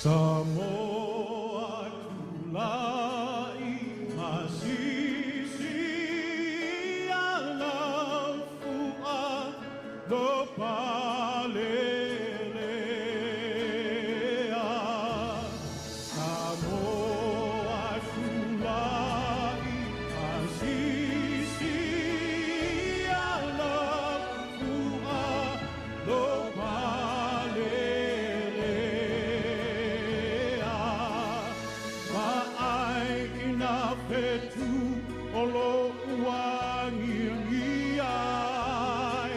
Samoa tulai masisi alafua lo palelea. Samoa tulai masisi alafua lo palelea. Ma'ai ina fetu o lo uagiagi ai,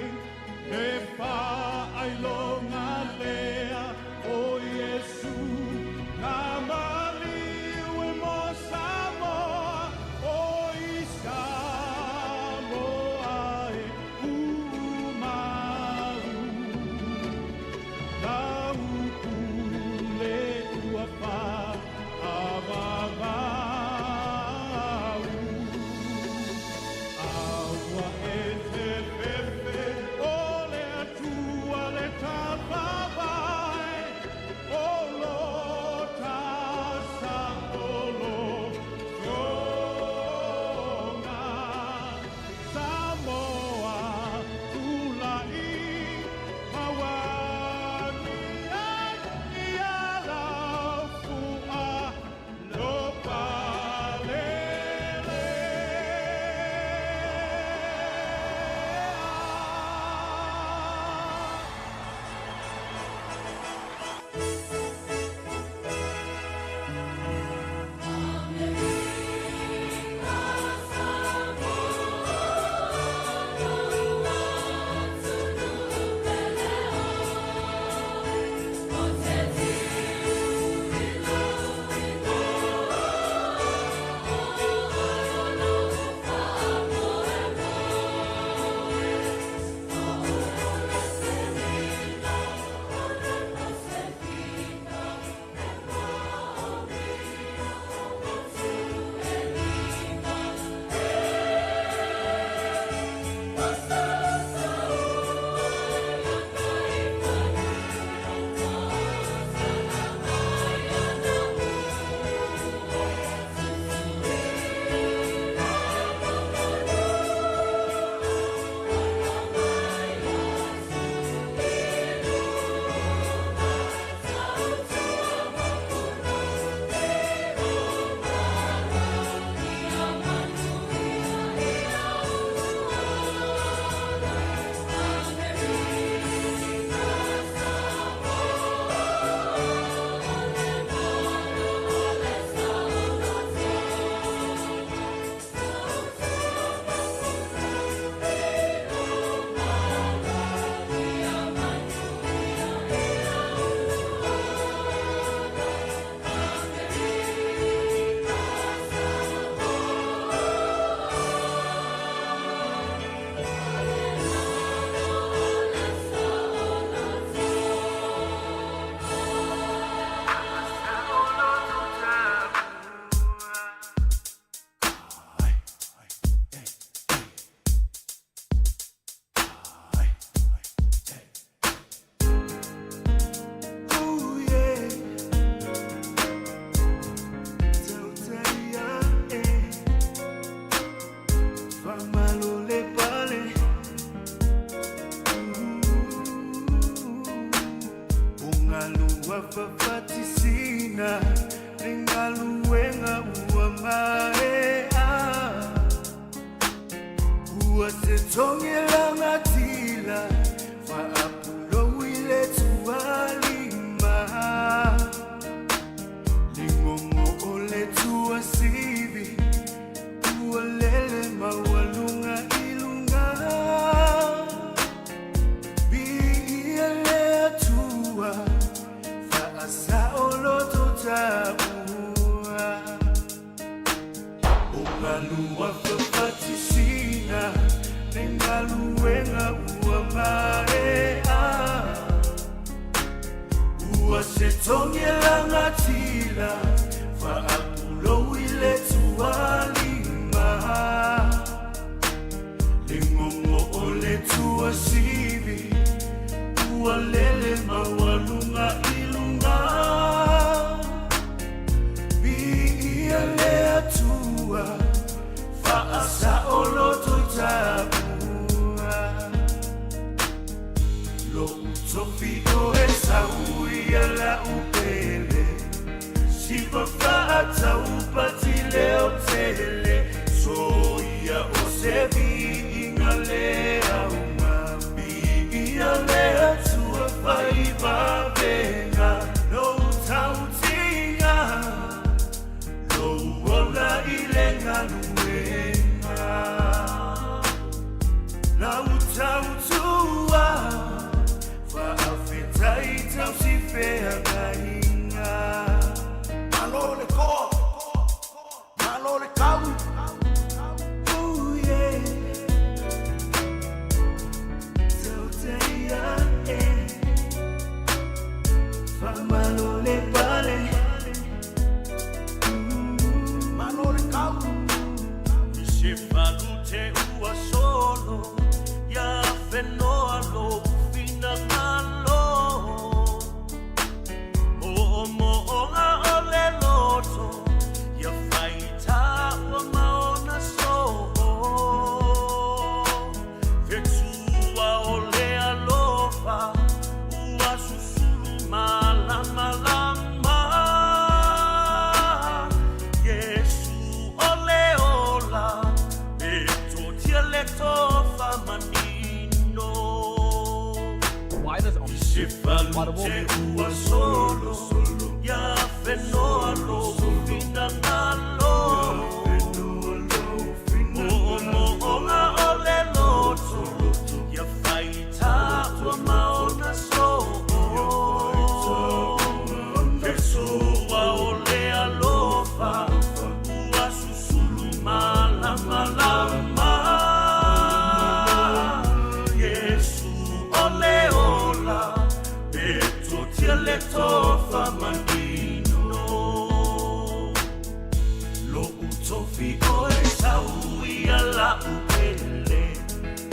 e whaailonga lea o Iesu, ngā maliu e mo Samoa, o i Samoa e umau. Lau pule ua whaavavau. Aua e te fefe o le Atua le tafavae, o lo ta saolotoga. Samoa tulai mauagiagi alafua lo palelea. Ooh, yeah. Tautai eh. Famalole pale. Ungalua fafatisina Lengaluenga ua maea Ua se tongela tila Faapulo ile tualima Lingongo ole tuasivi Ua lele maualunga ilunga Biia le Atua Faasaoloto taua O galua fafatisina Le galuega ua maea Ua se togelagatila Faapulou i le tualima Legogo o le tuasivi Ua lele maualuga i luga. Te ua solo ia fenoa lou finagalo. Moomooga o le loto ia faita ua maona soo. Ua o le alofa ua susulu malamalama. Iesu o le ola e totia le tofa manino. Lo'u tofi oe sau ia la'u pele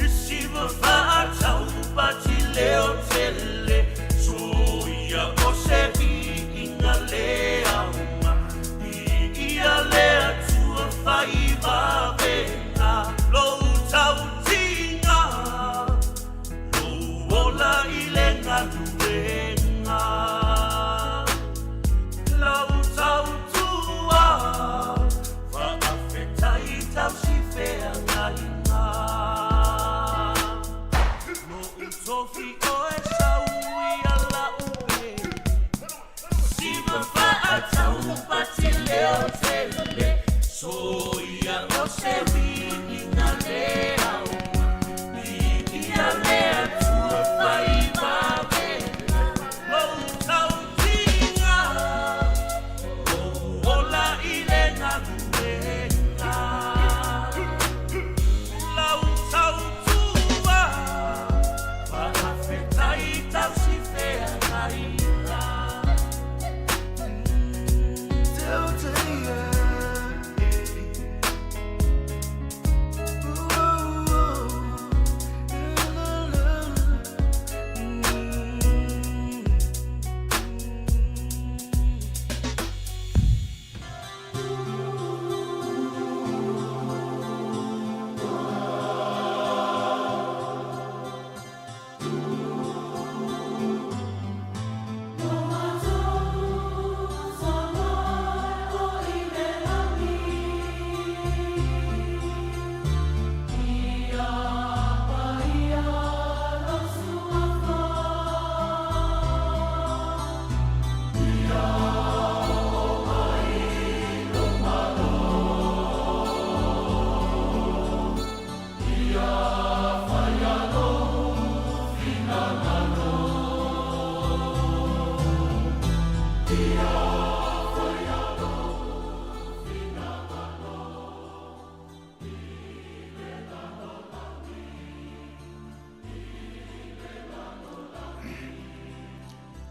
Isiva fa'atau pati leo tele Soia o se vi'iga le auga Vi'ia le Atua faivavega Lou tautiga Lou ola i le galuega Lau tautua Faafetai tausi feagaiga Lo'u tofi oe sau ia la'u pele Siva fa'atau pati leo tele Soia o se vi'iga le auga Vi'ia le Atua faivavega Lou tautiga Lou ola i le galuega Lau tautua Faafetai tausi feagaiga.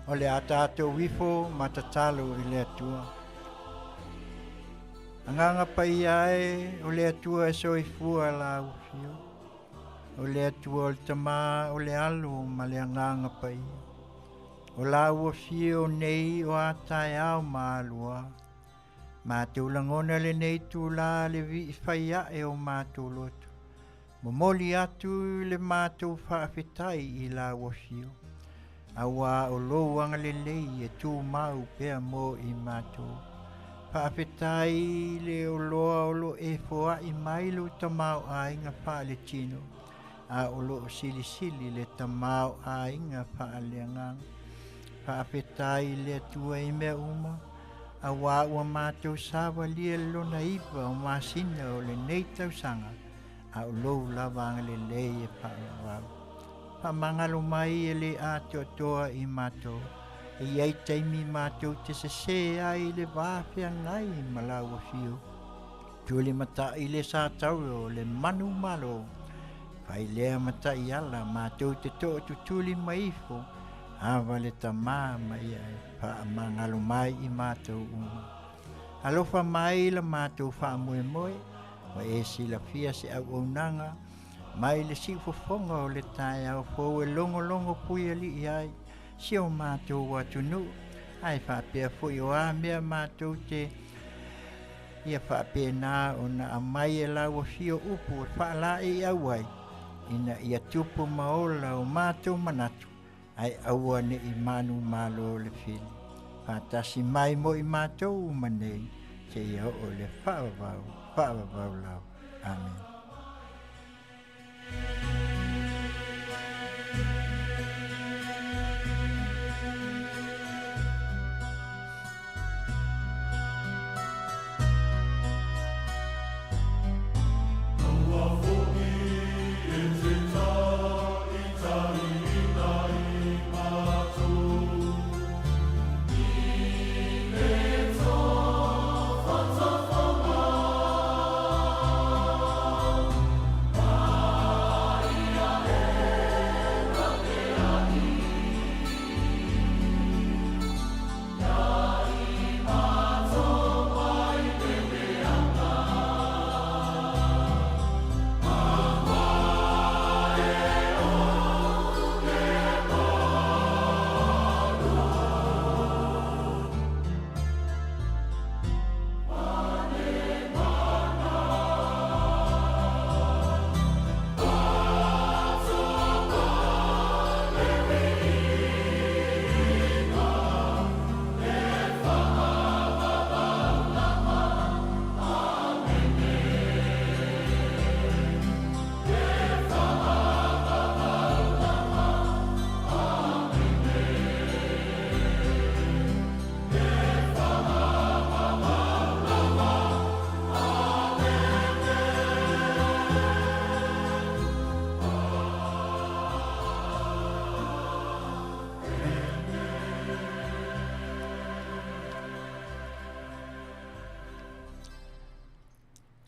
O le a tatou ifo ma tatalo i le Atua. Agaga paia e o le Atua e soifua lau afio. O le Atua o le Tama, o le Alo ma le Agaga Paia. O lau afio nei o a taeao ma alua. Matou lagona lenei itulā le vii fai ae o matou loto. Momoli atu le matou faafetai i lau afio, auā o lou agalelei e tumau pea mo i matou. Faafetai i le oloa o lo e foai mai lou tamaoaiga faaletino, a o lo o silisili le tamaoaiga faaleagaga. Faafetai i le Atua i mea uma, auā ua matou savalia le lona iva o masina o lenei tausaga, a o lou lava agalelei e faavavau. Faamagalo mai e le atoatoa i matou, e i ai taimi matou te sesē ai i le va feagai ma lau afio. Tulimatai le satauro o le manumalo, fai lea ma taiala matou te tootutuli mai ifo, ava le Tama ma ia e faamagalo mai i matou uma. Alofa mai la matou faamoemoe, ua e silafia se auaunaga mai le siufofoga o le taeao fou e logologo puialii ai si o matou atunuu, ae faapea foi o a mea matou te ia faapena ona aumai e lau afio upu e faalaeiau ai, ina ia tupu ma ola o matou manatu, ae aua ne i manumalo le fili. Faatasi mai mo i matou uma nei, seia oo i le faavavau, faavavau lava. Amene.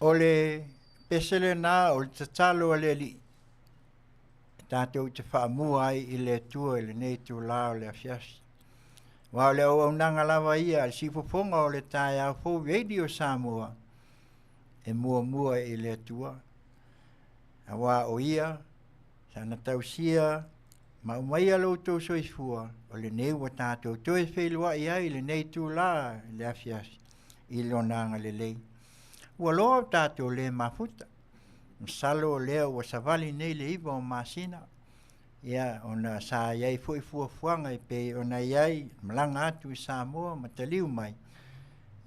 O le pese lenā o le tatalo a le Alii e tatou te faamua ai i le Atua i lenei itulā o le afiafi. Aua o le auaunaga lava ia a le siufofoga o le taeao fou Radio Samoa e muamua i le Atua. Aua o Ia sana tausia ma aumaia lo outou soifua, o lenei ua tatou toe feiloai ai i lenei itulā i le afiafi i Lona agalelei. Ua loa o tatou le mafuta. Masalo o lea ua savali nei le 9 o masina, ia ona sa i ai foi fuafuaga e pei ona i ai malaga atu i Samoa ma taliu mai,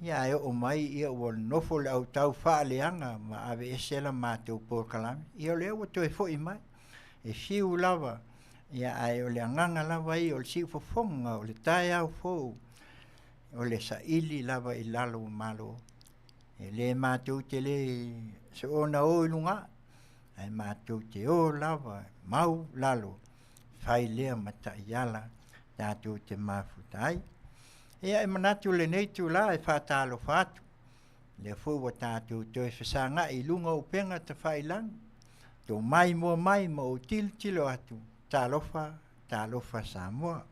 ia ae oo mai ia ua nofo le autau faaleaga ma aveese la matou polokalame. Ia o lea ua toe foi mai. E fiu lava, ia ae o le agaga lava ia o le siufofoga o le taeao fou, o le saili lava i lalo o Malo. E le matou te le soona o i luga, ae matou te o lava mau lalo, fai lea ma taiala tatou te mafuta ai. Ia e manatu lenei itulā e faatalofa atu, lea foi ua tatou toe fesagai i luga o upega tafailagi, tou maimoa mai ma ou tilotilo atu, talofa, talofa Samoa.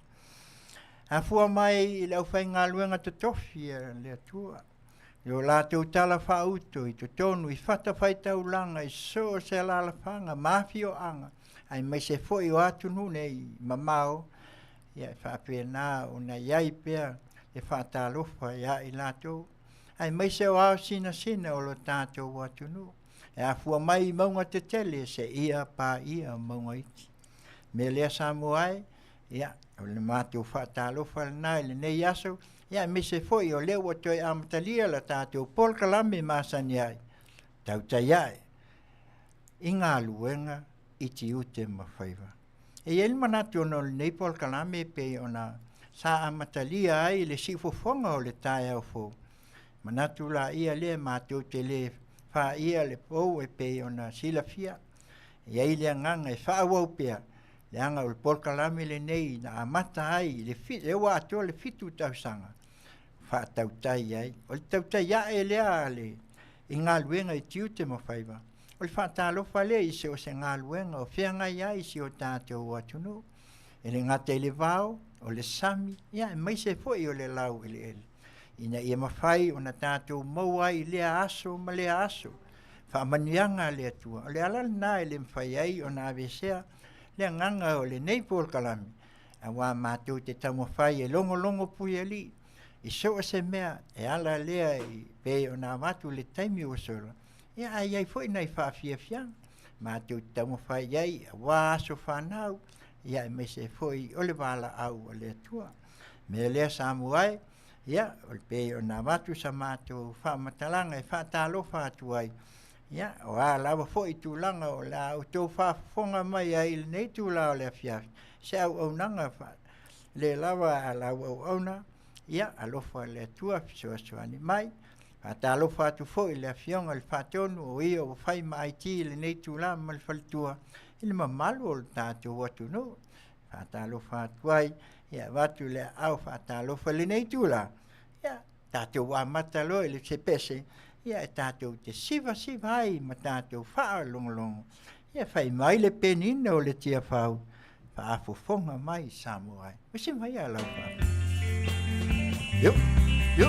Afua mai i le aufaigaluega totofi a le Atua, i o latou tala faauto i totonu i fatafaitaulaga i so o se alaalafaga ma afioaga, aemaise foi o atunuu nei mamao, ia e faapena ona i ai pea le faatalofa ia i latou, aemaise o ao sinasina o lo tatou atunuu, e afua mai i mauga tetele seia paia mauga iti. Mea lea Samoa e, ia, o le matou faatalofa lena i lenei aso, ia aemaise foi o lea ua toe amatalia la tatou polokalame masani ai, tautai ae i galuega i tiute ma faiva. E i ai le manatu ona o lenei polokalame e pei ona sa amatalia ai le siufofoga o le taeao fou, manatu laia lea matou te le faia le pou e pei ona silafia. E i ai le agaga e faaauau pea, leaga o le polokalame lenei na amata ai i le lea ua atoa le 7 tausaga faatautai ai. O le tautai ae lea le i galuega i tiute ma faiva, o le faatalofa lea i so o se galuega o feagai ai si o tatou atunuu, e le gata i le vao, o le sami, ia aemaise foi o le laueleele, ina ia mafai ona tatou maua ai i lea aso ma lea aso faamanuiaga a le Atua. O le ala lena e le mafai ai ona aveesea le agaga o lenei polokalame, aua matou te taumafai e logologo puialii i so o se mea e ala lea i pei ona avatu le taimi ua sola, ia ae i ai foi nai faafiafiaga matou te taumafai i ai aua aso fanau, ia aemaise foi o le valaau a le Atua. Mea lea Samoa e, ia o le pei ona avatu sa matou faamatalaga e faatalofa atu ai, ia o a lava foi tulaga o le a outou faafofoga mai ai i lenei itulā o le afiafi, se auaunaga le lava a lau auauna, ia alofa le Atua fesoasoani mai. Faatalofa atu foi i le afioga i le Faatonu o ia ua fai ma IT i lenei itulā ma le faletua i le mamalu o le tatou atunuu. Faatalofa atu ai, ia avatu le aao faatalofa i lenei itulā, ia tatou amata loa i le se pese, ia e tatou te sivasiva ai ma tatou faalogologo, ia fai mai le penina o le Tiafau, faafofoga mai Samoa ai. Usi mai a lau faafofoga. Yo, yo.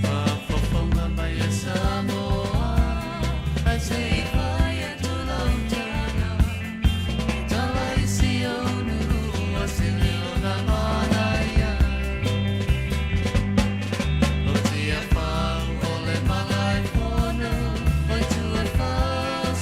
Faafofoga mai e Samoa, ae se i fai atu lau tala. I tala i si ou nuu, o se leo na manaia. O Tiafau o le Malaefono, o Tuafau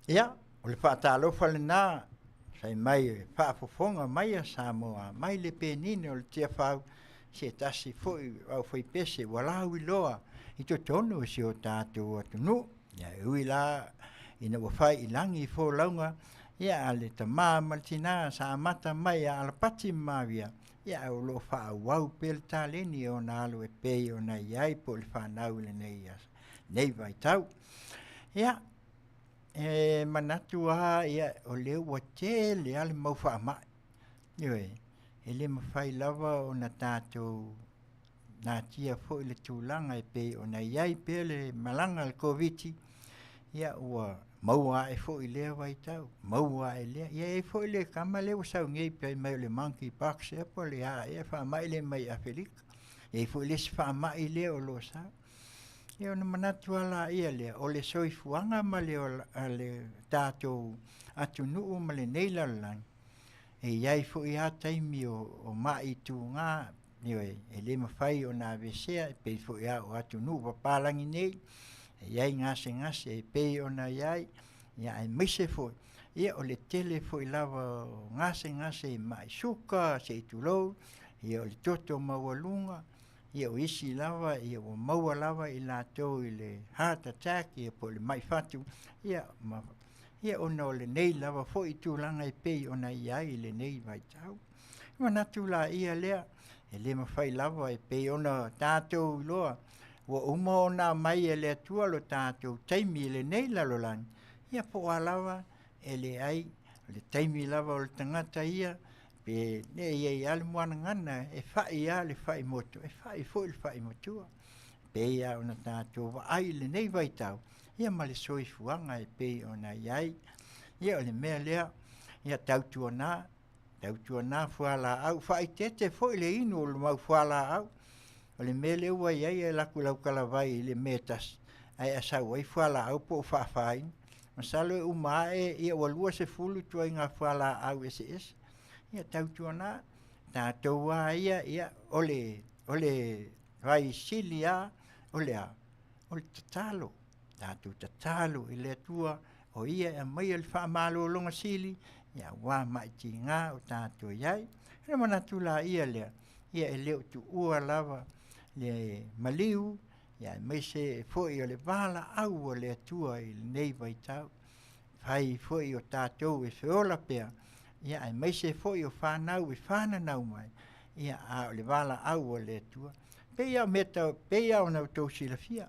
Ia, o le faatalofa lena, fai mai e faafofoga mai a Samoa, mai le penina o le Tiafau, se tasi foi o aufaipese ua lauiloa i totonu o si o tatou atunuu. Ia, e ui la ina ua fai i lagi folauga, ia a le tamā ma le tinā sa amata mai ia Alapati ma Mavia, ia ae o lo o faaauau pea le taleni e ona alo e pei ona i ai po o le fanau i lenei aso, lenei vaitau. Ia, e manatu lava ia o lea ua tele lava le mau faamai, ioe, e le mafai lava ona tatou natia foi le tulaga e pei ona i ai pea le malaga a le Koviti, ia ua maua ae foi i lea vaitau, maua ae lea. Ia e i ai foi le tama lea ua sau nei fai mai o le monkey pox ea po o le a ea faamai lea mai Afelika. E i ai foi le isi faamai lea o lo o sau. Ia ona manatu lava laia lea, o le soifuaga ma le tatou atunuu ma lenei lalolagi, e i ai foi lava taimi o mai tuga, ioe, e le mafai ona aveesea e pei foi lava o atunuu papalagi nei, e i ai gasegase e pei ona i ai, aemaise foi o le tele foi lava o gasegase i mai suka se i tulou, ia o le toto maualuga, ia o isi lava ua maua lava i latou i le heart attack ia po o le mai fatu, ia ma ia ona o lenei lava foi tulaga e pei ona i ai i lenei vaitau. Manatu laia lea, e le mafai lava e pei ona tatou iloa, ua uma ona aumai e le Atua lo tatou taimi i lenei lalolagi, ia po o a lava, e leai, o le taimi lava o le tagata ia, pe e i ai lava le muanagana e fai lava le fai motu, e fai foi le fai matua. E pei lava ona tatou vaai i lenei vaitau, ia ma le soifuaga e pei ona i ai. Ia o le mea lea, ia tautuana, tautuana fualaau, faaeteete foi le inu o le mau fualaau. O le mea lea ua i ai e alu atu i lau talavai i le mea e tasi, ae a sau ai fualaau po o faafaina. Masalo e uma ae ia ua 20 ituaiga fualaau eseese. Ia tautuana, tatou lava ia, ia o le vai sili lava o le a? O le tatalo. Tatou tatalo i le Atua o Ia e aumaia le faamalologa sili, ia aua mai tiga o tatou i ai. Ona manatu laia lea, ia e le o tuua lava le maliu, ia aemaise foi o le valaau a le Atua i lenei vaitau. Fai foi o tatou e feola pea, ia aemaise foi o fanau e fananau mai, ia a o le valaau a le Atua. Pei lava o mea tau, pei lava ona outou silafia,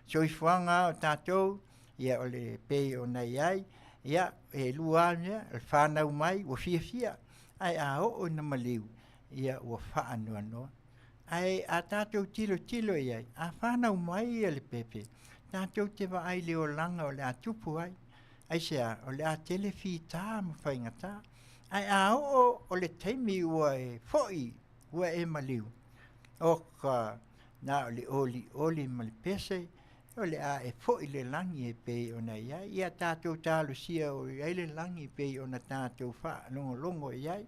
soifuaga lava o tatou, ia o le pei ona i ai, ia e lua lava mea, o le fanau mai ua fiafia, ae a oo ina maliu, ia ua faanoanoa. Ae a tatou tilotilo i ai, a fanau mai le pepe, tatou te vaai i le olaga o le a tupu ai. Aisea? O le a tele fita ma faigata. Ae a oo o le taimi ua e foi, ua e maliu, oka, na o le olioli ma le pese, o le a e foi le lagi e pei ona i ai. Ia tatou talosia o i ai le lagi e pei ona tatou faalogologo i ai.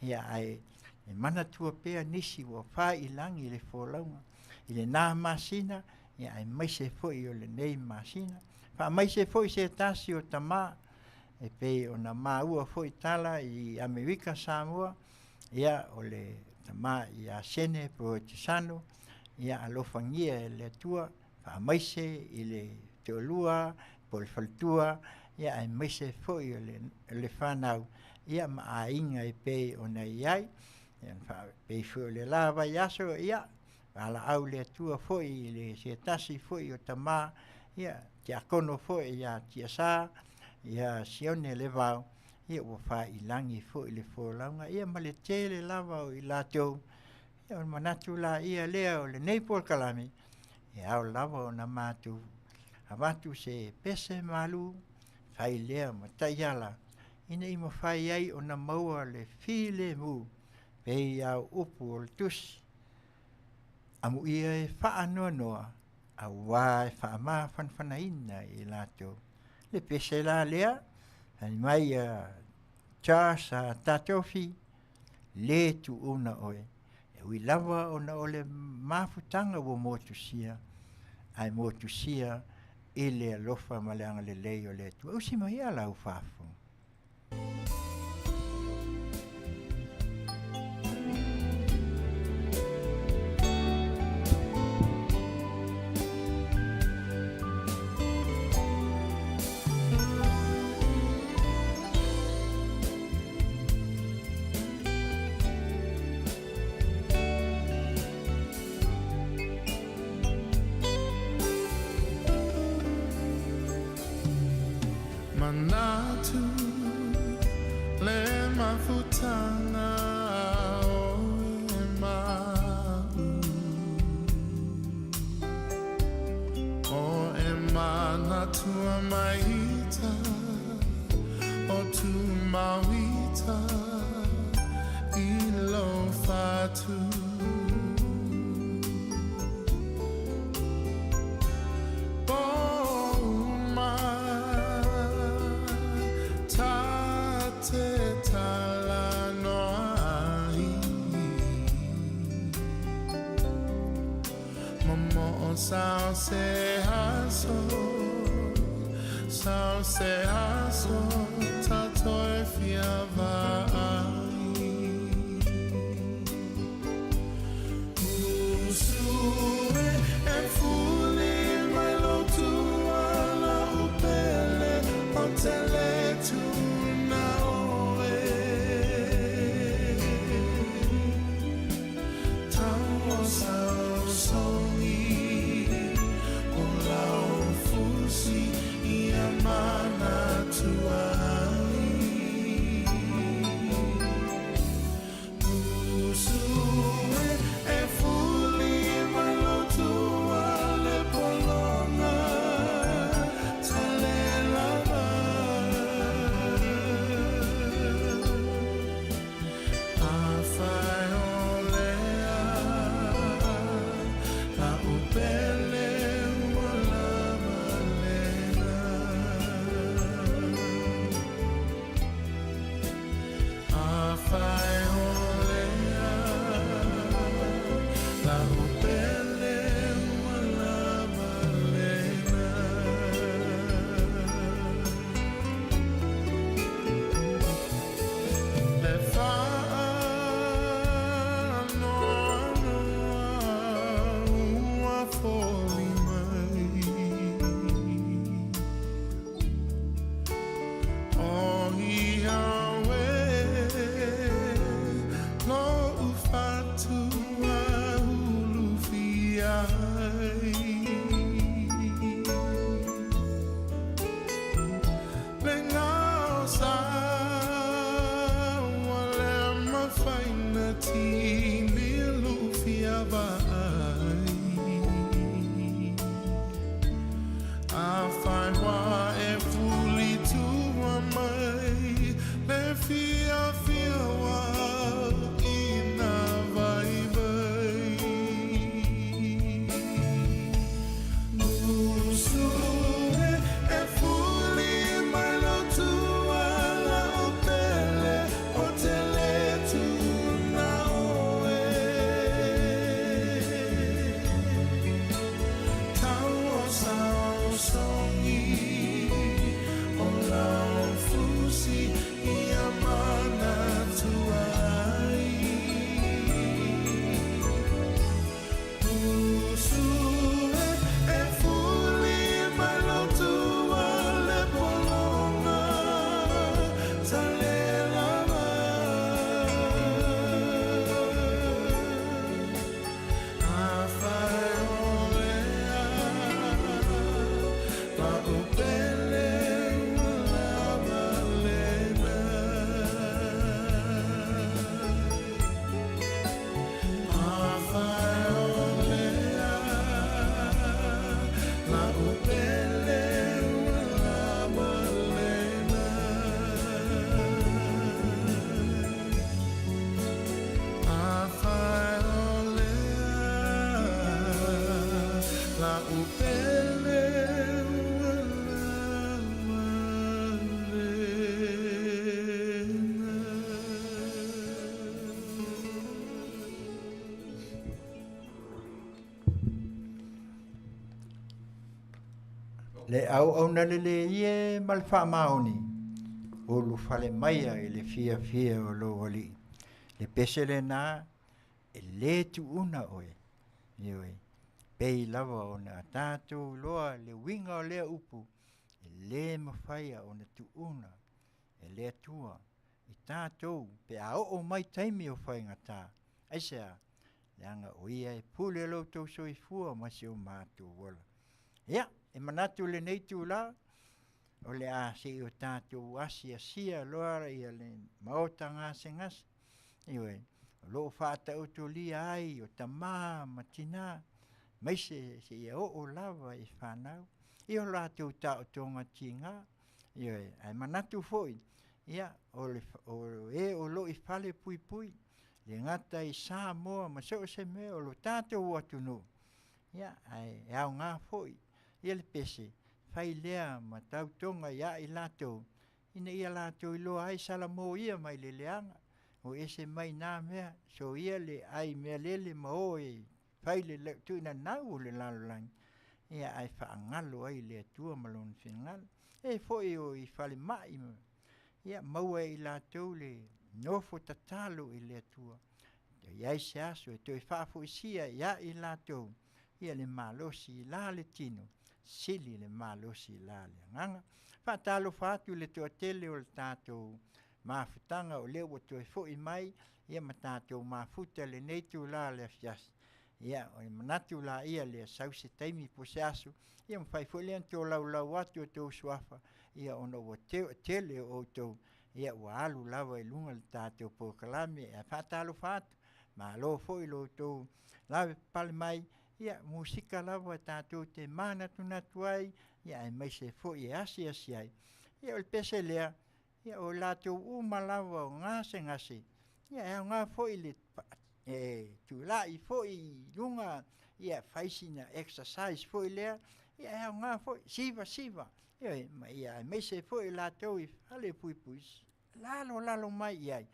Ia ae e manatua pea nisi ua fai i lagi le folauga i lena masina, ia aemaise foi o lenei masina. Faamaise foi se tasi o tamā e pei ona maua foi tala i Amerika Samoa, ia o le tamā ia Sene Proetisano, ia alofagia e le Atua, faamaise i le toalua po o le faletua, ia aemaise foi o le fanau, ia ma aiga e pei ona i ai. Ia pei foi o le la vaiaso, ia valaau le Atua foi i le se tasi foi o tamā, ia tiakono foi ia Tiasa, ia Sione Levao, ia ua failagi foi le folauga, ia ma le tele lava o i latou. Ia o le manatu laia lea o lenei polokalame, e ao lava ona matou avatu se pese malu, fai lea ma taiala, ina ia mafai ai ona maua le filemu, pei lava o upu o le tusi, amuia e faanoanoa, aua e faamafanafanaina i latou. Le pese la lea, fai mai a Charles Tatofi, le tuuna oe. E ui lava ona o le mafutaga ua motusia, ae motusia i le alofa ma le agalelei o le Atua. Usi mai ia lau faafofoga. Manatu le mafutanga o e ma'u O e manatua maita o tu mauita i lo fatu Se aso, sao se aso, ta toe fia vaai. Usue e fuli mai lo tuala upele o tele tuna oe. Tau sao songi o lau fusi ia mana tuai. Usue e fuli mai lo tua le polonga tale lava. Afai o lea la upele ua lava lena. Afai o lea la upele ua lava lena. Le whaanoanoa ua foli mai. O ia we lo ufatua ulu fiai. Le ngao sa wa le mafaina tini lufia vai. A whai wā e fuli tua mai le fia fia wā ina vai vai. Usue e fuli mai lo tua la upele o tele tuna oe. Tau o sao songi o lau fusi ia mana tuai. Usue e fuli mai lo tua le polonga tale lava. Afai o lea la upele ua lava lena. Afai o lea la upele ua lava lena. Afai o lea la upele ua lava lena. Le auauna lelei e ma le faamaoni, ulufale maia i le fiafia o lou Alii. Le pese lena e lē tuuna oe, ioe, pei lava ona a tatou iloa le uiga o lea upu, e lē mafaia ona tuuna e le Atua i tatou pe a oo mai taimi o faigata. Aisea? Leaga o Ia e pule lo outou soifua ma si o matou ola. Ia, e manatu i lenei itula, o le a se i o tatou asiasia loa ia le maota gasegase, ioe, o lo o faataotolia ai o tamā ma tinā, aemaise seia oo lava i fanau i o latou taotoga tiga, ioe. Ae manatu foi, ia, o e o lo o i falepuipui, e le gata i Samoa ma so o se mea o lo tatou atunuu, ia ae aoga foi ia le pese fai lea ma tautoga ia i latou ina ia latou iloa ai salamoia mai le leaga, o ese mai na mea, soia le ai mealele ma o e fai le tuinanau o le lalolagi, ia ae faagalo ai le Atua ma Lona finagalo. E foi o i falemai ma ia maua e i latou le nofo tatalo i le Atua, e i ai se aso e toe faafoisia ia i latou ia le malosi i la le tino, sili le malosi i la le agaga. Faatalofa atu i le toatele o le tatou mafutaga o lea ua toe foi mai ia ma tatou mafuta i lenei itula o le afiafi. Ia ona manatu laia lea, sau se taimi po o se aso, ia mafai foi lea ona tolaulau atu o outou suafa, ia ona ua tele o outou, ia ua alu lava i luga le tatou polokalame. Ae faatalofa atu, malo foi i lo outou lavapapale mai, ia musika lava tatou te manatunatu ai, ia aemaise foi e asiasi ai. Ia o le pese lea, ia o i latou uma lava o gasegase, ia e aoga foi le e tulai foi i luga, ia fai sina exercise foi lea, ia e aoga foi, sivasiva, ioe, ma ia aemaise foi i latou i falepuipui, lalolalo mai i ai,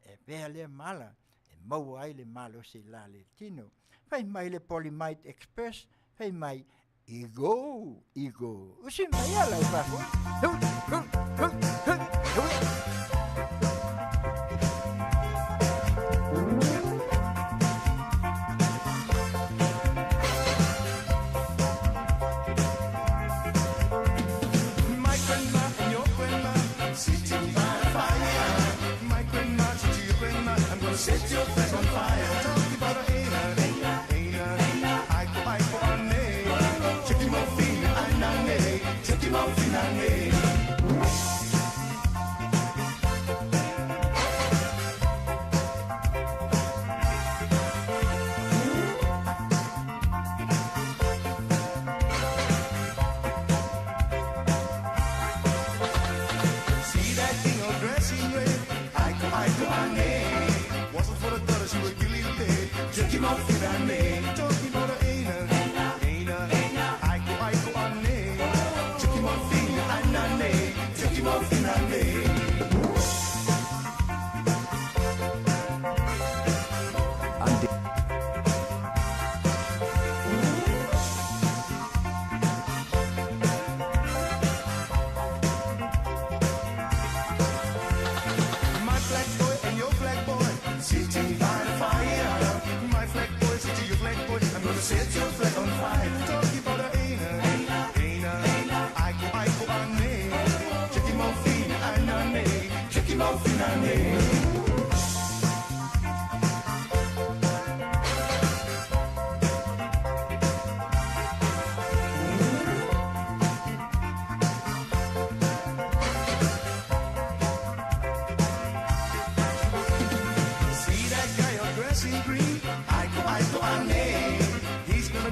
e avea lea ma ala e maua ai le malosi i la le tino. Fai mai le Polymite Express, fai mai, Ego, ego. Usi mai ala i fafo. Hu, hu, hu, hu, hu. My grandma and your grandma sitting by the fire. My grandma to your grandma, I'm gonna set your flag on fire. Talking about a aina, aina, aiko aiko ane. Check him out, fina, anane. Check him out, fina, ane. See that thing all dressed in red? Aiko, aiko, ane. Wasn't for the daughter, she would kill you dead. Check him out, fina, ane. Talking about a aina, aina, aiko, aiko, ane. Check him out, fina, anane. Check him out, fina, ane. My black boy and your black boy sitting by the fire. My flag boy, sit to your flag boy. I'm gonna set your flag on fire. Talking about a aina, aina, aiko, aiko, ane. Check him out, fina, anane. Check him out, fina, ane. See that guy all dressed in green? Aiko, aiko, ane. He's gonna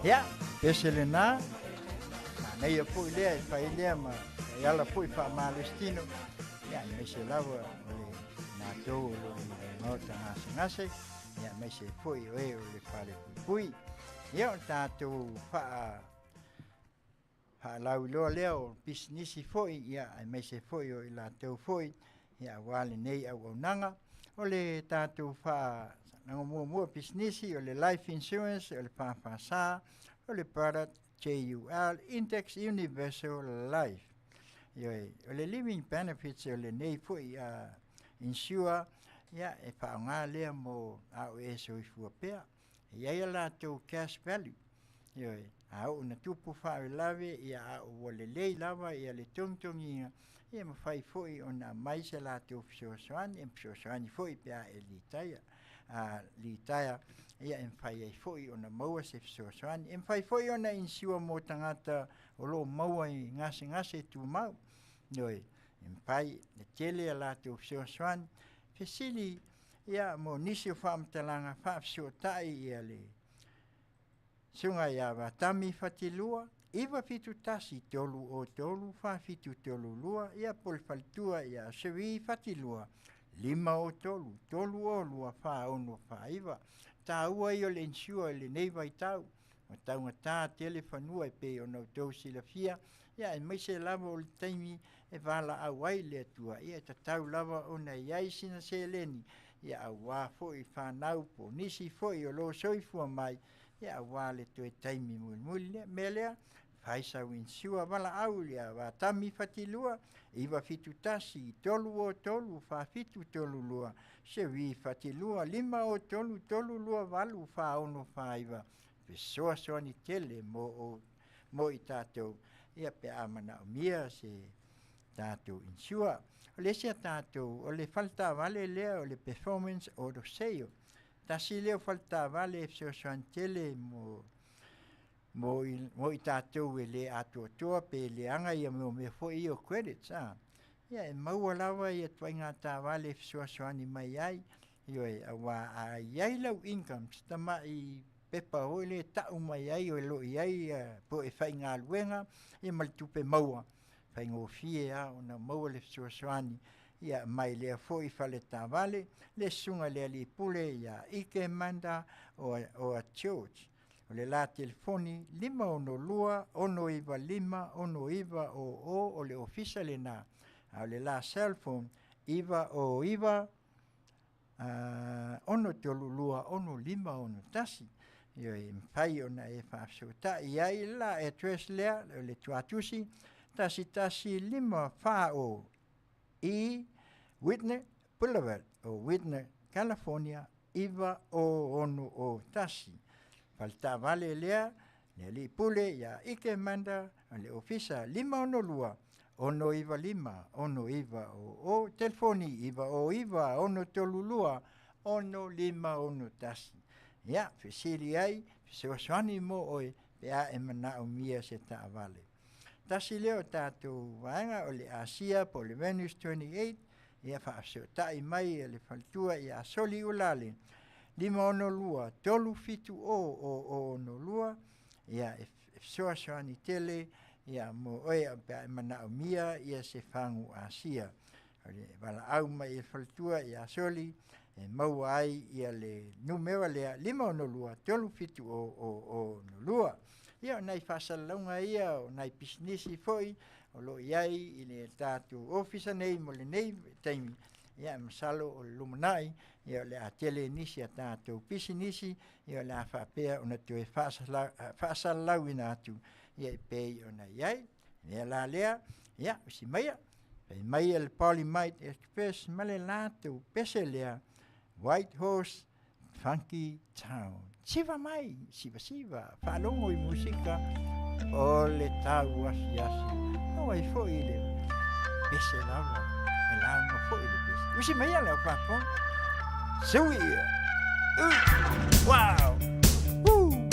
Ia, pese lena, manaia foi lea e fai lea ma taiala foi faamalositino, ia, aemaise lava o le matou o lo o i le maota gasegase, ia, aemaise foi o e o le falepuipui. Ia, o le tatou faa faalauiloa lea o pisinisi foi, ia, aemaise foi o i latou foi, ia, aua lenei auaunaga. O le tatou faasalaga muamua o pisinisi, o le Life Insurance, o le FFS, o le product JUL, Index Universal Life. Ioe, o le Living Benefits o lenei foi insure, ia, e faaaoga lea mo a o e soifua pea. E i ai a latou cash value. Ioe, a oo ina tupu faalavelave, ia a ua lelei lava ia le togitogiina, ia e mafai foi ona aumai se latou fesoasoani, e fesoasoani foi pe a e litaea. A litaea, ia e mafai ai foi ona maua se fesoasoani. E mafai foi ona insure mo tagata o lo o maua i gasegase tumau. Ioe, e mafai, e tele a latou fesoasoani. Fesili ia mo nisi o faamatalaga faafesootai ia le Susuga ia Vatami Fatilua, 971 303 4732, ia po o le faletua ia Cherie Fatilua, 503 302 4649. Taua ia o le insure i lenei vaitau, ua taugata tele fanua e pei ona outou silafia, ia aemaise lava o le taimi e valaau ai le Atua, ia e tatau lava ona i ai sina seleni, ia aua foi fanau po o nisi foi o lo o soifua mai, ia aua le toe taimi mulimuli lea. Mea lea, fai sau insure valaau ia Vatami Fatilua, 971 303 4732, Cherie Fatilua, 503 328 4649, fesoasoani tele mo, mo i tatou, ia pe a manaomia se tatou insure. O le isi a tatou, o le faletaavale lea o le Performance Auto Sale. Tasi lea o faletaavale e fesoasoani tele mo mo i, mo i tatou e le atoatoa pe leaga ia mea mea foi ia o credits a. Ia e maua lava ia tuaiga taavale e fesoasoani mai ai. Ioe, aua a i ai lau income, si tamai pepa foi lea e tau mai ai o lo o i ai po e faigaluega ia ma le tupe maua, faigofie lava ona maua le fesoasoani ia mai lea foi faletaavale, le susuga i le alii pule ia Ike Manda o a George. O le la telefoni 562 695 6900 o le ofisa lena, a o le la cellphone 909 632 6561. Ioe, e mafai ona e faafesootai ai le la address lea, o le tuatusi 1154 E Whitner Boulevard o Whitner, California 90601. Faletaavale lea, le alii pule ia Ike Manda o le ofisa 562 695 6900, telefoni 909 632 6561. Ia, fesili ai, fesoasoani mo oe pe a e manaomia se taavale. Tasi lea o tatou vaega o le Asia po o le Venus 28, ia faafesootai mai e le faletua ia Soli Ulale, 562 370 0062, ia e fesoasoani tele ia mo oe pe a e manaomia ia se fagu Asia. O le valaau mai e le faletua ia Soli e maua ai ia le numera lea 562 370 0062. Ia o nai faasalalauga ia o nai pisinisi foi o lo o i ai i le tatou ofisa nei mo lenei taimi, ia masalo o le lumanai ia o le a tele nisi a tatou pisinisi ia o le a faapea ona toe faasalalauina atu ia e pei ona i ai. Mea la lea, ia usi maia, fai mai le Polymite Express ma le latou pese lea White Horse Funky Town. Siva mai, siva siva, faalogo i musika o le tau asiasi. Maua ai foi le pese lava, e lauga foi le pese. Usi maia lau faafofoga. Sui ia. Wow! Woo!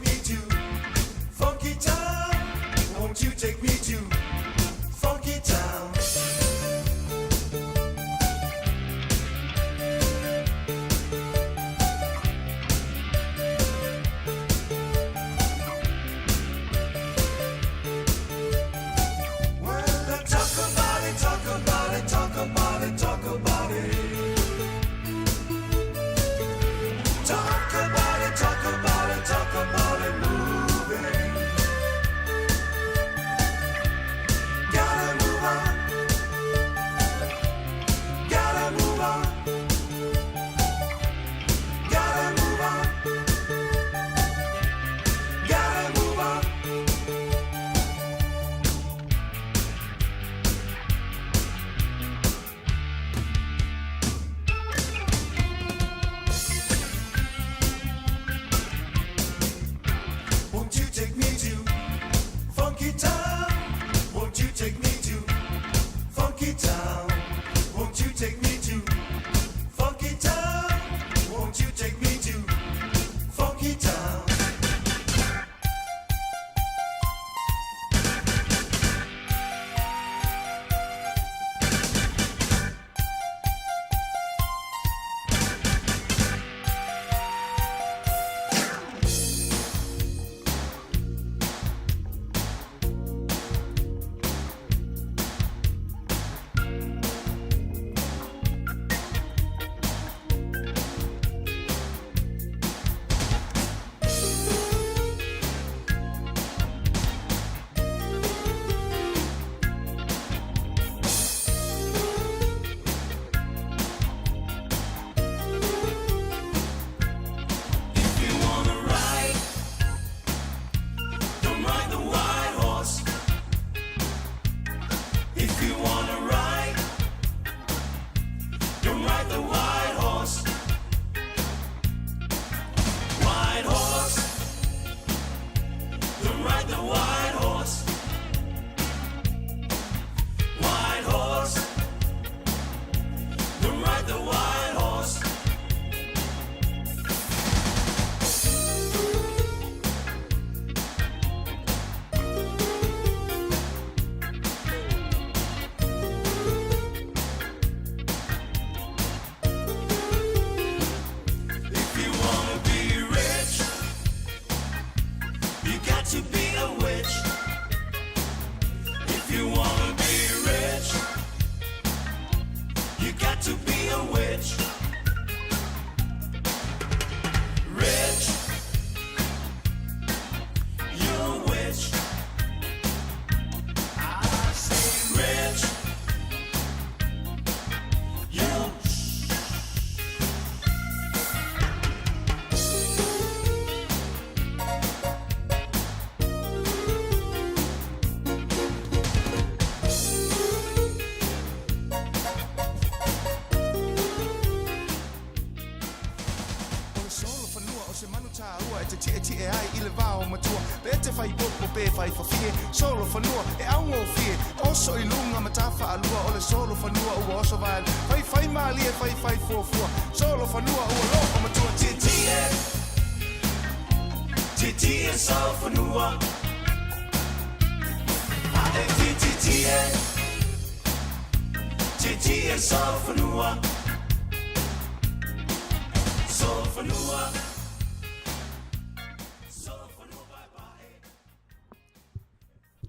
me to Funky Town? Won't you take me to Funky Town? Well, talk about it, talk about it, talk about it, talk about it. Talk about it, talk about it, talk about it, moving. Gotta move on. Gotta move on. Gotta move on. Gotta move on. Won't you take me to Funky Town? Won't you take me to Funky Town? Won't you take me to Funky Town? Won't you take me to Funky Town? If you wanna ride, don't ride the white horse. If you wanna ride, don't ride the white horse. White horse, don't ride the white horse. White horse, don't ride the white horse. If you wanna be rich, you got to be a witch. If you wanna be rich, you got to be a witch. Rich, you're a witch. I say rich, you're O le solo fanua o se manu tāua e te tia tia ai i le vao matua. Pe te whai popo pe whai whawhie. Solo fanua e aungofie. Oso i lunga ma tāwha alua o le solo fanua ua oso vael. Whai whai malie whai whai fuafua. Solo fanua ua lo o matua. Tia tia. Tia tia solo fanua. Ae tia tia tia. Tia tia solo fanua. Solo fanua. Solo fanua bye bye.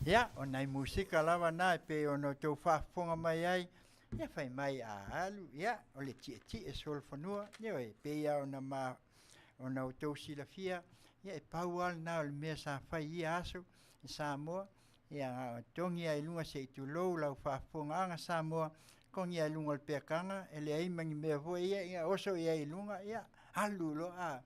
Ia, o nai musika lava na e pei ona outou faafofoga mai ai, ia fai mai a alu, ia, o le tietie solofanua, ioe, e pei lava ona ma, ona outou silafia, ia e pau lava lena o le mea sa fai i ia aso i Samoa, ia na ona togi lava i luga se i tulou lau faafofogaaga Samoa, togi lava i luga o le peakaga, e leai ma ni mea foi ia, ia oso i ai i luga, ia alu loa, a,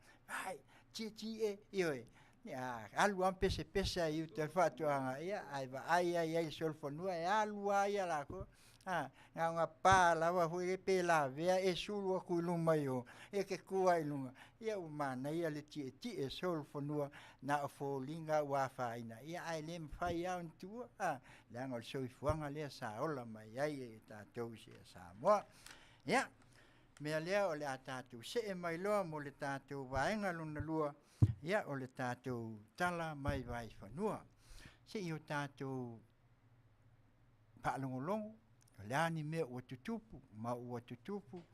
ai, tietie, ioe. Ia, alu lava ma pesepese ai i uta i le faatoaga, ia, ae vaai lava i ai i le solofanua, e alu lava ia latou. A, na ona pa lava foi lea pe lavea e sulu atu i luma i o, e te tu lava i luga, ia ua manaia le tietie solofanua na o foliga ua afaina, ia ae le mafai lava ona tuua, a, leaga o le soifuaga lea sa ola mai ai e tatou i Samoa. Ia, mea lea o le a tatou see mai loa mo le tatou vaega lona lua. Ia, o le tatou tala mai Vaifanua. Se i o tatou faalogologo, o le a ni mea ua tutupu ma ua tutupu.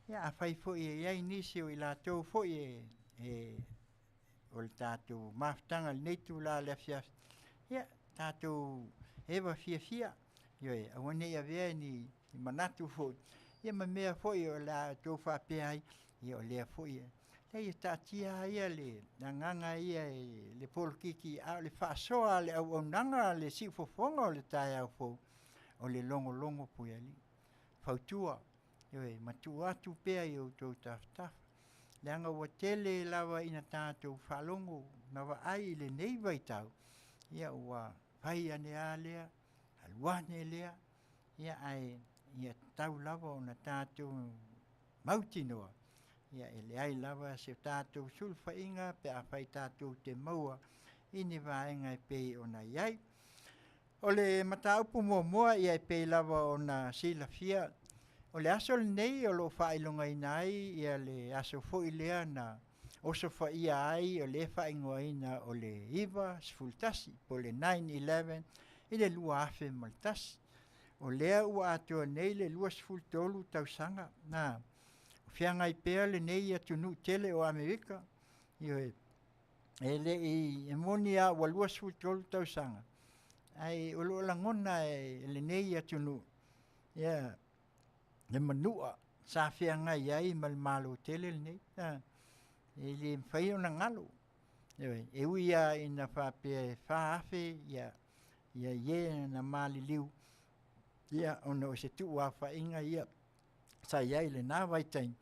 Ia, afai foi e i ai nisi o i latou foi e e o le tatou mafutaga i lenei itula o le afiafi, ia tatou eva fiafia, ioe, aua ne i avea ni manatu foi ia ma mea foi o le a outou faapea ai, ia o lea foi e leai e taatia lava ia le agaga ia i le polokiki, a o le faasoa a le auaunaga a le siufofoga o le taeao fou, o le logologo puealii, fautua, ioe, ma tuu atu pea i outou tafatafa, leaga ua tele lava ina tatou faalogo ma vaai i lenei vaitau, ia ua fai ane lava lea, alu ane lea, ia ae ia tatau lava ona tatou mautinoa, ia e leai lava se tatou sulufaiga pe afai tatou te maua i ni vaega e pei ona i ai. O le mataupu muamua ia e pei lava ona silafia, o le aso lenei o lo o faailogaina ai ia le aso foi lea na osofaia ai o lea e faaigoaina o le 91 po o le 9/11 i le 2001. O lea ua atoa nei le 23 tausaga na feagai pea lenei atunuu tele o Amerika. Ioe, e le i, e moni lava ua 23 tausaga, ae o lo o lagona e lenei atunuu ia le manua sa feagai ai ma le Malo tele lenei. E le mafai ona galo. Ioe, e ui lava ina faapea e 4,000 ia ie na maliliu ia ona o se tuuaofaiga ia sa i ai i lena vaitaimi,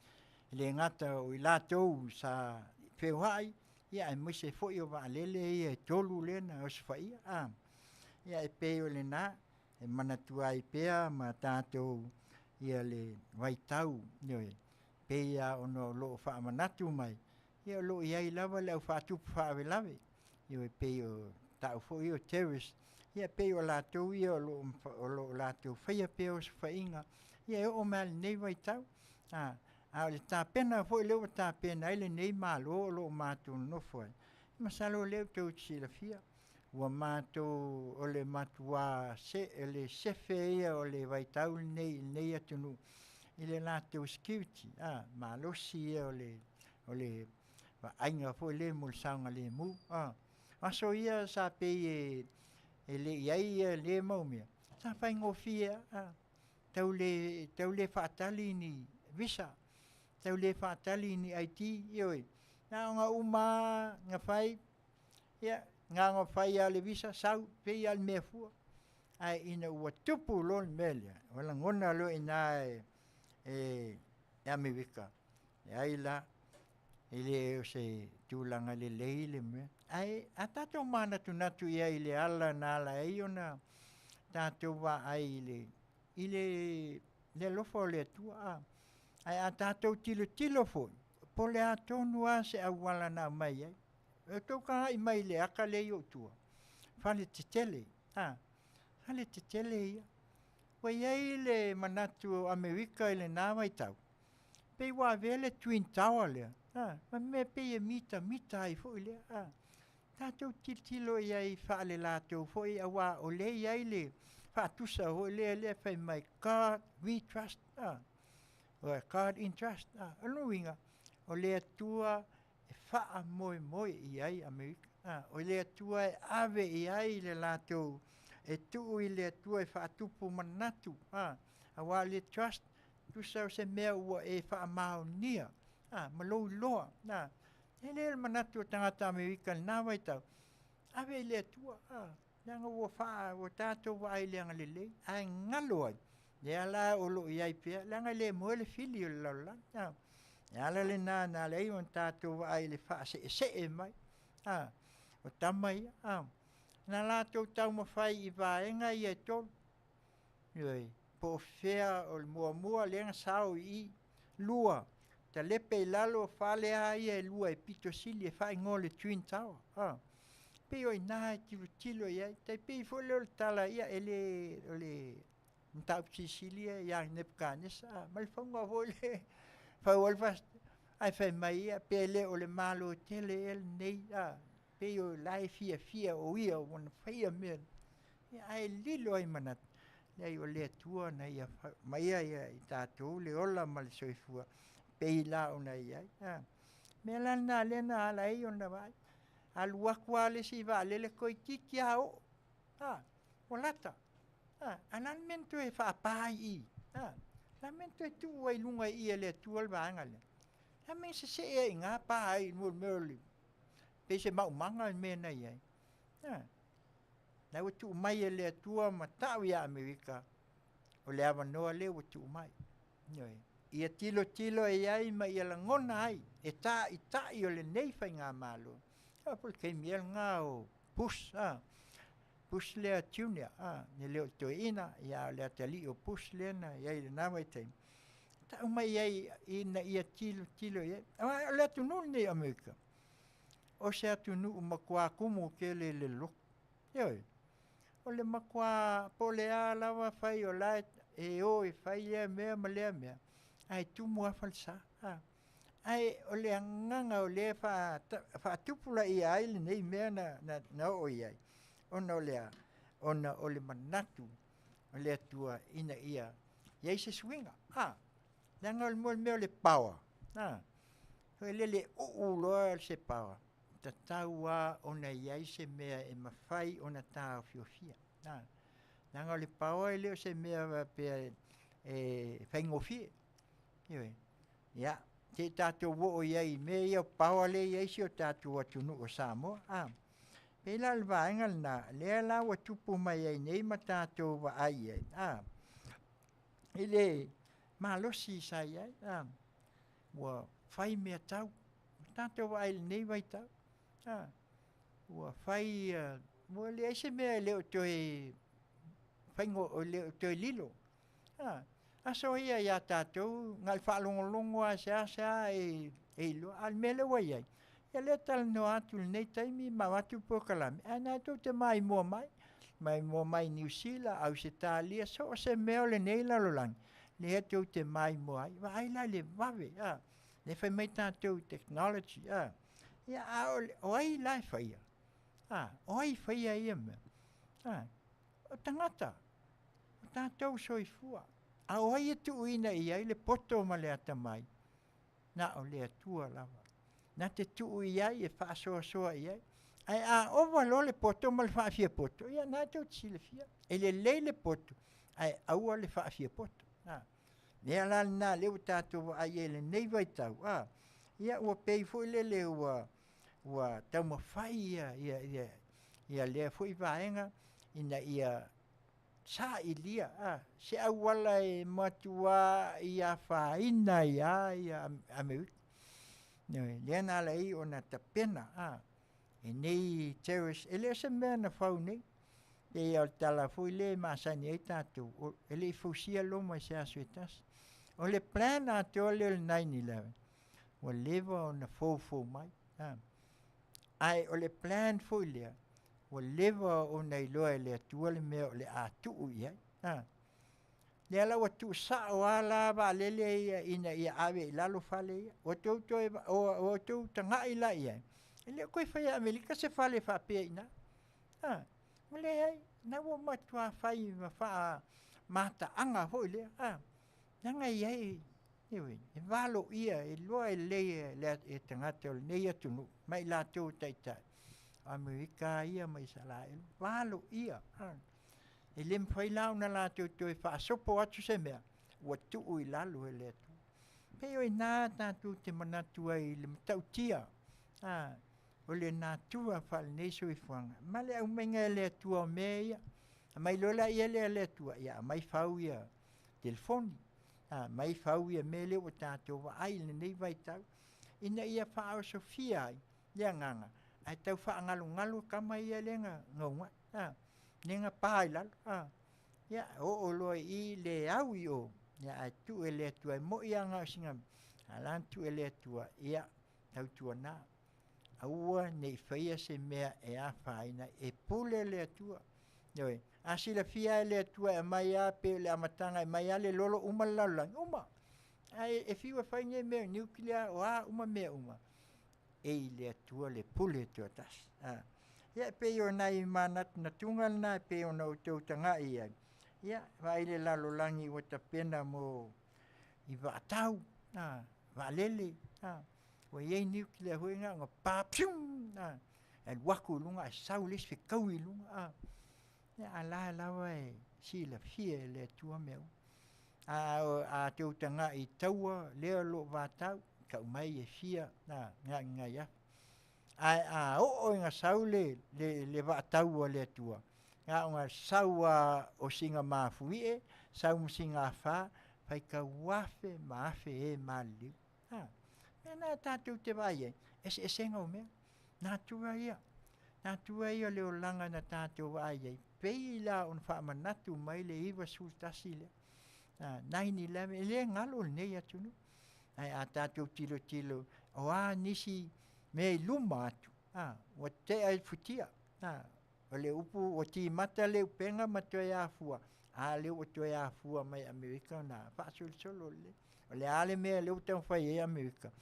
e le gata o i latou sa feoai, ia aemaise foi o vaalele ia e tolu lea na osofaia. Ia e pei o lena e manatua ai pea ma tatou ia le vaitau, ioe, pei lava ona o lo o faamanatu mai, ia o lo o i ai lava le au faatupu faalavelave, ioe, pei o tau foi ia o terrorist, ia pei o latou ia o lo o latou faia pea osofaiga, ia e oo mai lava i lenei vaitau. A o le tapena foi lea ua tapena ai lenei Malo o lo o matou nonofo ai, masalo o lea tou te silafia, ua matou o le matuā le sefe ia o le vaitau lenei i lenei atunuu i le latou security, malosi ia o le vaaiga foi lea mo le saogalemu. O aso ia sa pei e le i ai ia lea mau mea, sa faigofie lava, tau le tau le faatali ni visa, tau le faatali ni ID, ioe, na ona uma lava ona fai, ia na ona fai lava o le visa sau, e pei lava o le mea fua. Ae ina ua tupu loa le mea lea, ua lagona loa i ina e Amerika, leai la, e le o se tulaga lelei le mea. Ae a tatou manatunatu i ai i le ala na ala ai ona tatou vaai i le i le le alofa o le Atua, a. Ae a tatou tilotilo foi, po o le a tonu lava se auala na aumai ai. E outou tagai mai i le ata lea i ou tua, faletetele, a, faletetele ia. Ua i ai le manatu o Amerika i lena vaitau, pei ua avea le Twin Tower lea, a, ma mea pei e mitamita ai foi lea, a. Tatou tilotilo i ai faale-latou foi aua o lea e i ai le faatusa foi lea lea fai mai God we trust, a, God in trust, a. O lona uiga, o le Atua e faamoemoe i ai Amerika, a, o le Atua e ave i ai le latou, e tuu i le Atua e faatupu manatu, a, aua o le trust, tusa o se mea ua e faamaonia, a, ma lou iloa, a. E le o le manatu o tagata Amerika i lena vaitau, ave i le Atua, a, leaga ua faa, ua tatou vaai i le agalelei, ae galo ai, lea la o lo o i ai pea, leaga e le moe le fili o le lalolagi, a. Le ala lena na ala ai ona tatou vaai i le faaseesee mai, a, o tama ia, a. Na latou taumafai i vaega ia e tolu, ioe, po o fea o le muamua lea na sao i i, lua, talepe i lalo fale lava ia e lua e pito sili e faaigoa o le Twin Tower, a. Pei o i ina e tilotilo i ai, tai pei foi lea o le tala, ia e le, o le mataupu silisili ia ia Nepukanesa, a, ma le fauga foi lea e fau ai le Ae fai mai ia, pe le o le Malo tele ea lenei, a, pei o la e fiafia o ia ua na faia mea. Ia, ae lilo ai manatu, leai o le Atua na ia maia ia i tatou le ola ma le soifua, pei la ona i ai. A, mea la lena lea na ala ai ona vaai. Alu atu lava le isi vaalele toeitiiti lava oo. A, ua lata. A, ae o le a le mea na toe faapa ai i i? A, o le a le mea na toe tuu ai i luga i i e le Atua le vaega lea? O le a le mea na sesee ai i ina pa ai i le mea o le pei se maumaga le mea na i ai. A, la ua tuu mai e le Atua ma tau ia Amerika, o le avanoa lea ua tuu mai. Ioe. Ia tilotilo i ai ma ia lagona ai e tāita'i o lenei faigamalo. A po o le taimi ea lena o Bush, a, Bush lea Junior, a, e le o le toeaina, ia a o le atalii o Bush lea na i ai i lena vaitaimi. Tau mai ai ina ia tilotilo i ai. Aua o le atunuu lenei o Amerika, o se atunuu matua tumu tele i le lotu. Ioe. O le matua po o le a lava fai o la e o e fai lea mea ma lea mea, ae tumu lava falesa. A. Ae o le agaga o lea e faatupulaia ai lenei mea na, na, na oo i ai, ona o le a? Ona o le manatu o le Atua ina ia i ai se suiga. A, leaga o le mea o le power, a, foi lele uu loa se power, tatau lava ona i ai se mea e mafai ona taofiofia. A, leaga o le power e le o se mea faapea e faigofie. Ioe. Ia, se i tatou oo i ai i mea ia o power lea e i ai si o tatou atunuu o Samoa. A, pei la o le vaega lena, lea la ua tupu mai ai nei ma tatou vaai i ai, a, i le malosi sa i ai, a, ua fai mea tau. Ua tatou vaai i lenei vaitau, a, ua fai, ua leai se mea e le o toe faigo, e le o toe lilo. A, aso ia ia tatou, na o le faalogologo lava seasea e iloa, a o le mea lea ua i ai, ia lea e talanoa atu i lenei taimi ma avatu polokalame, ae na tou te maimoa mai, maimoa mai i Niu Sila, Ausetalia, so o se mea o lenei lalolagi, lea tou te maimoa ai. Vaai la i le vave, a, lea fai mai tatou i technology, a, ia, a o ai la e faia? A, o ai e faia ia mea? A, o tagata, o tatou soifua. A o ai e tuuina i ai le poto ma le atamai? Na o le Atua lava. Na te tuu i ai e faasoasoa i ai. Ae a ova loa le poto ma le faafiapoto, ia na tou te silafia. E lelei le poto, ae aua le faafiapoto. A, mea la lena lea ua tatou vaai ai i lenei vaitau, a, ia ua pei foi lele ua, ua taumafai ia, ia, ia, ia lea foi vaega ina ia sailia a, se auala e matuā i afaina ai lava ia Amerika. Ioe, lea na ala ai ona tapena a, e nei terrorist, e le o se mea na fau nei. Pei lava o le tala foi lea e masani ai tatou, e le i fausia Roma i se aso e tasi. O le plan atoa lea o le 9/11, ua leva ona foufou mai. A. Ae o le plan foi lea, ua leva ona iloa e le Atua le mea o le a tuu i ai. A. Lea la ua tuusao lava la vaalele ia ina ia ave i lalo fale ia. Ua tou toe, ua tou tagai la i ai, e le o toe faia e Amerika se fale faapea i ina. A. Ua leai, na ua matua fai ma faamataaga foi lea. A. Leaga e i ai, ioe, e valoia, e iloa lelei e, e tagata o lenei atunuu ma i latou o taitai, o Amerika lava ia ma Isaraelu, valoia. A. E le mafai la ona latou toe faasopo atu se mea, ua tuu i lalo e le Atua. Pei o i ina tatou te manatu ai i le matautia, a, o le natura faalenei soifuaga, ma le aumaiga e le Atua o mea ia. Aumai loa laia lea e le Atua, ia aumai fau ia telefoni, aumai fau ia mea lea ua tatou vaai i lenei vaitau, ina ia faaosofia ai le agaga, ae tau faagalogalo tama ia lea na gaugae, a, lea na pa i lalo, a, ia oo loa i i le au i o, ia ae tuu e le Atua, e moni lava na o sina, a la na tuu e le Atua, ia tautuana, aua ne i faia se mea e afaina ai, e pule le Atua. Ioe. A silafia e le Atua e aumai lava pei o le amataga e aumai lava le lolo uma le lalolagi, uma. Ae e fiu e fai nei mea nuclear, o a uma mea uma, e i le Atua le pule toatasi. A. Ia e pei o nai manatunatuga lena e pei ona outou tagai ai, ia vaai le lalolagi ua tapena mo i vaatau, a, vaalele, a, ua i ai nuclear foi na ona pa, pium, a, e alu atu i luga ae sau le isi fetaui i luga, a. Ia a la e lava e silafia e le Atua mea uma. A a outou tagai i taua lea o lo o vatau, tau mai e fia na nai afe. Ae a oo ina sau le le le vaatau a le Atua, na ona sau lava o sina mafuie, sau ma sina afa, faitau afe ma afe e maliliu. A, mea na tatou te vaai ai, eseesega o mea. Natura ia, natura ia o le olaga na tatou vaai ai, pei la ona faamanatu mai le 91 lea, 9/11, e le galo lenei atunuu. Ae a tatou tilotilo o a nisi mea i luma atu, a, ua tea i futia, a, o le upu ua timata le upega ma toe afua, a lea ua toe afua mai Amerika ona faasolosolo lelei. O le a le mea lea ua taumafai ai Amerika?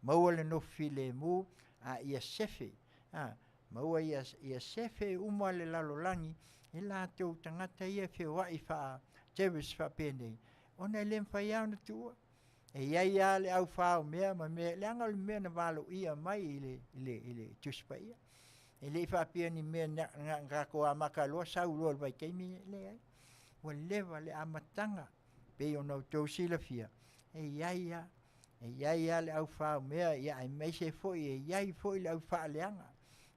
Maua le nofo filemu a ia sefe, a, maua ia, ia sefe uma le lalolagi i latou tagata ia e feoai faa terrorist faapenei, ona e le mafai lava ona tuua. E i ai lava le aufā o mea ma mea, leaga o le mea na valoia mai i le, i le, i le Tusi Paia. E le i faapea ni mea na, na, na tatou amata loa sau loa i le vaitaimi, leai. Ua leva le amataga, pei ona outou silafia, e i ai lava, e i ai lava le aufā o mea, ia aemaise foi e i ai foi le aufaaleaga.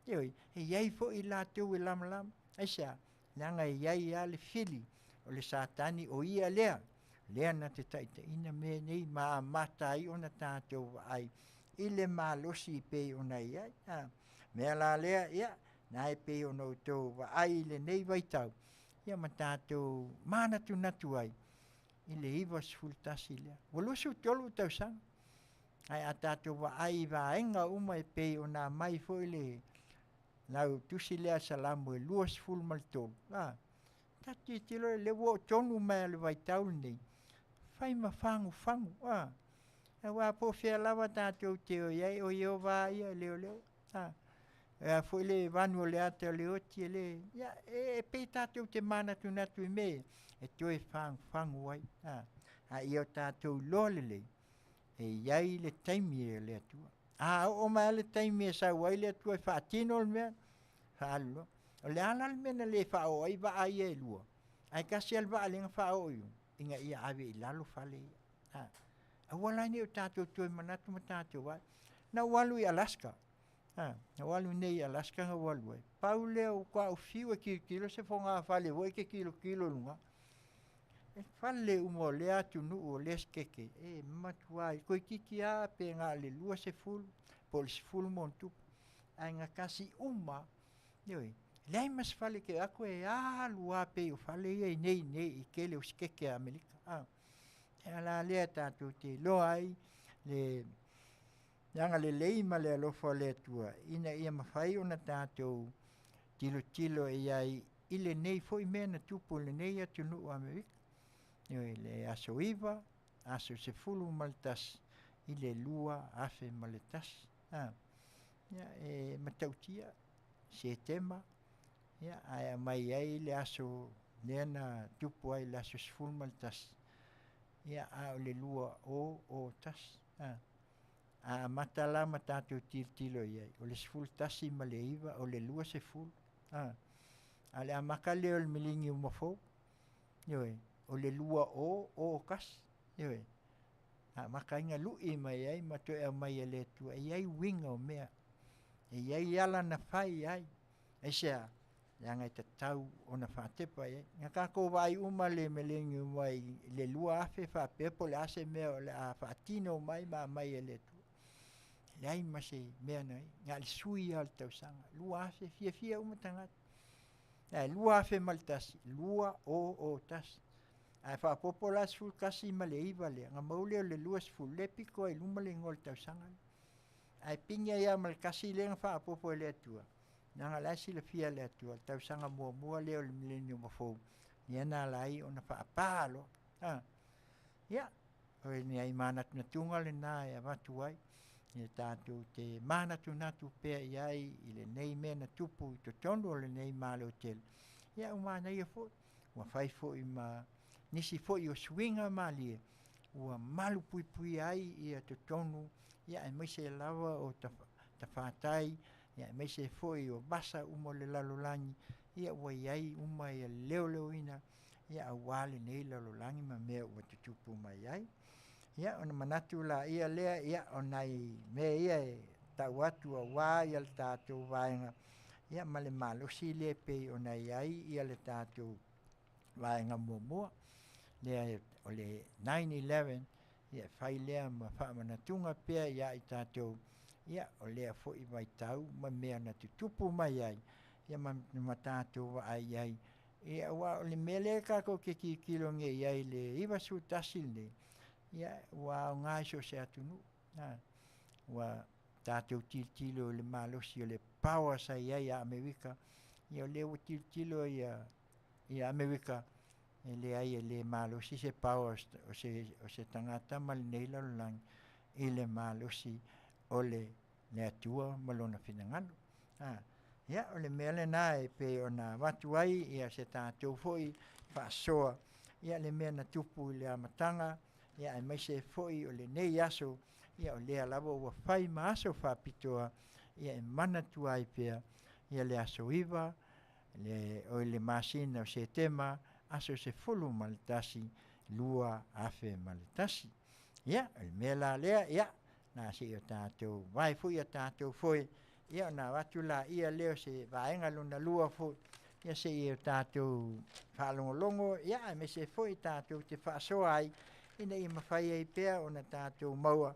Ioe, e i ai foi latou e lamalama. Aisea? Leaga e i ai lava le fili o le Satani o ia lea, lea na te taitaiina mea nei ma amata ai ona tatou vaai i le malosi pei ona i ai. A, mea la lea, ia, na e pei ona outou vaai i lenei vaitau, ia ma tatou manatunatu ai i le 91 lea. Ua 23 tausaga, ae a tatou vaai i vaega uma e pei ona aumai foi le lau tusi lea Salamo e 23, a, tatou tilotilo lea ua oo tonu mai lava i le vaitau lenei, fai ma fagufagu, a, aua po o fea lava tatou te o i ai, o Ieova lava ia e leoleo, a, e a foi le vanu o le ata o le oti e le, ia, e pei tatou te manatunatu i mea ia, e toe fagufagu ai, a, a ia o tatou iloa lelei, e i ai le taimi e le Atua. A oo mai lava le taimi e sau ai le Atua e faatino le mea, faaalu loa. O le a la le mea na le faaoo ai vaa ia e lua, ae tasi lava le vaa lea na faaoo i luga, ina ia ave i lalo fale ia. A, aua la ne i o tatou toe manatu ma tatou vaai. Na ou alu i Alaska, a, na ou alu nei i Alaska na ou alu ai. Pau lea ua ou fiu e tilotilo se fogafale foi e te tilotilo i luga. E fale uma o lea atunuu o lea sekete, e matuai, toeitiiti lava pe na o le 20 po o le 10+, ae gatasi uma lava. Ioe, leai ma se fale e te atu e alu lava pei o fale ia i nei nei i tele o sekete a Amerika. A, e ala lea tatou te iloa ai le le agalelei ma le alofa o le Atua ina ia mafai ona tatou tilotilo i ai i lenei foi mea na tupu i lenei atunuu o Amerika. Ioe, le aso 9, aso 11 i le 2001. A, ia, e matautia, Setema, ia, ae aumai ai le aso lea na tupu ai le aso 11, ia, a o le 2001. A, a amata la ma tatou tilotilo i ai, o le 11 ma le 9, o le 20, a, a o le amata lea o le mileniuma fou, ioe, o le 2001, ioe, amata ai na lui mai ai ma toe aumai e le Atua, e i ai uiga o mea, e i ai ala na fai ai, aisea? Leaga e tatau ona faatepa i ai. Na tatou vaai uma le millennium ai i le 2000 faapea po o le a se mea o le a faatino mai ma aumai e le Atua. Leai ma se mea na i, na o le sui lava o le tausaga. 2000, fiafia uma tagata. Ae 2001, 2001. Ae faaopoopo la 11 ma le 9 lea, ona maua lea o le 20, lea e pito ai i luma le igoa o le tausaga lea. Ae pigi ai lava ma le tasi lea na faaopoopo e le Atua, leaga o la e silafia e le Atua le tausaga muamua lea o le mileniuma fou, lea na ala ai ona faapa loa. A, ia, O ni ai manatunatuga lenā e avatu ai ia tatou te manatunatu pea i ai i lenei mea na tupu i totonu o lenei Malo tele. Ia ua manaia foi, ua fai foi ma nisi foi o suiga malie ua malupuipuia ai ia totonu, ia aemaise lava o tafatai, ia aemaise foi o vasa uma o le lalolagi, ia ua i ai uma ia le leoleoina ia aua lenei lalolagi ma mea ua tutupu mai ai. Ia ona manatu laia lea, ia o nai mea ia e tau atu aua ia le tatou vaega, ia ma le malosi lea e pei ona i ai ia le tatou vaega muamua lea o le 9/11, ia e fai lea ma faamanatuga pea ia i tatou, ia o lea foi vaitau ma mea na tutupu mai ai, ia ma tatou vaai i ai. Ia aua o le mea lea tatou te tilotilo nei i ai i le 91 lenei, ia ua aoga i so o se atunuu. Ua tatou tilotilo i le malosi o le power sa i ai ia Amerika, ia o lea ua tilotilo ia ia Amerika, e leai e le malosi se power o se, o se tagata ma lenei lalolagi i le malosi o le le Atua ma lona finagalo. A, ia, o le mea lena e pei ona avatu ai ia se tatou foi faasoa, ia le mea na tupu i le amataga, ia aemaise foi o lenei aso, ia o lea lava ua fai ma aso faapitoa, ia e manatua ai pea ia le aso 9 le, o le masina o Setema, aso 11, 2001. Ia, o le mea la lea, ia, na se i o tatou vae foi a tatou foe, ia ona avatu laia lea o se vaega lona lua foi, ia se i o tatou faalogologo, ia aemaise foi tatou te faasoa ai, ina ia mafai ai pea ona tatou maua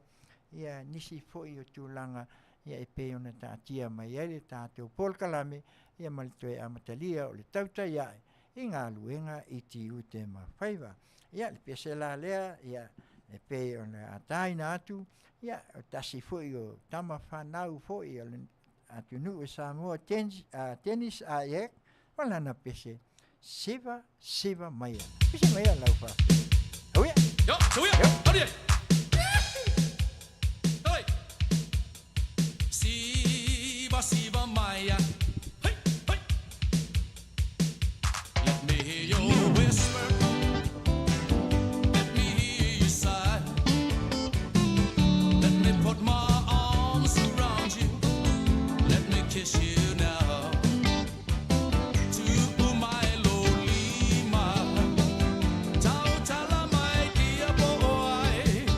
ia nisi foi o tulaga ia e pei ona taatia mai ai le tatou polokalame ia ma le toe amatalia o le tautai ae i galuega i tiute ma faiva. Ia le pese la lea ia e pei ona ataina atu, ia o tasi foi o tama fanau foi o le atunuu o Samoa, Dennis Ayek, ma lana pese Siva Siva Maia. Pese maia lau faafetai. Hauia! Yo, hauia! Hauia! Hoi! Siva Siva Maia. Hoi! Hoi! Let me hear your whisper. Let me hear you sigh. Let me put my arms around you. Let me kiss you now. To my Lolima. Tau tala my dear boy.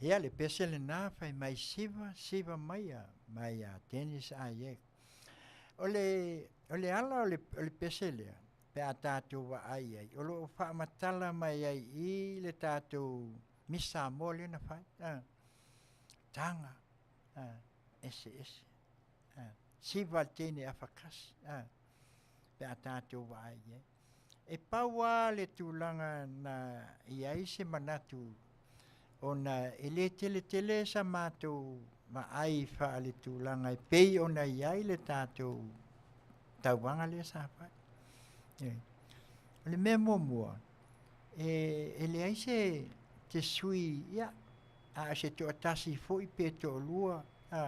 Ia, le pese lena fai mai siva, siva mai a mai ia Dennis Ayek. O le, o le ala o le, o le pese lea, pe a tatou vaai ai, o lo o faamatala mai ai i le tatou Miss Samoa lea na fai, a, taga, a, eseese, a, siva le teine afakasi, a, pe a tatou vaai i ai. E pau lava le tulaga na i ai se manatu ona e le teletele sa matou vaai faaletulaga e pei ona i ai le tatou tauvaga lea sa fai. O le mea muamua, e, e leai se te sui, ia, a o se toatasi foi pe toalua, a,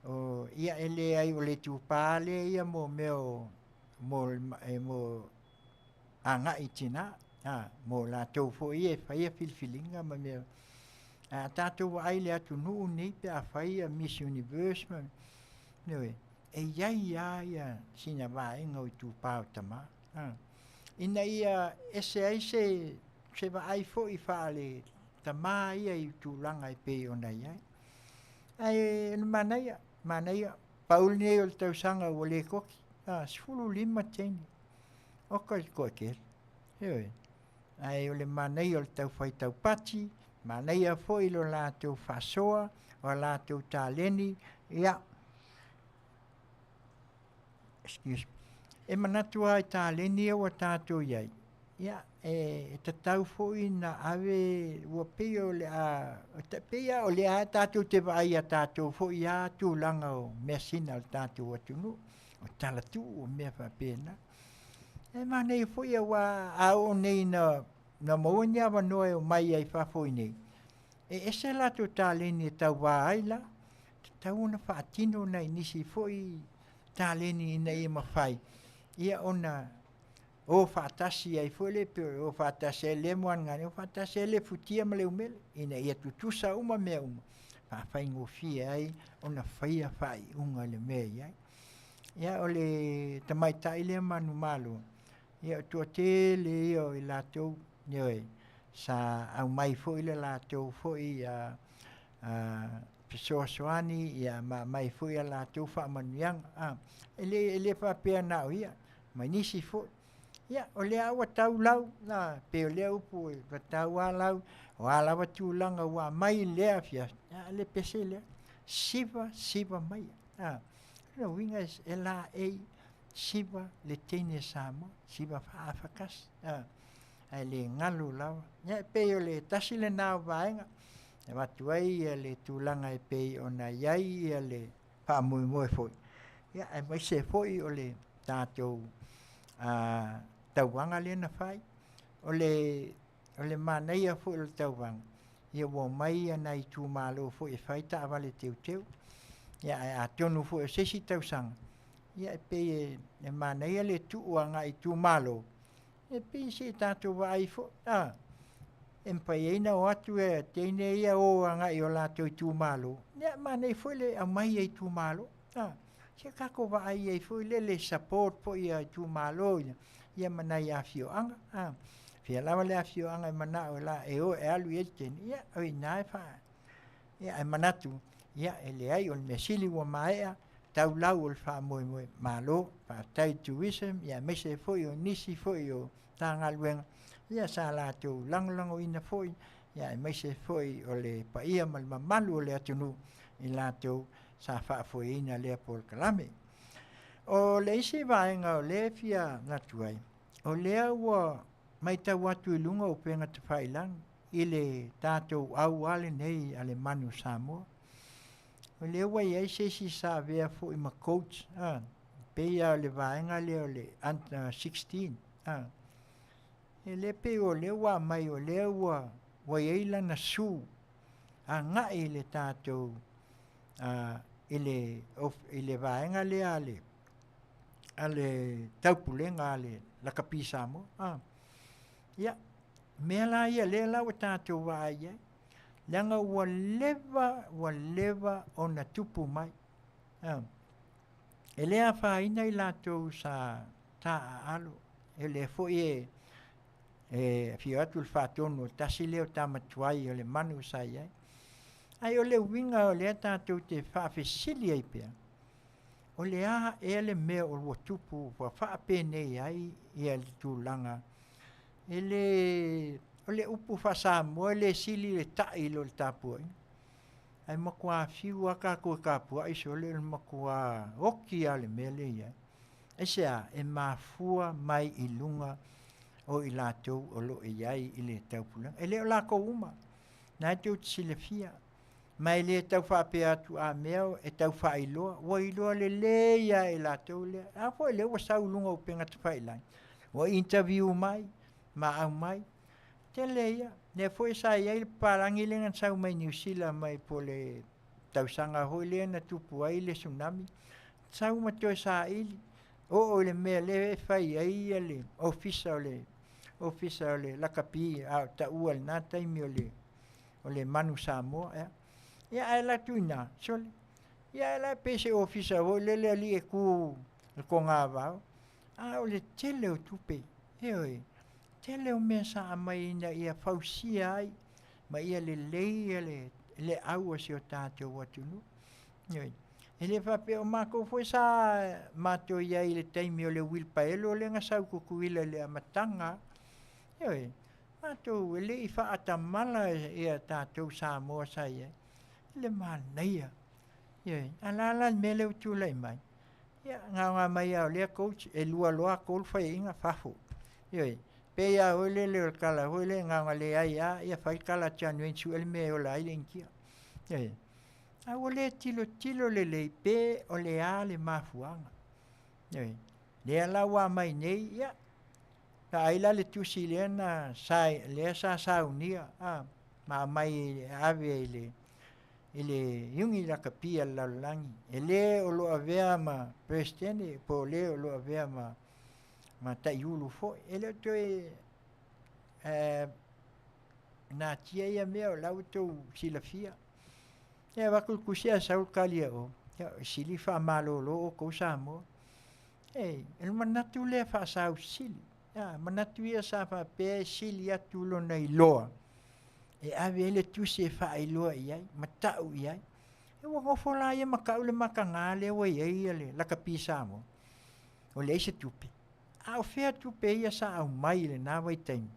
o, ia e leai o le itupa lea ia mo mea o mo e mo agai i tina, a, mo latou foi ia e faia filifiliga ma mea. A tatou vaai i le atunuu nei pe a fai ia Miss Universe ma, ioe, e i ai lava ia sina vaega o itupa o tama, a, ina ia ese ai se se vaai foi faale tama ia i tulaga e pei ona i ai. Ae o le manaia, manaia, pau lenei o le tausaga ua le koki, a, 15 teine. Oka i le toatele, ioe. Ae o le manaia o le taufai taupati, manaia foi lo latou faasoa, o a latou taleni, ia, excuse me, e manatu lava i taleni ia ua tatou i ai, ia, e tatau foi ona ave, ua pei o le a, pei lava o lea tatou te vaai i a tatou foi lava tulaga o measina a le tatou atunuu, o talatuu, o mea faapena. E manaia foi aua a oo nei ina na maua ni avanoa e omai ai fafo i inei, e ese latou taleni e tauva ai la, tatau ona faatino nai nisi foi taleni ina ia mafai ia ona o faatasi ai foi le pei o faatasi ai le moanagane, o faatasi ai le futia ma le umele, ina ia tutusa uma mea uma, faafaigofie ai ona faia faaiuga i le mea e i ai. Ia, o le tamaitai lea manumalo, ia o toatele ia o i latou, ioe, sa aumai foi le latou foi a, a fesoasoani, ia ma aumai foi a latou faamanuiaga. A, e le, e le faapea na o ia, ma nisi foi. Ia, o lea ua tau lau, na, pei o lea upu e ua tau lava lau, o a lava tulaga ua aumai i lea afiafi, a le pese lea, siva, siva mai. A, o lona uiga e laei siva le teine Samoa, siva faaafakasi, a, ae le galo lava. Ia, e pei o le tasi lena o vaega e avatu ai ia le tulaga e pei ona i ai ia le faamoemoe foi, ia, aemaise foi o le tatou a, tauvaga lea na fai. O le, o le manaia foi o le tauvaga, ia ua omai ia nai itumalo foi e fai taavale teuteu. Ia, ae atonu foi o se isi tausaga, ia e pei e, e manaia le tuu agai itumalo, e pei se i tatou vaai foi, a, e mafai ai ona o atu e teine ia o agai i o latou itumalo, ia manaia foi le aumai e itumalo, a, se tatou vaai ai foi lele i support foi a itumalo ia, ia ma nai afioaga, a, fia lava le afioaga e manao e la e o e alu i ai le teine, ia o i ina e faa, ia ae manatu, ia e leai o le mea sili ua maea, tau lau o le faamoemoe, malo, faafetai i tourism, ia aemaise foi o nisi foi o Matagaluega, ia sa latou lagolagoina foi, ia aemaise foi o le paia ma le mamalu o le atunuu i latou sa faafoeina lea polokalame. O le isi vaega o lea e fia manatu ai, o lea ua matau atu i luga o upega tafailagi i le tatou auala lenei a le Manu Samoa. O lea ua i ai se isi sa avea foi ma coach, a, pei lava o le vaega lea o le under 16, a. E le pei o lea ua aumai o lea ua, ua i ai lana su agai i le tatou, a, i le, i le vaega lea a le, a le taupulega a le Lakapi Samoa, a. Ia, mea la ia lea la ua tatou vaai i ai, leaga ua leva, ua leva ona tupu mai. A, e le afaina i latou sa taaalo, e lea foi e, e afio atu le faatonu o tasi lea o tama tuai o le manu sa i ai. Ae o le uiga o lea tatou te faafesili ai pea, o le a ea le mea o ua tupu ua faapenei ai ia le tulaga e le o le upu faa-Samoa e le sili le ta'i i lo le tapuaiga. Ae matua fiu lava tatou e tapuai sole o le matua oti lava o le mea lea e i ai. Aisea? E mafua mai i luga o i latou o lo o i ai i le taupulega. E le o latou uma, na tou te silafia, ma e le tau faapea atu a mea e tau faailoa, ua iloa lelei lava e latou lea. A foi lea ua sau i luga o upega tafailagi, ua interview mai ma aumai. Tele ia, lea foi sa i ai le papalagi lea na sau mai Niu Sila mai po o le tausaga foi lea na tupu ai le tsunami, sau ma toe saili, oo i le mea lea e fai ai le ofisa o le ofisa o le lakapi a o taua i lena taimi o le o le Manu Samoa ea. Ia ae alu atu i ina, sole, ia ae la e pei se ofisa foi lele alii e tu i le togavao, a o le tele o tupe, ioe, tele o mea sa aumai ina ia fausia ai ma ia lelei le le au a si o tatou atunuu. Ioe. E le faapea o matou foi sa matou i ai i le taimi o le uilipaelo lea na sau i Tutuila i le amataga. Ioe, matou e le i faatamala ia tatou Samoa sa i ai i le manaia. Ioe, a o le a la le mea lea ua tulai mai? Ia, na ona aumai lava o lea coach, e lua loa tolu faiaina, fafo. Ioe, pei lava foi lele o le tala foi lea na ona leai lava, ia fai le tala a John Wayne, sue le mea e ola ai le Initia. Ioe, a ua le tilotilo lelei pe o le a le mafuaaga. Ioe, lea la ua aumai nei, ia, vaai la le tusi lea na sa, lea sa saunia, a, ma aumai e ave i le i le iugi lakapi a le lalolagi, e le o lo o avea ma Peresetene po o le o lo o avea ma ma taiulu foi. E le o toe eh, natia ia mea o la ua tou silafia. E avatu le tusi ae sau le tali a o, ia, e sili faamalolo outou Samoa. E, e le manatu lea faasausili. A, manatu ia sa faapea e sili atu lona iloa e ave ai le tusi e faailoa i ai ma ta'u i ai. E ua nofo la ia ma ta'u le mataga lea ua i ai le lakapi Samoa, ua leai se tupe. A o fea tupe ia sa aumai i lena vaitaimi?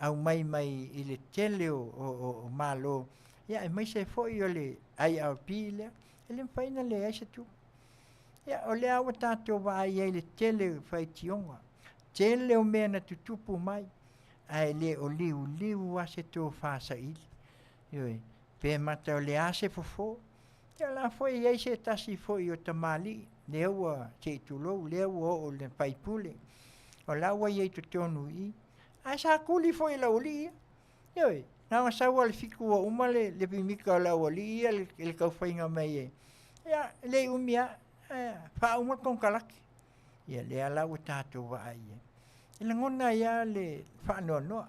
Aumai mai i le tele o, o, o, o Malo, ia aemaise foi o le IRP lea, e le mafai ona leai se tupe. Ia, o lea ua tatou vaai ai i le tele o faitioga, tele o mea na tutupu mai, ae le o liuliu lava se tofa saili. Ioe, pe mata o le a se fofo. Ia o la foi e i ai se tasi foi o tamalii, lea ua, se i tulou, lea ua oo i le faipule, o la ua i ai i totonu i i. Ae sa tuli foi e le aualii ia. Ioe, na ona sau lava i le 7 ua uma le, le pimika o le aualii ia i le taufaiga mai e, ia, e le i umi lava, ae faauma le konekarate. Ia lea la ua tatou vaai i ai. E lagona ai lava le faanoanoa,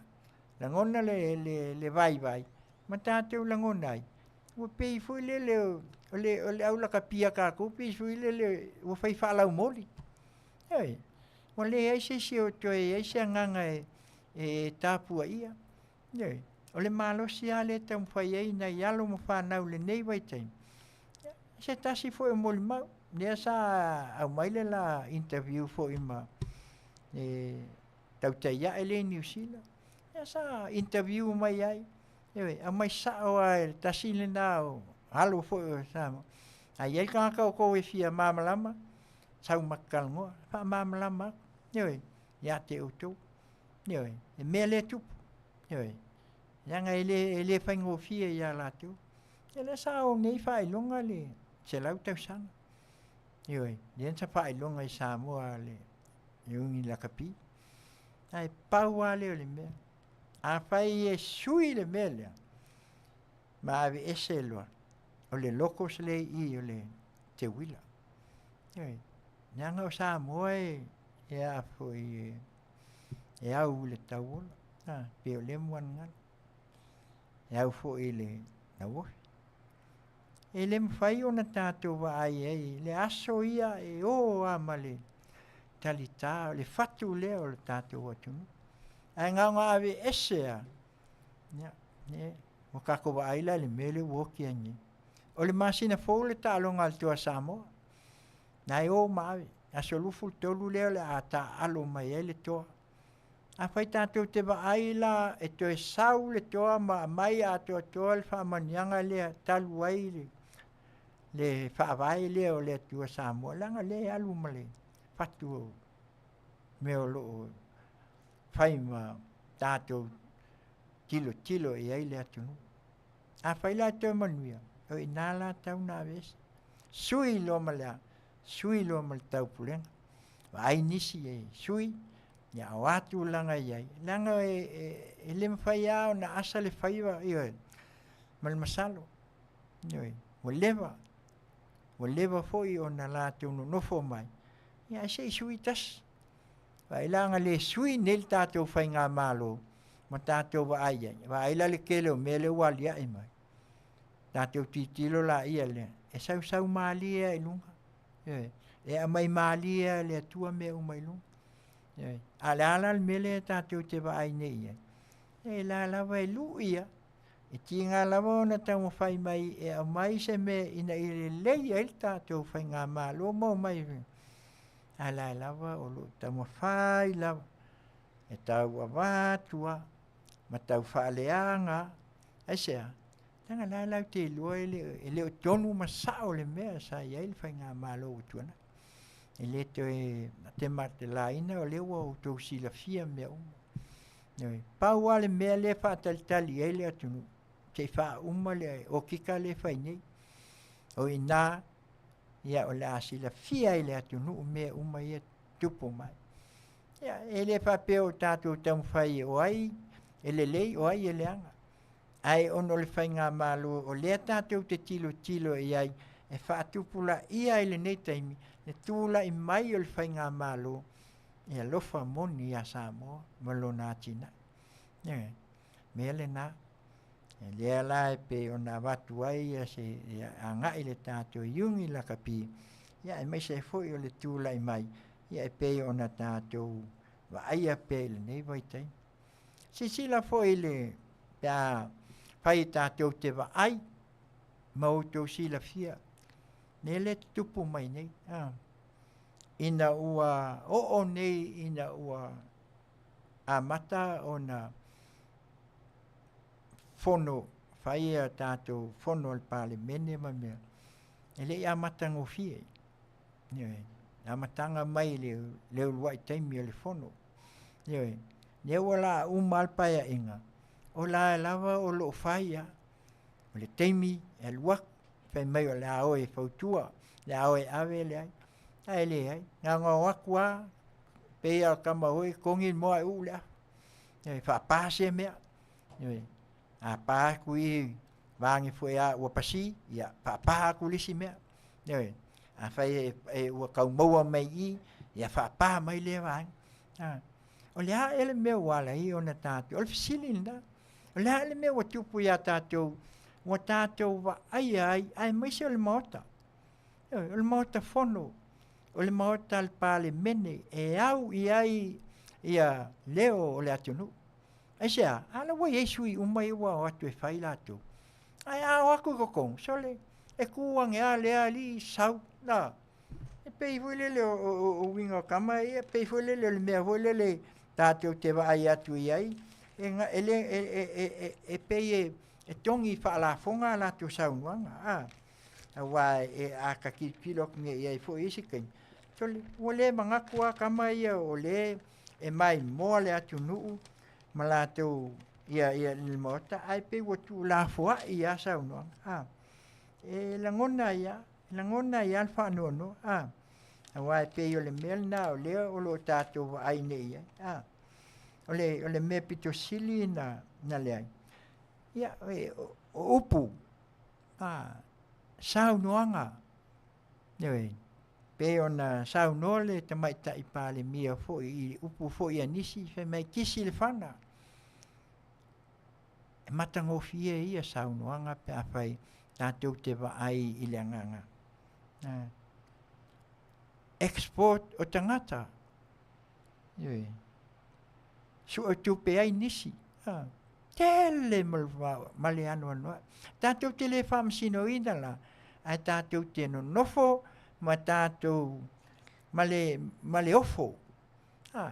lagona le, le, le vaivai, ma tatou lagona ai, ua pei foi lele o le, o le au lakapi a tatou pei foi lele ua fai faalaumoli. Ioe, ua leai se isi o toe i ai se agaga e, e tapuaia. Ioe, o le malosi lava lea e taumafai ai nai alo ma fanau i lenei vaitaimi. Ia, se tasi foi o molimau, lea sa aumai le la interview foi ma le tautai ae lea i Niu Sila. Ia sa interview mai ai, ioe, aumai sao lava e le tasi lena o alo foi o Samoa. A i ai le tagata o tou e fia malamalama, sau ma te talanoa, faamalamalama atu, ioe, ia te outou. Ioe, e mea lea e tupu, ioe, leaga e le, e le faigofie ia latou. Ia lea sa o nei faailoga le 100 tausaga. Ioe, lea sa faailoga i Samoa le iugi lakapi. Ae pau lava lea o le mea. Afai e sui le mea lea, ma aveese loa, o le locos lea i i o le teuila. Ioe, leaga o Samoa e, e a foi e, e au i le tauola, a, pei o lea muanugalu. E au foi i le lauofi. E le mafai ona tatou vaai ai le aso ia e o lava ma le talita, o le fatu lea o le tatou atunuu. Ae na ona aveese lava, ia, e. Ua tatou vaai la i le mea lea ua oti ai nei. O le masina fou le taaloga a le Toa Samoa. Na e o ma ave. Aso 23 lea o le a taaalo mai ai le toa. Afai tatou te vaai la e toe sau le toa ma aumai atoatoa le faamanuiaga lea talu ai le, le faavae lea o le Atua Samoa, leaga lea e alu ma le fatu o mea o lo o fai ma tatou tilotilo i ai le atunuu. Afai la e toe manuia, o i ina la tau na aveese. Sui loa ma le a? Sui loa ma le taupulega. Vaai nisi e sui, ia o a tulaga e i ai, leaga e, e, e le mafai lava ona asa le faiva, ioe, ma le masalo. Ioe, ua leva, ua leva foi ona latou nonofo mai, ia ae se i sui tasi. Vaai la ana le sui nei le tatou faigamalo ma tatou vaai ai, vaai la le tele o mea lea ua aliae mai. Tatou tilotilo laia lea, e sausau malie lava i luga. Ioe. E aumai malie lava e le Atua mea uma i luga. Ioe. A o le a la le mea lea tatou te vaai nei i ai? E la lava e lui lava. E tiga lava ona taumafai mai e aumai se mea ina ia lelei ai le tatou faigamalo ma omai ae la e lava o lo o taumafai lava e tau avatu lava ma tau faaleaga. Aisea? Leaga la latou te iloa e le, e le o tonu ma sao le mea sa i ai le faigamalo ua tuanai. E le toe tematelaina o lea ua outou silafia mea uma. Ioe. Pau lava le mea lea e faatalitali ai le atunuu, se i faauma le okika lea e fai nei. O i ina, ia o le a silafia ai le atunuu mea uma ia tupu mai. Ia, e le faapea o tatou taumafai o ai e lelei, o ai e leaga. Ae ona o le faigamalo o lea tatou te tilotilo i ai e faatupulaia ai lenei taimi le tulai mai o le faigamalo e alofa moni ia Samoa ma lona atinae. Ioe, mea lena. Lea la e pei ona avatu ai ia se ia agai le tatou Iuni Lakapi, ia aemaise ai foi o le tulai mai ia e pei ona tatou vaaia pea i lenei vaitaimi. Silasila foi i le pe a fai e tatou te vaai ma outou silafia mea lea e tutupu mai nei a ina ua oo nei ina ua amata ona fono fai a tatou fono a le Palemene ma mea e le i amata gofie. Ioe, amataga mai le le uluai taimi o le fono. Ioe, lea ua laa uma lava le paeaiga, o la lava o lo o fai lava. O le taimi e alu atu, fai mai o le a o e fautua, o le a o e ave, leai. Ae leai, na ona o atu lava, pei lava o le tama foi e togi le moa ae uu le afa. Ioe, faapa sia mea. Ioe, a pa atu i vaeane foi lava ua pasi, ia faapa atu le isi mea. Ioe, afai e, e ua tau maua mai i i, ia faapa mai lea vaega. A, o le a ea le mea ua ala ai ona tatou, o le fesili lena, o le a le mea ua tupu iā tatou, ua tatou vaaia ai, aemaise o le Maota. Ioe, o le Maota Fono, o le Maota a le Palemene e au i ai ia leo o le atunuu. Aisea? A la ua i ai sui uma ia ua o atu e fai latou. Ae a o atu i totonu, sole, e tu ane lava lea alii sau, na. E pei foi lele o, o, o, o uiga o tama ia, pei foi lele o le mea foi lele tatou te vaai atu i ai, e, e, e, e, e, e, e pei e, e togi faalafoga a latou saunoaga, a. Aua e, a ta tilotilo atu nei i ai foi i isi taimi, sole, ua le manatu lava tama ia o le e maimoa le atunuu ma latou ia ia le Maota, ae pei ua tuulafoai lava saunoaga. A, e lagona ai lava, e lagona ai lava le faanoanoa. A, aua e pei o le mea lena o lea o lo o tatou vaai nei i ai. A, o le, o le mea pito sili na, na leai, ia, e, o, o upu, a, saunoaga, ioe, pei ona saunoa le Tamaitai Palemia foi i upu foi a nisi, fai mai, kisi le fana. E matagofie ia saunoaga pe afai tatou te vaai i le agaga. Export o tagata. Ioe. Suetupe ai nisi. Tele ma le ma le anoanoai. Tatou te le faamasinoina la, ae tatou te nonofo ma tatou ma le, ma le ofo. A,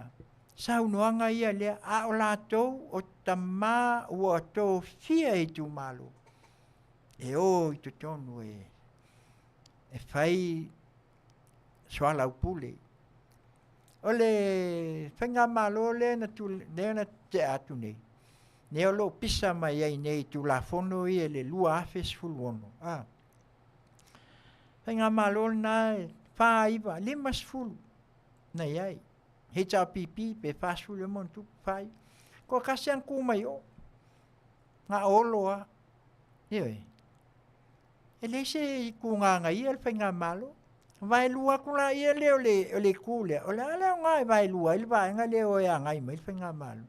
saunoaga ia lea, a o latou o tamā ua tofia e itumalo e o i totonu e, e fai soalaupule. O le faigamalo lea na, lea na tea atu nei, lea o lo o pisa mai ai nei i Tulafono ia i le 2016, a. Faigamalo lena e 49, 50 na i ai. HRPP pe 40 ma ona tupu, 49. Toatasi lava na tu mai o, na o Olo lava. Ioe. E leai se itu na agaia le faigamalo. Vaelua atu laia lea o le, o le itu lea, o le a le aoga e vaelua ai le vaega lea e o e agai mai le faigamalo.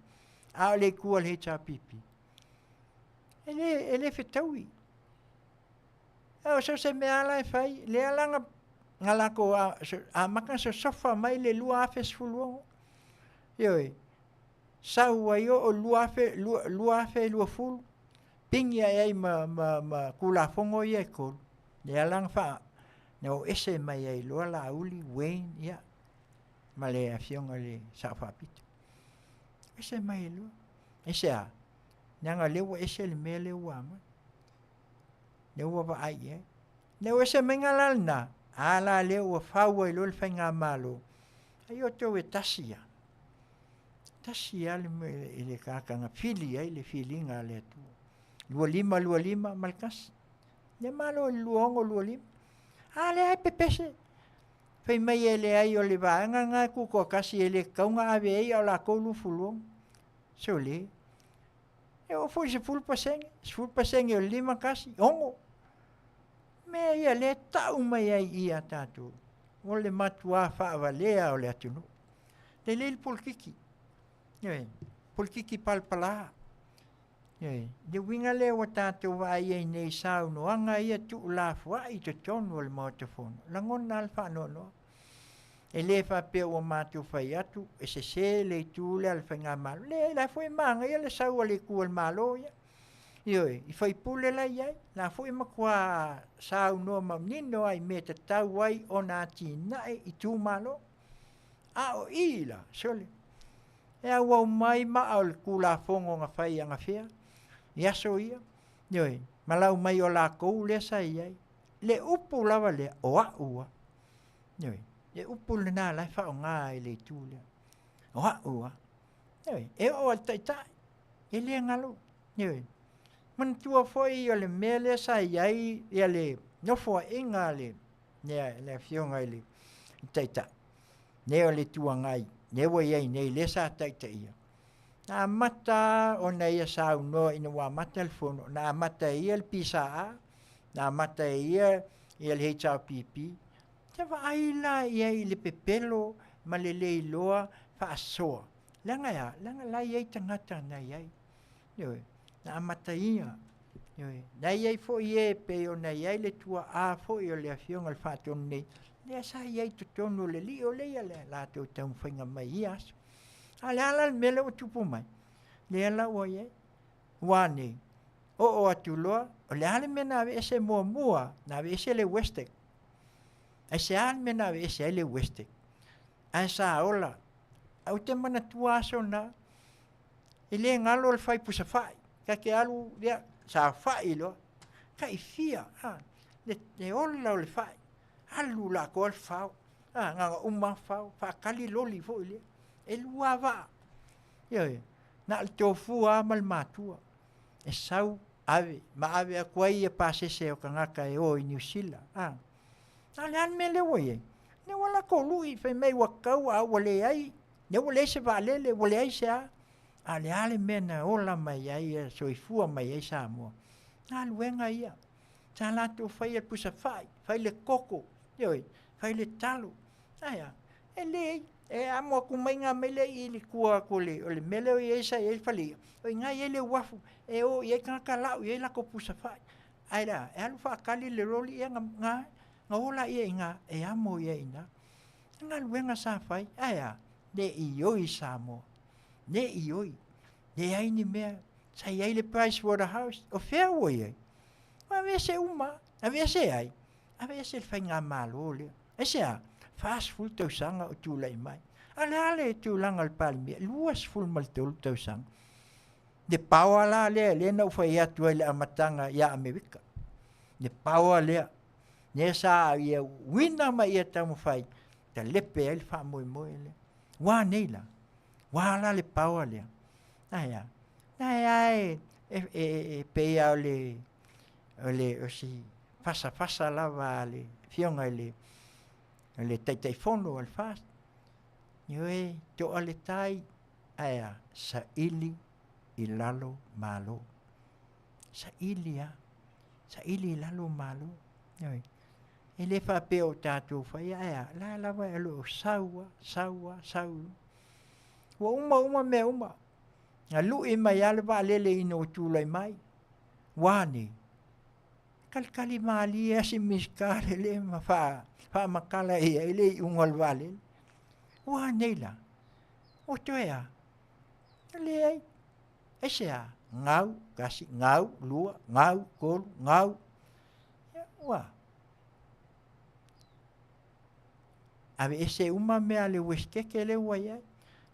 A o le itu a le HRPP, e le, e le fetaui. O so o se mea lava la e fai, lea la na, na latou amata ona sosofa mai le 2016. Ioe, sau ai oo i le 2020, pigi ae ai ma, ma, ma Tulafono ia e tolu, lea la na faa, na o ese mai ai loa Laauli, Wayne, ia, ma le afioga i le Sao Faapito. Ese mai ai loa. Aisea? Leaga o lea ua ese le mea lea ua aumai. Lea ua vaai i ai. Lea ua ese maiga la lena, a la lea ua fau ai loa le faigamalo, ai outou e tasi lava. Tasi lava le mea i le tagata na fili ai le filiga a le Atua. 25, 25 ma le tasi. Le malo i le 26, 25. A lea e pepese. Fai mai e leai o le vaega lena e tutoatasi e le tatau ona ave ai a o latou 26. Sole. E oo foi i le 10%, 10% o le 51, 6. Mea ia lea e tau mai ai i a tatou, o le matuā faavalea o le atunuu. Lelei le polokiki, ioe, polokiki palapala. Ioe, le uiga lea ua tatou vaai ai nei i saunoaga ia tuulafoai i totonu o le Maota Fono, lagona lava le faanoanoa. E le faapea ua matou fai atu e sese le itu lea a le Faigamalo. Leai, la foi e manaia le sau a le itu a le Malo ia. Ioe, i faipule la i ai, la foi e matua saunoa manino lava i mea e tatau ai ona atinae itumalo. A o i la, sole, e auau mai maa o le Tulafono na fai anafea i aso ia, ioe, ma lau mai o latou lea sa i ai. Le upu lava lea, o au lava. Ioe, le upu lena la e faaaoga i le itu lea. O au lava. Ioe, e oo lava i le taitai, e le galo. Ioe, manatua foi o le mea lea sa i ai le nofoaiga a le le afioga i le Taitai, lea o le Itu Agai, lea ua i ai nei, lea sa taitaia. Na amata ona ia saunoa ina ua amata le fono, na amata e ia le PSA, na amata e ia ia le HRPP. Sa vaai la i ai i le pepelo ma le le iloa faasoa. Leaga e a? Leaga la e i ai tagata na i ai. Ioe, na amataia. Ioe, na i ai foi e pei ona i ai le tuaa foi o le afioga i le Faatonu nei, lea sa i ai i totonu o le alii o lea le latou taumafaiga mai i ia aso. A o le a la le mea lea ua tupu mai? Lea la ua i ai. Ua nei, oo atu loa, o le a le mea na aveese muamua? Na aveese le Westec. Aisea le mea na aveese ai le Westec? Ae sa ola. Ae ou te manatua aso na, e le galo le fai pusa fai. Ta te alu, ia, sa fai loa. Tai fia, a, le, le ola o le fai. Alu latou le fao. A, na ona uma fao, faatali loli foi lea. E lua vaa. Ioe, na o le tofua lava ma le matua. E sau, ave, ma ave atu ai ia pasese o tagata e o i Niu Sila. A, a o le a le mea lea ua i ai? Lea ua latou lui, fai mai ua tatau a ua leai, lea ua leai se vaalele, ua leai se a. A o le a le mea na ola mai ai, soifua mai ai Samoa? Galuega ia. Sa latou faia le pusa fai, fai le koko, ioe, fai le talo. Ae a? E leai, e amo atu mai ngā mai lea i le tua atu o le, o le mea lea o i ai sa i ai le fale i'a, o i ina e i ai le uafu e o i ai tagata lau i ai latou pusa fai. Ae le a? E alu faatali le loli ia na, na, na o laia i ina e amo i ai i ina. O galuega sa fai, ae a? Le i oi Samoa. Le i oi. Leai ni mea. Sa i ai le Price Waterhouse, o fea ua i ai? Ua aveese uma, aveese ai? Aveese le faigamalo lea. Aisea? 40 tausaga o tulai mai. A o le a le tulaga o le Palemia? 23 tausaga. Le power la lea, lea na ou fai atu ai i le amataga ia Amerika. Le power lea, lea sa ia uina ma ia taumafai, talepe ai le faamoemoe lea. Ua nei la? Ua la le power lea? Ae a? Ae a e, e, e, e pei lava o le, o le, o si fasafasa lava a le afioga i le, le Taitaifono o le FAST. Ioe, toa le tai, ae a, saili i lalo malo. Saili lava, saili i lalo malo. Ioe. E le faapea o tatou faia, ae a, la lava o lo o sau lava, sau lava, sau. Ua uma uma mea uma. Na lui mai lava le vaalele ina ua tulai mai. Ua a nei? Talitali malie lava si Minisita lele ma faamatala i ai le iuga o le vaalele. Ua a nei la? Ua toe a? Leai. Aisea? Gau, tasi, gau, lua, gau, tolu, gau. Ua. Aveese uma mea a le Uesetete lea ua i ai.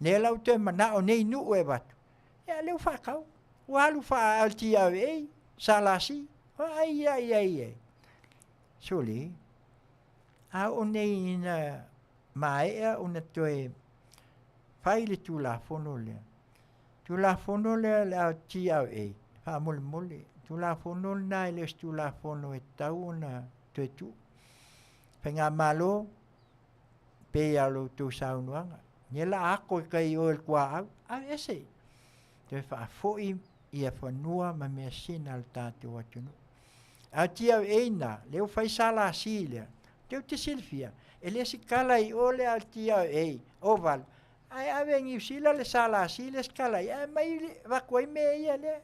Lea la ua toe manao nei nuu e avatu, ia lea ua faatau. Ua alu faa-LTRA, SLC, vaai lava i ai e. Sole, a oo nei ina maea ona toe fai le Tulafono lea, Tulafono lea le LTRA, faamolemole, Tulafono lena e le o se Tulafono e tatau ona toe tuu. Faigamalo, pei lava o la outou saunoaga, ia la ako i tai i o i le tuaau, aveese, toe faafoi ia fanua ma measina a le tatou atunuu. A o TRA na, lea ua fai SLC lea, tou te silafia, e le sikala i o le LTRA o 8, ae ave e Niu Sila le SLC lea e sikala ai, ae aumai avatu ai mea ia lea.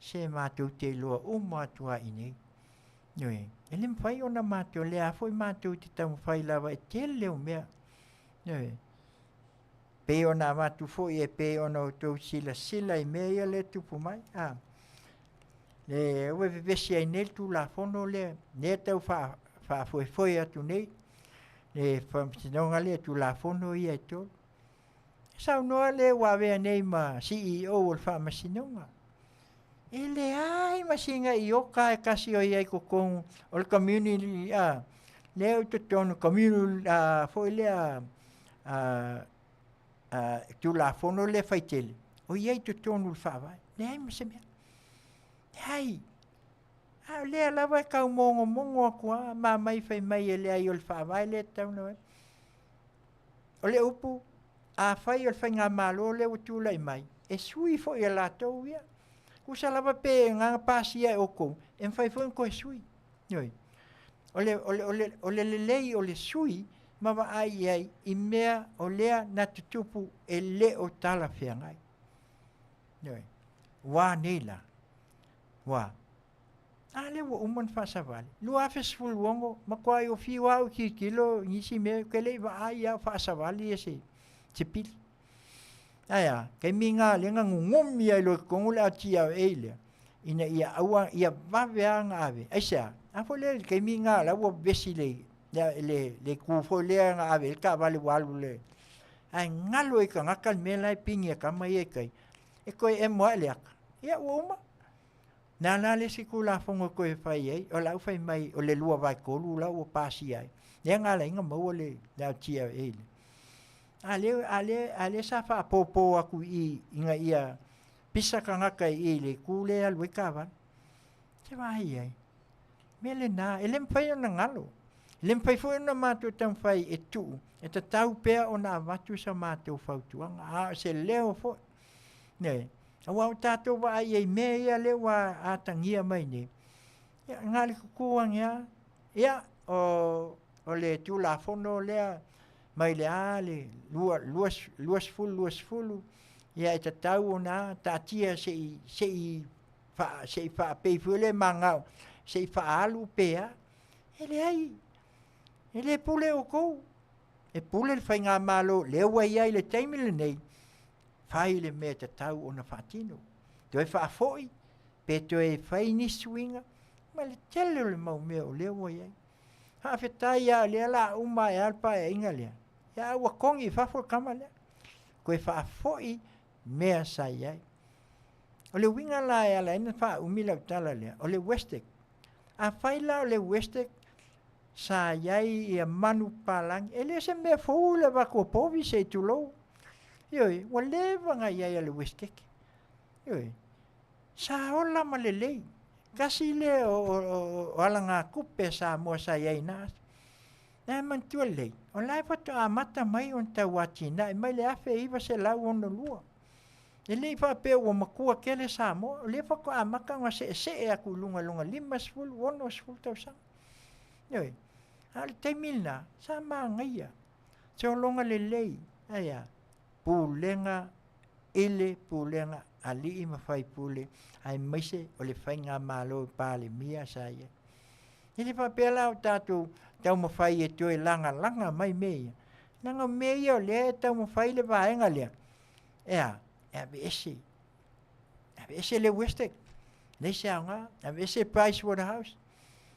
Se matou te iloa uma atu lava i inei. Ioe, e le mafai ona matou, lea foi matou te taumafai lava e tele o mea. Ioe, pei ona avatu foi e pei ona outou silasila i mea ia lea e tupu mai. A, le ua vevesi ai nei le Tulafono lea, lea e tau faafoefoe atu nei, le faamasinoga lea, Tulafono ia e tolu. Saunoa le ua avea nei ma CEO o le Faamasinoga. E leai ma sina ioka e tasi o i ai i totonu o le community a lea i totonu community a foi lea a a Tulafono lea faitele o i ai i totonu o le Faavae. Leai ma se mea. Leai. A o lea lava e tau mogomogo atu lava ma aumai fai mai e leai o le Faavae lea e tatau ona O le upu, afai o le faigamalo lea ua tulai mai, e sui foi e latou ia. Tusa lava pe na pasia e outou, e mafai foi ona toe sui. Ioe. O le, o le, o le, o le lelei o le sui ma vaai i ai i mea o lea na tutupu e le o talafeagai. Ioe. Ua nei la. Ua. A lea ua uma ona faasavali. 2016, matuai ou fiu lava ou tilotilo i nisi mea, ou te le i vaai lava o faasavali ia se, se pili. Ae a, taimi lena lea na nunumi ai loa i totonu le LTRA lea, ina ia aua, ia vave lava ona ave. Aisea? A foi lea i le taimi lena o la ua vevesi le, le, le, le itu foi lea na ave ai le taavale ua alu le, ae galo i tagata le mea la e pigi e tama ia i tai, e toe emo ae le ata, ia ua uma. Na la le isi Tulafono e toe fai ai, o lau fai mai o le 2/3 la ua pasia ai, lea na ala ai ona maua le LTRA lea. A lea, a lea, a lea sa faapopo atu i i ina ia pisa tagata i i i le itu lea e alu ai taavale. Se vaai i ai. Mea lena, e le mafai ona galo. E le mafai foi ona matou taumafai e tuu, e tatau pea ona avatu sa matou fautuaga, a o se leo foi. Ne, aua ua tatou vaai i ai i mea ia lea ua atagia mai nei, ia, na o le tutu ane lava. Ia, o, o le Tulafono lea mai le a le 2020, ia e tatau ona taatia se i, se i, se i faapei foi lea manao, se i faaalu pe a. E leai, e le pule outou, e pule le faigamalo lea ua i ai i le taimi lenei, fai le mea e tatau ona faatino. Toe faafoi pe toe fai nisi suiga ma le tele o le mau mea o lea ua i ai. Faafetai lava o lea o le a uma ae lava le Paeaiga lea, a ua kogi i fafo le tama lea, toe faafoi mea sa i ai. O le uiga la e ala ai ona faaumi lau tala lea, o le WESTEC. Afai la o le WESTEC sa i ai ia manupapalagi, e le o se mea fou le avatu o povi se i tulou. Ioe, ua leva ona i ai a le WESTEC. Ioe, sa ola ma lelei. Tasi lea o alagatupe a Samoa sa i ai i na aso. Na e manatua lelei, o la e faatoa amata mai ona tau atinae mai le 1962. E le i faapea ua matua tele Samoa, o lea faatoa amata ona seesee atu i luga i lona 50, 60 tausaga. Ioe, a o le taimi lena, sa manaia, sologa lelei, ae a? Pulega i le pulega a alii ma faipule aemaise o le faigamalo Palemia sa i ai. E le faapea la o tatou taumafai e toe lagalaga mai mea ia, leaga o mea ia o lea e taumafai le vaega lea, e a? E aveese, aveese le WESTEC, leai se aoga, aveese Price Waterhouse,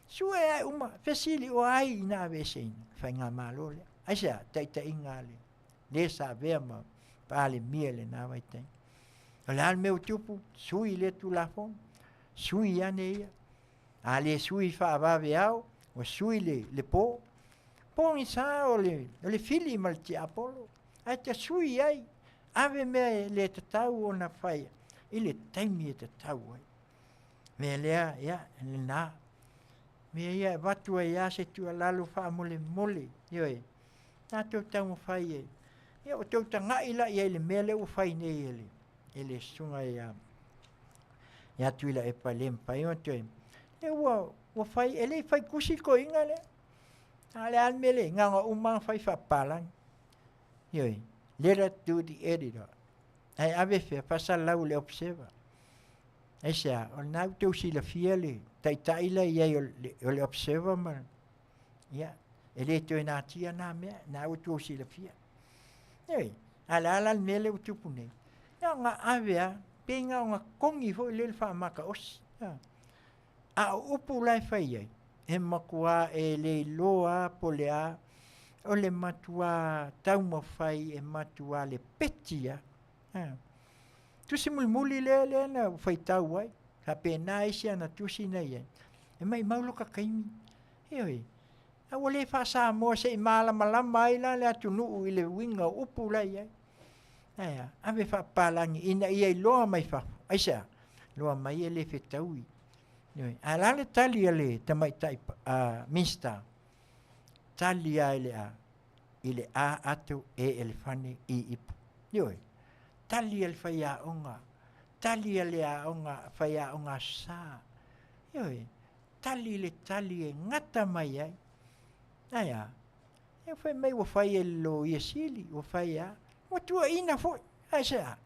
sue ae uma, fesili o ai na aveeseina? Faigamalo lea. Aisea? Taitaiga a le le sa avea ma Palemia i lena vaitaimi. O le a le mea ua tupu? Sui lea Tulafono, sui ane ia. A le sui faavaveao, ua sui le, le po. Pogisa o le, o le fili ma le tiapolo, ae ta sui ai, ave mea e le tatau ona faia i le taimi e tatau ai. Mea lea, ia, lena. Mea ia e avatu ai lava se tuualalo faamolemole, ioe, tatou taumafai e, ia ua tou tagai la i ai i le mea lea ua fai nei e le, e le susuga ia, ia Tuilaepa e le mafai ona toe, lea ua, ua fai, e le i fai tusi le toeaina lea. A o le a le mea lea, na ona uma lava fai faapapalagi. Ioe, letter to the editor. Ae ave fea, faasalalau i le Observer. Aisea? O lena ua outou silafia le taitai la e i ai o le Observer ma, ia, e le toe natia na mea, na ua outou silafia. Ioe, a o le a la le mea lea ua tupu nei? Na ona ave lava, pei na ona togi foi lea le faamataosi. A o upu la e fai ai, e matua e le iloa lava po o le a, o le matua taumafai e matua lepeti lava. Tusi mulimuli lea lea na ou faitau ai, faapena isi ana tusi na i ai, e maimau loka taimi. Ioe, a ua le faa-Samoa se i malamalama ai la le atunuu i le uiga o upu la e i ai. Ae a? Ave faapapalagi ina ia iloa mai fafo. Aisea? Iloa mai e le fetaui. Ioe. Ae o le a le tali a le tamaitai Minisita? Tali lava i le a? I le A ato, E elefane, I ipu. Ioe. Tali a le faiaoga, tali a le aoga, faiaoga Aso Sa. Ioe. Tali le tali e gata mai ai. Ae a? E fai mai ua fai e le Loia Sili, ua fai a, ua tuuaina foi. Aisea?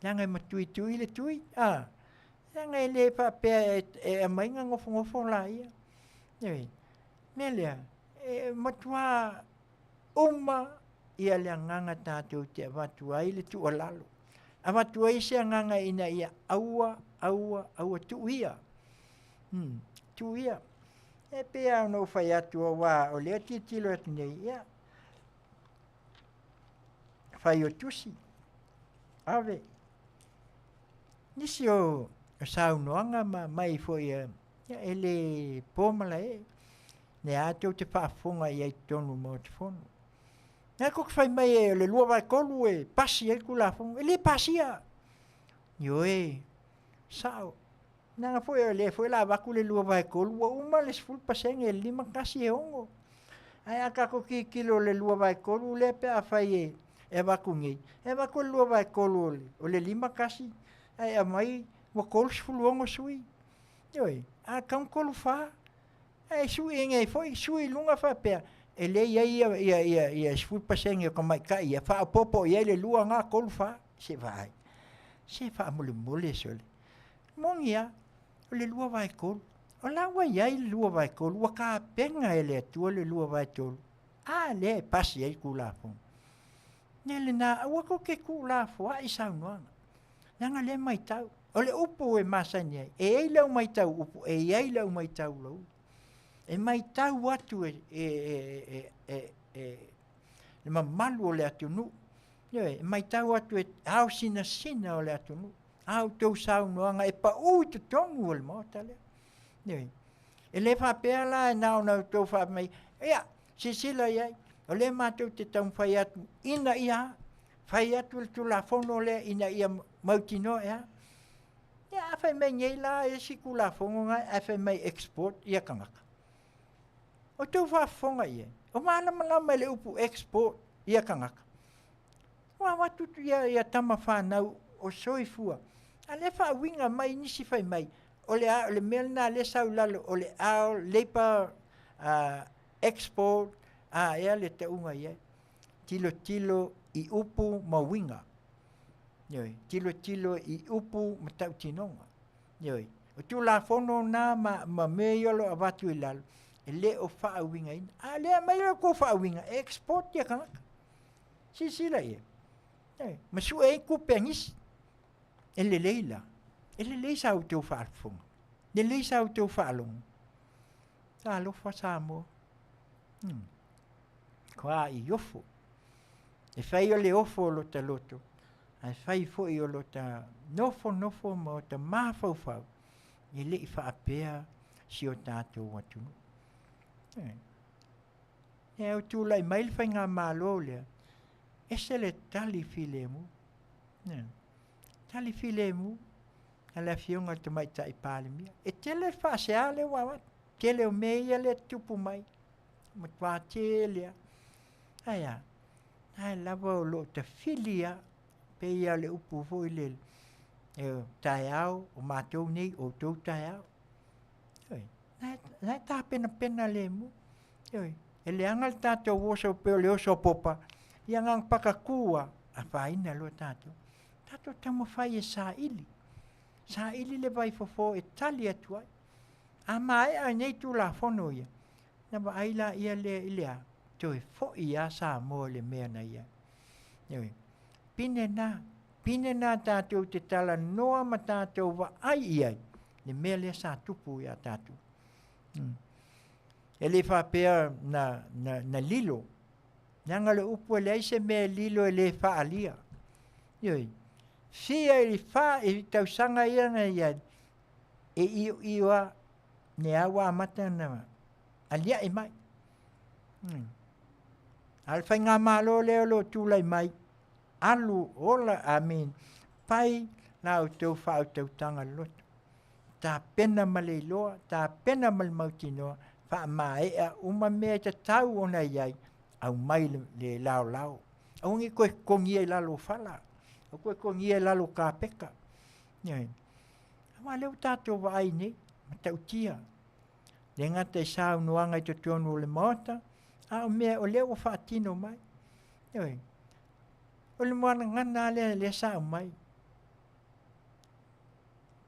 Leaga e matuitui le tui, a, leaga e le faapea e, e aumai na nofonofo laia. Ioe. Mea lea, e matua uma ia le agaga tatou te avatu ai le tuualalo. Avatu ai se agaga ina ia aua, aua, aua, tuu ia. Tuu ia. E pei lava ona ou fai atu aua o lea tilotilo atu nei, ia, fai o tusi, ave. Nisi o saunoaga ma aumai foi, ia, e le po malae, lea lava tou te faafofoga i ai i totonu o le Maota Fono. Na tou te fai mai o le 2/3 e pasi ai le Tulafono, e le pasia. Ioe, sao. Leaga foi o lea foi o le a avatu le 2/3 ua uma le 10% e 51 e 6. Ae a tatou tilotilo i le 2/3 lea pe afai e e avatu nei, e avatu le 2/3 o le 51 ae aumai ua 36 sui. Ioe, a tatau ona 34. Ae sui nei foi sui i luga faapea e le i ai ia ia ia ia 10% o tamaitai ia faaopoopo i ai le 2 na 3 4. Se vaai. Se faamolemole sole. Moni lava, o le 2/3. O la ua i ai le 2/3, ua tapena e le Atua le 2/3, a lea e pasi ai le Tulafono. Mea lena, aua tou te tuulafoai saunoaga, leaga o lea e matau. O le upu e masani ai, e i ai lau matau upu, e i ai lau matau loia. E matau atu e, e, e, e, e, le mamalu o le atunuu. Ioe, e matau atu e ao sinasina o le atunuu. A outou saunoaga e pau i totonu o le Maota lea. Ioe. E le faapea la e na ona outou faapea mai, ia, silasila i ai, o lea matou te taumafai atu ina ia fai atu le Tulafono lea ina ia mautinoa e a. Ia, a fai mai nei la e isi Tulafono na ae fai mai export ia tagata. O tou faafofoga i ai, o malamalama i le upu export ia tagata. Ua avatu ia, ia tama fanau o soifua. A lea faauiga mai nisi fai mai, o le, o le mea lena lea sau i lalo, o le ao labour export, a ea le tauga i ai. Tilotilo i upu ma uiga. Ioe, tilotilo i upu ma tautinoga. Ioe, o Tulafono na ma, ma mea ia o lo o avatu i lalo, e le o faauigaina. A lea aumai la outou faauiga, e export ia tagata. Silasila i ai. Ioe, ma sue ai tupe a nisi. E lelei la. E lelei sa outou faafofoga. Lelei sa outou faalogo. Talofa Samoa. Hmm. Kua i ofo. E fai o le ofo o lota loto, ae fai foi o lota nofonofo ma ota mafaufau, e le i faapea si o tatou atunuu. E, e au tulai mai le faigamalo lea, ese le tali filemu. E, tali filemu a le afioga i le Tamaitai Palemia. E tele le faasea lea ua avatu, tele o mea ia lea e tutupu mai, matua tele lava. Ae a? Ae lava o lo o tafili lava, pei lava o le upu foi lele, e taeao, o matou nei, o outou taeao. Ioe, na e tapenapena lemu. Ioe, e leaga le tatou oso pei o le oso a Popa, ia na ona pakakū lava, afaina loa tatou. Tatou taumafai e saili, saili le vaifofo e tali atu ai. A maea nei Tulafono ia, ona vaai laia lea i le a? Toe foi lava Samoa i le mea na i ai. Ioe. Pine na, pine na tatou te talanoa ma tatou vaai i ai le mea lea sa tupu ia tatou. Mm. E le faapea na, na, na lilo. Leaga le upu e leai se mea e lilo e le faaalia. Ioe. Fia i fa i tausaga ia na i ai, e ioio a ne a ua amata ona aliae mai. Mm. A o le faigamalo lea o lo o tulai mai, alu ola, I mean, fai la outou faautautaga loto. Tapena ma le iloa, tapena ma le mautinoa, faamaea uma mea e tatau ona i ai, aumai le, le laolao. Aua ne i toe totogia i lalo o fala, aua toe totogia i lalo o kapeka. Ioe. Aua lea ua tatou vaai nei, matautia. Le gata i saunoaga i totonu o le Maota, a o mea o lea ua faatino mai. Ioe. O le moanagana lava lea, lea sa aumai.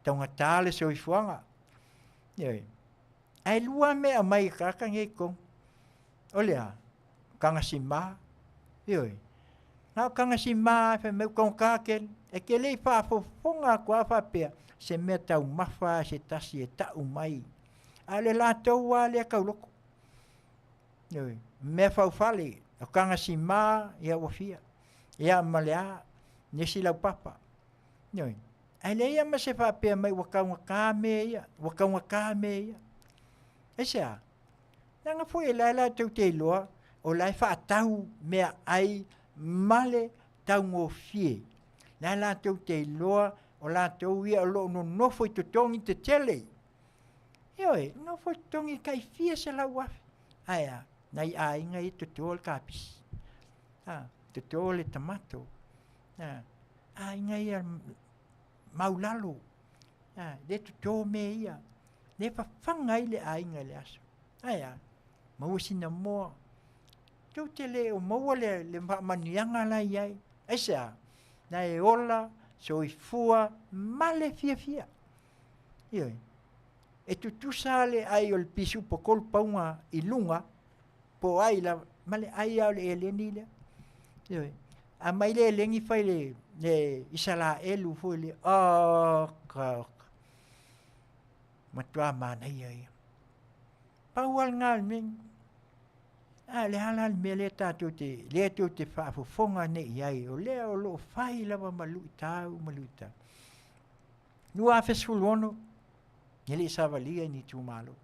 Taugata le soifuaga. Ioe. Ae lua mea aumai e tagata nei i totonu. O le a? Tagasima. Ioe. Na o tagasima e fai mai ua taugata tele. E te le i faafofoga atu lava faapea, se mea taumafa se tasi e tau mai. A o le latou lava lea tauloto. Ioe. Mea faufale, o tagasima, ia ua fia. Ia ma le a, nisi laupapa. Ioe. Ae leai lava ma se faapea mai ua taugata mea ia, ua taugata mea ia. Aisea? Leaga foi e la e latou te iloa o la e faatau meaai ma le taugofie. La e latou te iloa o latou ia o lo o nonofo i totogi tetele. Ioe, nonofo i totogi tai fia 100,000. Ae a, nai aiga ia toto le kapisi. A, toto le tamato. A, aiga ia maulalo. A, le toto mea ia. Le fafaga ai le aiga i le aso. Ae a, maua sina moa. Tou te le o maua le, le faamanuiaga la i ai. Aisea? Na e ola, soifua, ma le fiafia. Ioe. E tutusa le ai o le pisupo tolu pauga i luga, po o ai lava, ma le ai lava o le eleni lea. Ioe. A mai le eleni fai le le Isalaelu foi lea. Oka, oka. Matua manaia ia. Pau lava lena o le mea. A o le a la le mea lea tatou te, lea tou te faafofoga nei i ai, o lea o lo o fai lava ma luitau ma luitau. 2016, e le i savalia ni itumalo.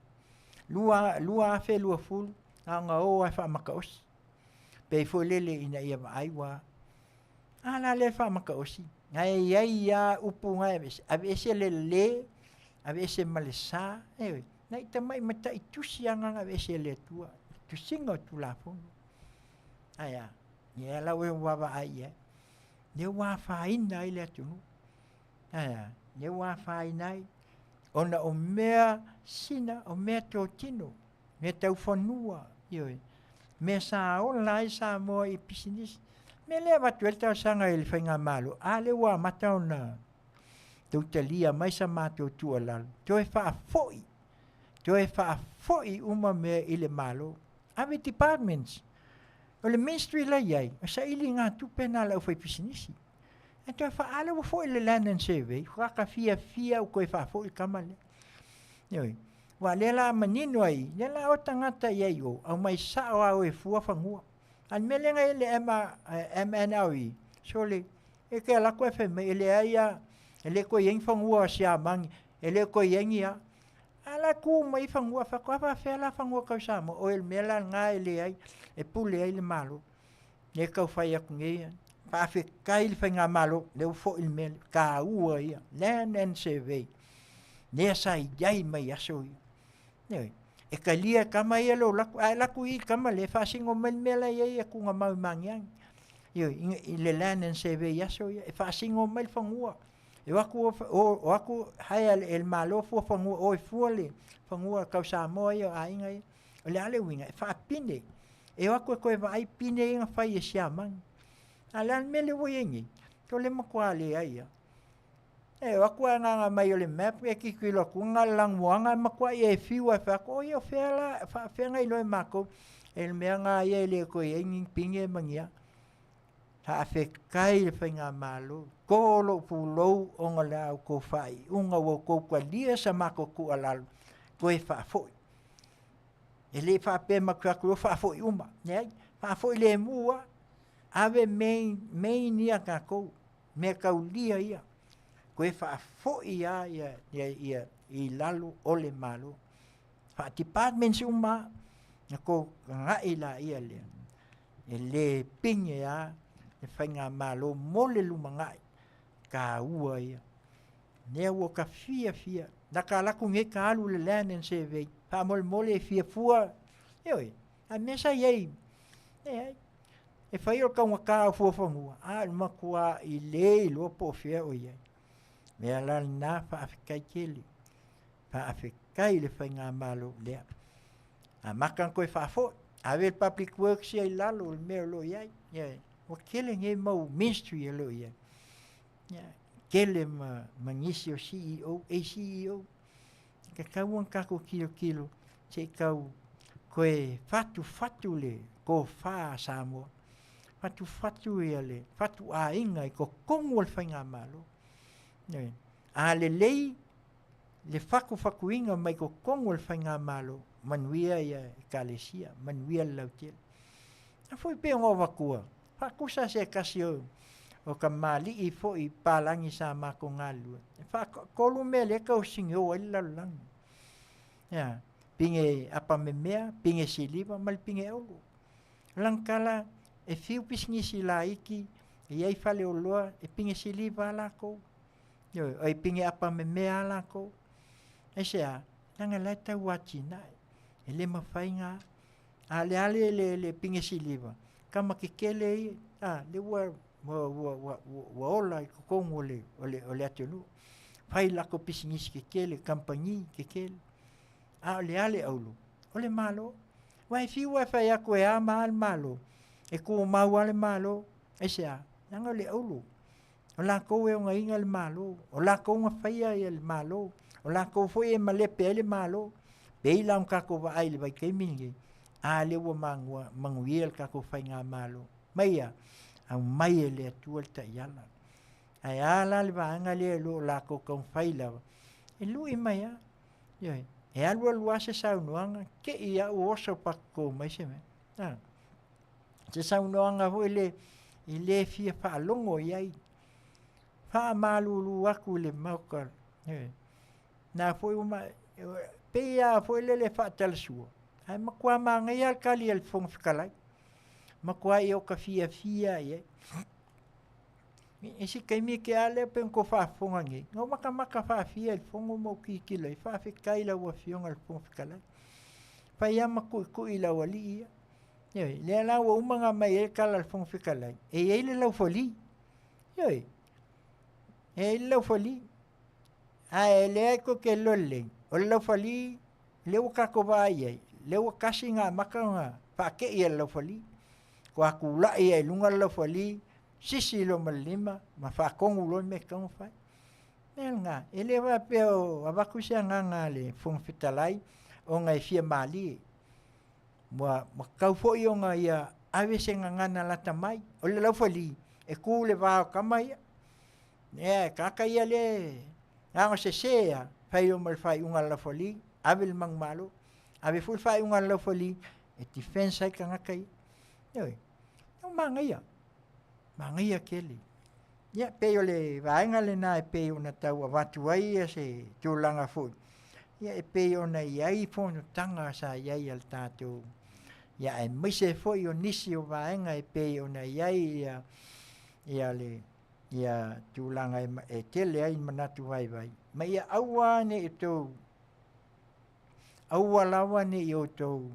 2020, na ona o lava e faamataosi. Pei foi lele ina ia vaai ua... A la lea e faamataosi, na e i ai lava upu na e aveese, aveese le le, aveese ma le sa, ioe, nai tamai matai tusi lava na na aveese e le Atua, tusiga o Tulafono. Ae a? Ia la ua vaavaai i ai. Lea ua afaina ai le atunuu. Ae a? Lea ua afaina ai ona o mea sina, o mea totino, mea tau fanua, ioe, mea sa ola ai Samoa i pisinisi. Mea lea avatu ai le talosaga i le faigamalo, a lea ua amata ona tou talia mai sa matou tuualalo, toe faafoi, toe faafoi uma mea i le Malo. Ave departments. O le ministry la i ai, o sailigatupe na a le aufaipisinisi. E toe faa, a lea ua foi le Land and Survey, faatoa fiafia ua toe faafoi le tama lea. Ioe. Aua o lea la manino ai, lea la o tagata i ai o, aumai sao lava o e fua fanua. A o le mea lea na i ai le MNRE, sole, e te alu atu ae fai mai, e leai lava, e le toe i ai ni fanua a Siamani, e le toe i ai ni a. A la e tu mai fanua, faatoa faapefea la fanua tau Samoa? Oi o le mea la lena e leai, e pule ai le Malo. Lea e tau fai atu nei, faafetai i le faigamalo, lea ua foi le mea lea, taua ia, Land and Survey, lea sa i ai mai aso ia. Ioe, e talia e tama ia lou alu atu, a e alu atu i i le tama lea e faasino mai le mea la e i ai e tuugamau i Magiagi. Ioe, i le Land and Survey i aso ia, e faasino mai le fanua. E o atu, o atu hire e le Malo fua fanua, o e fua le fanua tau Samoa ia o aiga ia. O le a le uiga? E faapine. E o atu e toe vaai pine ia na fai e Siamani. A o le a le mea lea ua i ai nei? O le matua leai lava. E o atu ae agaga mai o le map e tilotilo atu na o le lanumoana e matua e fiu lava e fai atu, oi o fea la, faapefea ona iloa e matou e le mea lena ia e le toe i ai ni pine ma ni a. Faafetai i le faigamalo, to lou pulou ona o le a outou faaiuga ua outou talia sa matou tuualalo toe faafoi. E le faapea matou te o atu loa faafoi uma, leai, faafoi lemu lava, ave main, main ia a tatou, mea taulia ia, toe faafoi lava ia, ia, ia i lalo o le Malo. Faa-departments uma lava, ona tou agai laia lea, e le pine lava le faigamalo mo le lumanai, taua ia. Lea ua ta fiafia, lata alu atu nei ta alu i le Land and Survey, faamolemole e fia fua, ioe, a o le mea sa i ai, leai, e fai o le taugata o fuafanua, a o le matuai le iloa po o fea o i ai. O le mea la lena, faafetai tele, faafetai i le faigamalo lea. Amata ona toe faafoi, ave le Public Works ia i lalo o le mea o lo o i ai. Ioe, ua tele nei mau ministry o lo o i ai. Ia, tele ma, ma nisi o CEO, ACEO, e tatau ona tatou tilotilo se i tau toe fatufatu le tofa a Samoa, fatufatu ia le fatuaiga i totonu o le faigamalo. Ioe. A lelei le fatufatuina mai totonu o le faigamalo, manuia ia Ekalesia, manuia le lautele. A foi pei ona ou avatua, faatusa se tasi o, o kamali'i foi palagi sa matou galulue, e faatolu mea lea e tau sigio ai le lalolagi. Ea, pine apamemea, pine siliva ma le pine auro. O lana tala, e fiu pisinisi laiti, e i ai faleoloa, e pine siliva lava latou. Ioe, e pine apamemea lava latou. Aisea? Leaga o la e tau atinae. E le mafai ona A le a le, le, le pine siliva, tama kekele ia, a, le ua, ua, ua, ua, ua ola i totonu o le, o le, o le atunuu. Fai lako pisinisi kekele, kamupani kekele. A o le a le auro? O le Malo. Aua e fiu lava e fai atu e ama lava le Malo, e tumau lava le Malo, aisea? Leaga o le auro. O latou e ogaina le Malo, o latou na faia le Malo, o latou foi e malepe ai le Malo. Pei la ona tatou vaai i le vaitaimi lenei, a lea ua manuia le tatou faigamalo. Mai a? Aumai e le Atua le taiala. Ae a la le vaega lea o lo o latou taumafai lava e lui mai lava. Ioe. E alualu lava se saunoaga, te i lava ua oso patotō mai se mea. A, se saunoaga foi lea e le fia faalogo i ai. Faamalulu atu i le Maota, ioe. Na foi ua pei lava foi lele e faatalasua, ae matua manaia lava le tali a le Fofoga Fetalai. Matua ota fiafia lava i ai. I se taimi tea lava lea pei ona outou faafofoga nei, na ou matamata faafia i le Fono ma ou tilotilo i ai, faafetai i lau Afioga i le Fofoga Fetalai. Fai lava ma tuitui i le aualii ia. Ioe, lea la ua uma ona aumai ai le tala a le Fofoga Fetalai, e i ai le laufali. Ioe, e i ai le laufali. Ae lea tou te iloa lelei, o le laufali lea ua tatou vaai i ai, lea ua tasi ona amata ona faatei e le laufali. Faatoa tulai lava i luga le laufali, sisi loa ma le lima ma faatonu loa le mea e tatau ona fai. O le mea lena, e le faapea o avatu se agaga a le Fofoga Fetalai ona e fia malie. Ua tatau foi ona ia ave se gagana lata mai. O le laufali, e tu i le va o tama ia. E tagata ia lea na ona sese lava, fai loa ma le faaiuga a le laufali, ave le manumalo. Ave foi le faaiuga a le laufali e defense ai tagata ia. Ioe, ua manaia, manaia tele. Ia pei o le vaega lena e pei ona tau avatu ai se tulaga foi, ia e pei ona i ai fonotaga sa i ai a le tatou, ia aemaise foi o nisi o vaega e pei ona i ai ia le tulaga e tele ai manatu vaivai, ma ia aua ne i outou, aua lava ne i outou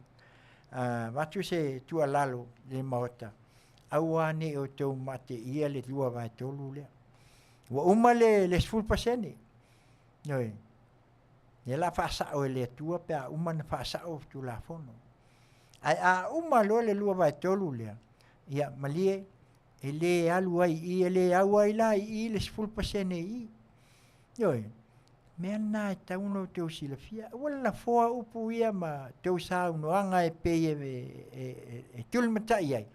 avatu se tuualalo i le Maota, aua ne i outou mateia le 2/3 lea. Ua uma le 10%, ioe, lea o le a faasao e le Atua pe a uma ona faasao Tulafono. Ae a uma loa le 2/3 lea, ia malie, e le alu ai i i, e le au ai la i i le 10% i i. Ioe, mea lena e tatau ona outou silafia. Aua le lafoa upu ia ma tou saunoaga e pei e tulimatai ai,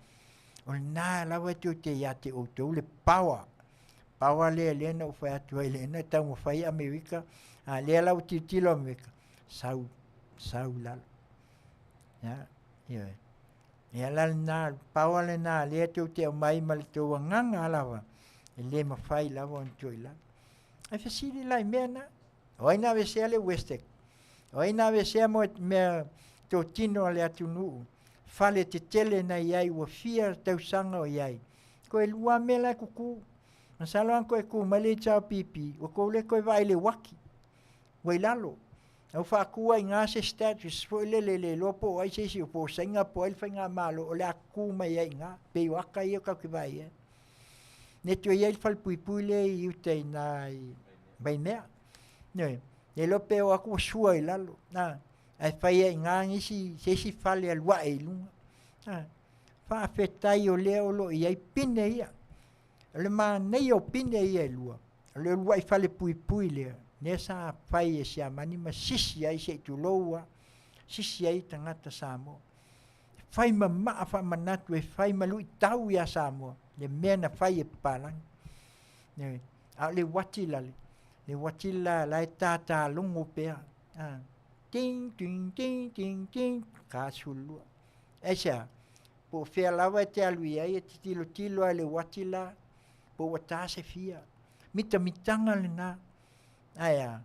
o lena lava e tou te ia te outou le power. Power lea lea na ou fai atu ai lea na taumafai Amerika, a lea la ua tilotilo Amerika, sau, sau i lalo. Ia, ioe. Ia la lena, power lena lea tou te aumai ma le tou agaga lava, e le mafai lava ona tuu i lalo. Ae fesili la i mea na. O ai na aveesea le Westec? O ai na aveesea mea totino a le atunuu? Fale tetele na i ai ua fia tausaga o i ai. Toe lua mea la e kuku. Masalo ana toe tu mai le HRPP, ua tou le toe vaai i le uaki. Ua i lalo. Na ua faatu ai i ina se status foi lele le iloa po o ai se isi, po o Saina po o ai le faigamalo o le a tutu mai ai i ina, pei o ata ia tatou te vaai i ai. Ne toe i ai le falepuipui lea i uta i ina i Vaimea. Ioe. Le iloa pe o atu ua sua i lalo, a, ae fai ai i ina nisi, se isi fale e alu ae i luga. A, faafetai o lea o lo o i ai pine ia. O le manaia o pine ia e lua, o le uluai falepuipui lea, lea sa fai e Siamani ma sisi ai, se i tulou lava, sisi ai tagata Samoa. Fai ma maa faamanatu e fai ma luitau ia Samoa, le mea na fai e papalagi. A o le uati la, le uati la la e tatalogo pea. A, ting, ting, ting, ting, ting, 42. Aisea? Po o fea lava e te alu i ai, e te tilotilo lava i le uati la, po ua ta se fia. Mitamitaga lena. Ae a?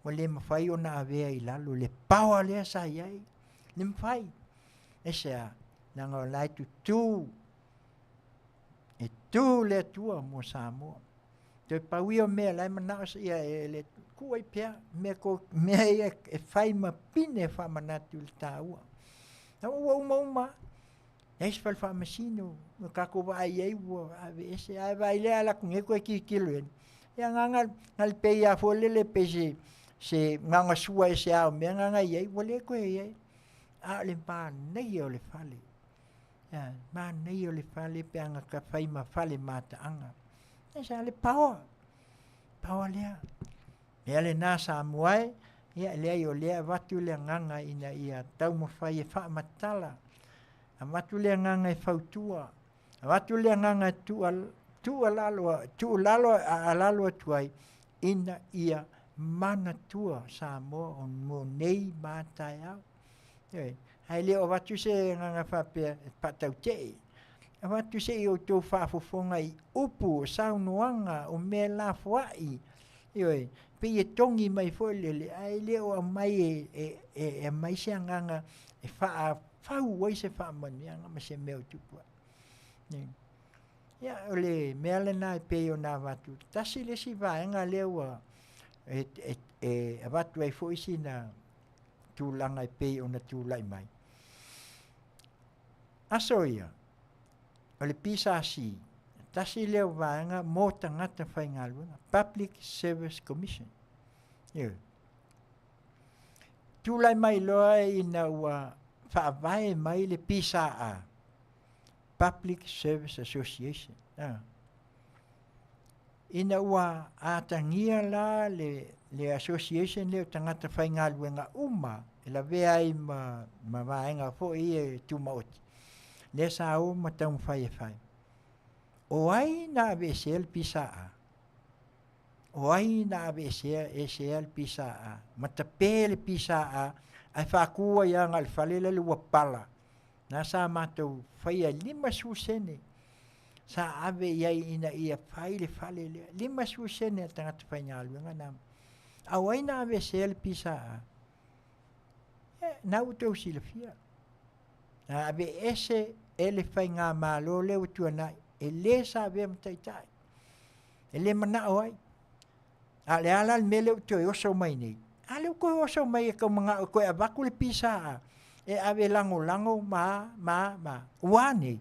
Ua le mafai ona avea i lalo le power lea sa i ai. Le mafai. Aisea? Leaga o la e tutū. E tū le Atua mo Samoa. Toe pau ia o mea la e manao ia e le tuu ai pea mea, ko, mea ia e fai ma pine faamanatu i le taua. Na ua uma uma, leai se fale faamasino, ua tatou vaai i ai ua aveese, ae vaai lea alu atu nei toe tilotilo i ai. Ia na na na le pei lava foi lele pei se se na ona sua ese lava o mea na na i ai, ua le toe i ai. A o le manaia o le fale, ia, manaia o le fale pe ana ta fai ma fale mataaga. Ia sa le power, power lea. Mea lena Samoa e, ia leai o lea e avatu le agaga ina ia taumafai e faamatala, avatu le agaga e fautua, avatu le agaga e tuualalo tuulalo alalo atu ai ina ia manatua Samoa o mo nei ma taeao. Ioe. Ae le o avatu se agaga faapea e faatautee. Avatu se i outou faafofoga i upu, o saunoaga, o mea lafoai. Ioe. Pei e togi mai foi lele, ae le o aumai e, e, e, e aumai se agaga e faafau ai se faamanuiaga ma se mea o tupu ai. Ia, o le mea lena e pei ona avatu, tasi le isi vaega lea ua e, e, e avatu ai foi sina tulaga e pei ona tulai mai. Aso ia, o le PSC, tasi lea o vaega mo tagata faigaluega, Public Service Commission. Ioe. Tulai mai loa ina ua faavae mai le PSA, Public Service Association. Ah. Ina ua atagia la le, le association lea o tagata faigaluega uma e lavea ai ma, ma vaega foi ia e tumaoti, lea sa o ma taumafai e fai. O ai na aveesea le PSA? O ai na aveesea esea le PSA? Ma tape le PSA ae faatu ai lava na o le fale lea ua pala. Na sa matou faia 50 sene sa ave i ai ina ia fai le fale lea. 50 sene a tagata faigaluega na. A o ai na aveesea le PSA? E, na ua outou silafia. Na aveese e le faigamalo lea ua tuanai, e le sa avea ma taitai. E le manao ai. A o le a la le mea lea ua toe oso mai nei? A lea ua toe oso mai e tau manao e toe avatu le PSA e ave lagolago ma ma ma. Ua a nei?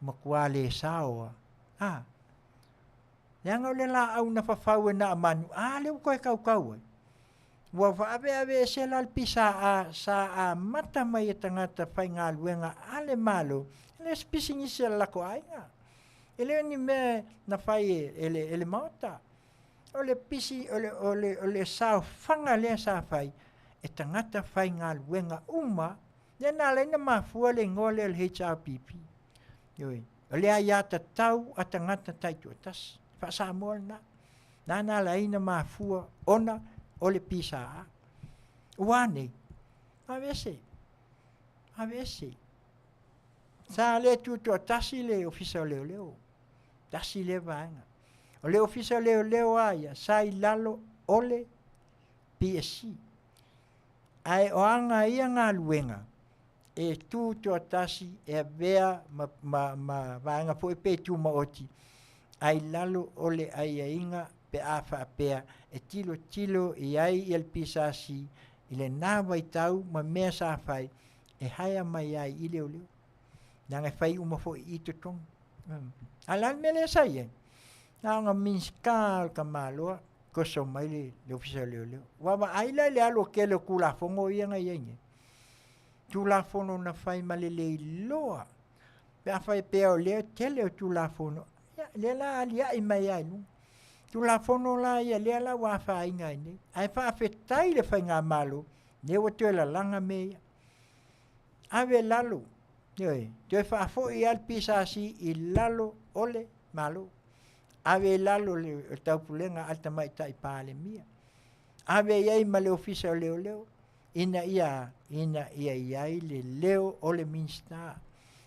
Matua le sao lava. A, leaga o le laau na fafau e Naamanu, a lea ua toe tautau ai. Ua faaveaveesea la le PSA sa amata mai e tagata faigaluega a le Malo, e le o se pisinisi a le latou aiga. E le o ni mea na fai e, e, le, e le Maota. O le, pisi, o le, o le, o le saofaga lea sa fai e tagata faigaluega uma, lea na ala ai ona mafua le igoa lea o le HRPP. Ioe. O le aiatatau a tagata taitoatasi. Faa-Samoa lena. Na na ala ai ona mafua ona o le PSA. Ua a nei? Aveese. Aveese. Sa le tutoatasi le Ofisa o Leoleo. Tasi lea vaega. O le Ofisa o Leoleo a ia, sa i lalo o le PSC. Ae o aga ia galuega e tutoatasi e avea ma, ma, ma vaega foi pe tumaoti, ae i lalo o le aiaiga pe a faapea e tilotilo i ai ia le PSC i lena vaitau ma mea sa fai e haea mai ai i leoleo. Leaga e fai uma foi i totonu. A o le a le mea lea sa i ai? Na ona Minisita o le tamaloa toso mai le, le Ofisa o Leoleo. Ua vaai la i le alu o tele o Tulafono ia na i ai nei. Tulafono na fai ma le le iloa. Pe a fai pea o lea tele o Tulafono, ia, lea la aliae mai lava i luga. Tulafono la ia lea la ua afaina ai nei. Ae faafetai i le Faigamalo, lea ua toe lalaga mea ia. Ave lalo, ioe, toe faafoi lava le PSC i lalo o le Malo. Ave i lalo le taupulega a le Tamaitai Palemia. Ave i ai ma le Ofisa o Leoleo ina ia ina ia i ai le leo o le Minisita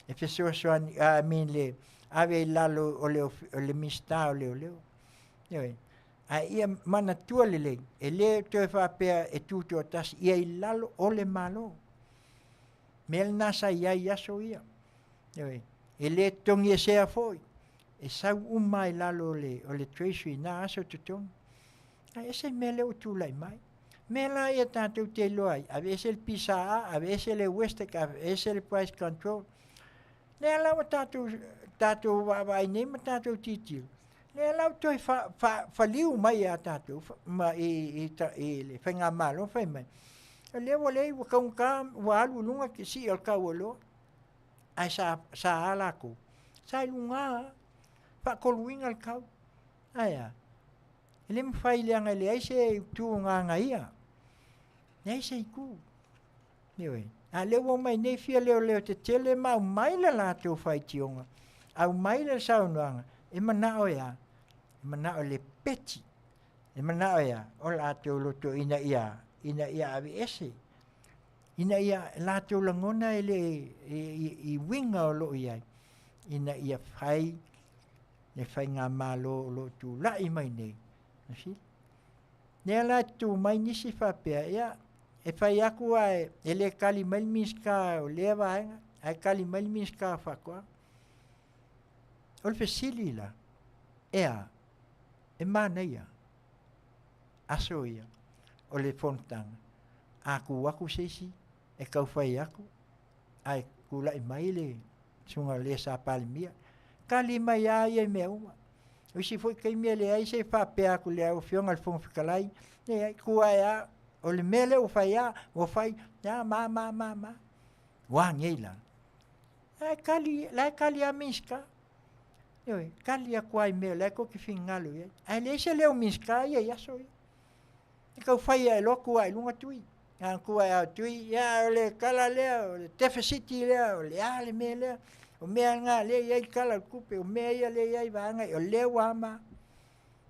e fesoasoani, I mean le ave i lalo o le, o le Minisita o Leoleo. Ioe. Ae ia manatua lelei, e le toe faapea e tutoatasi, ia i lalo o le Malo. Mea lena sa i ai i aso ia. Ioe. E le togiesea foi, e sau uma i lalo o le, o le treasury na aso totogi. Ae ese le mea lea ua tulai mai. Mea la ia tatou te iloa ai, aveese le PSA, aveese le Westec, aveese le Price Control. Lea la ua tatou, tatou vaavaai nei ma tatou tilotilo, lea la ua toe fa, fa, faliu mai ia tatou ma i, i, i, i le faigamalo fai mai, o lea ua leai ua taugata, ua alu i luga ke sii o le tau o oloa. Ae sa, sa a latou? Sa i luga lava, faatoluina le tau. Ae a? E le mafai leaga e leai se itu gagaia. Leai se itu. Ioe. A lea ua omai nei fia leoleo tetele ma aumai le latou faitioga, aumai le saunoaga. E manao e a? E manao le peti. E manao e a? O latou loto ina ia, ina ia aveese. Ina ia latou lagona e le i uiga o lo o i ai, ina ia fai le faigamalo o lo o tulai mai nei. Lea la e tu mai nisi faapea, ia, e fai atu ae e le kali mai le Minisita o lea vaega, ae kali mai le Minisita o Faatoaga. O le fesili la, e a? E manaia aso ia o le fonotaga, a tu atu se isi e tau fai atu, ae tulai mai le susuga le sa Palemia, tali mai lava ia i mea uma. O isi foi taimi e leai se faapea atu i lau Afioga i le Fofoga Fetalai, leai, tu ae lava, o le mea lea ua fai a, ua fai, a ma, ma, ma, ma. Ua a nei la? La e tali, la e tali lava Minisita. Ioe, tali atu lava i mea o la e tou te finagalo i ai. Ae leai se leo Minisita ia i aso ia. E tau fai ae loa tu ae i luga Tui. A tu ae a Tui, ia o le tala lea, o le deficit lea, o le a le mea lea, o mea na lea e i ai le Tala o le Tupe, o mea ia lea e i ai vaega ia, o lea ua ama.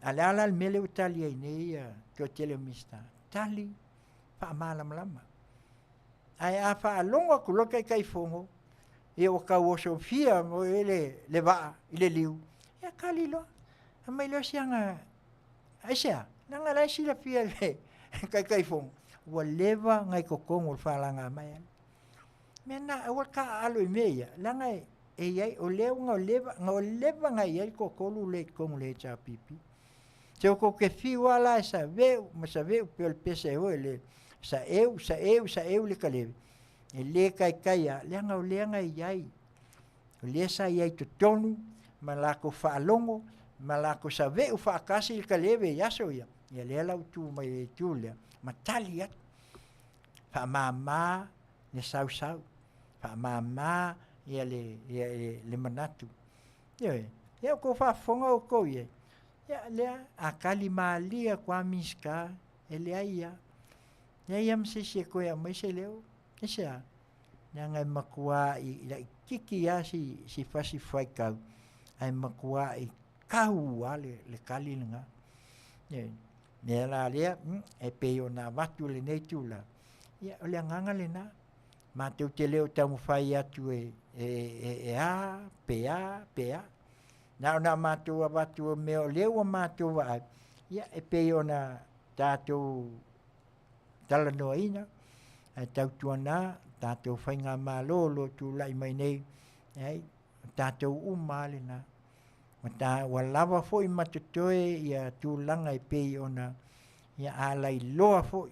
A o le a la le mea lea ua tali ai nei ia toatele o Minisita? Tali faamalamalama. Ae a faalogo atu loa le Taitaifono, ia ua tau osofia foi le, le vaa i le liu, ia tali loa. Aumai loa siaga Aisea? Leaga la e silafia e le Taitaifono, ua leva ona i totonu o le falaga mai. Mea na, aua le taaalo i mea ia, leaga e i ai, o lea ua leva, na leva ona i ai le toatolu lea i totonu o le HRPP. Se ua tou te fiu lava la e saveu ma saveu pei o le pese foi lele, saeu, saeu, saeu le kaleve, e le taitai lava, leaga o lea na i ai. O lea sa i ai i totonu ma latou faalogo ma latou saveu faatasi le kaleve i aso ia, ia lea la ua tu mai i le itu lea ma tali atu. Faamama le sausau, faamama ia le, ia le, le manatu. Ioe, ia ua tou faafofoga outou i ai, ia lea a tali malie atu lava Minisita, e leai lava, leai lava ma se isi e toe aumai se leo. Aisea? Leaga e matuai laitiiti lava si, si fasi faitau, ae matuai tau lava le, le tali lena. E, mea la lea, e pei ona avatu lenei tulaga, ia o le agaga lena. Matou te le o taumafai atu e, e, e, e a, pe a, pe a. Na ona matou avatu o mea o lea ua matou vaai, ia e pei ona tatou talanoaina, ae tautuana tatou faigamalo o lo o tulai mai nei, leai, o tatou uma lava lena. Ua, ta, ua lava foi ma totoe ia tulaga e pei ona ia alailoa foi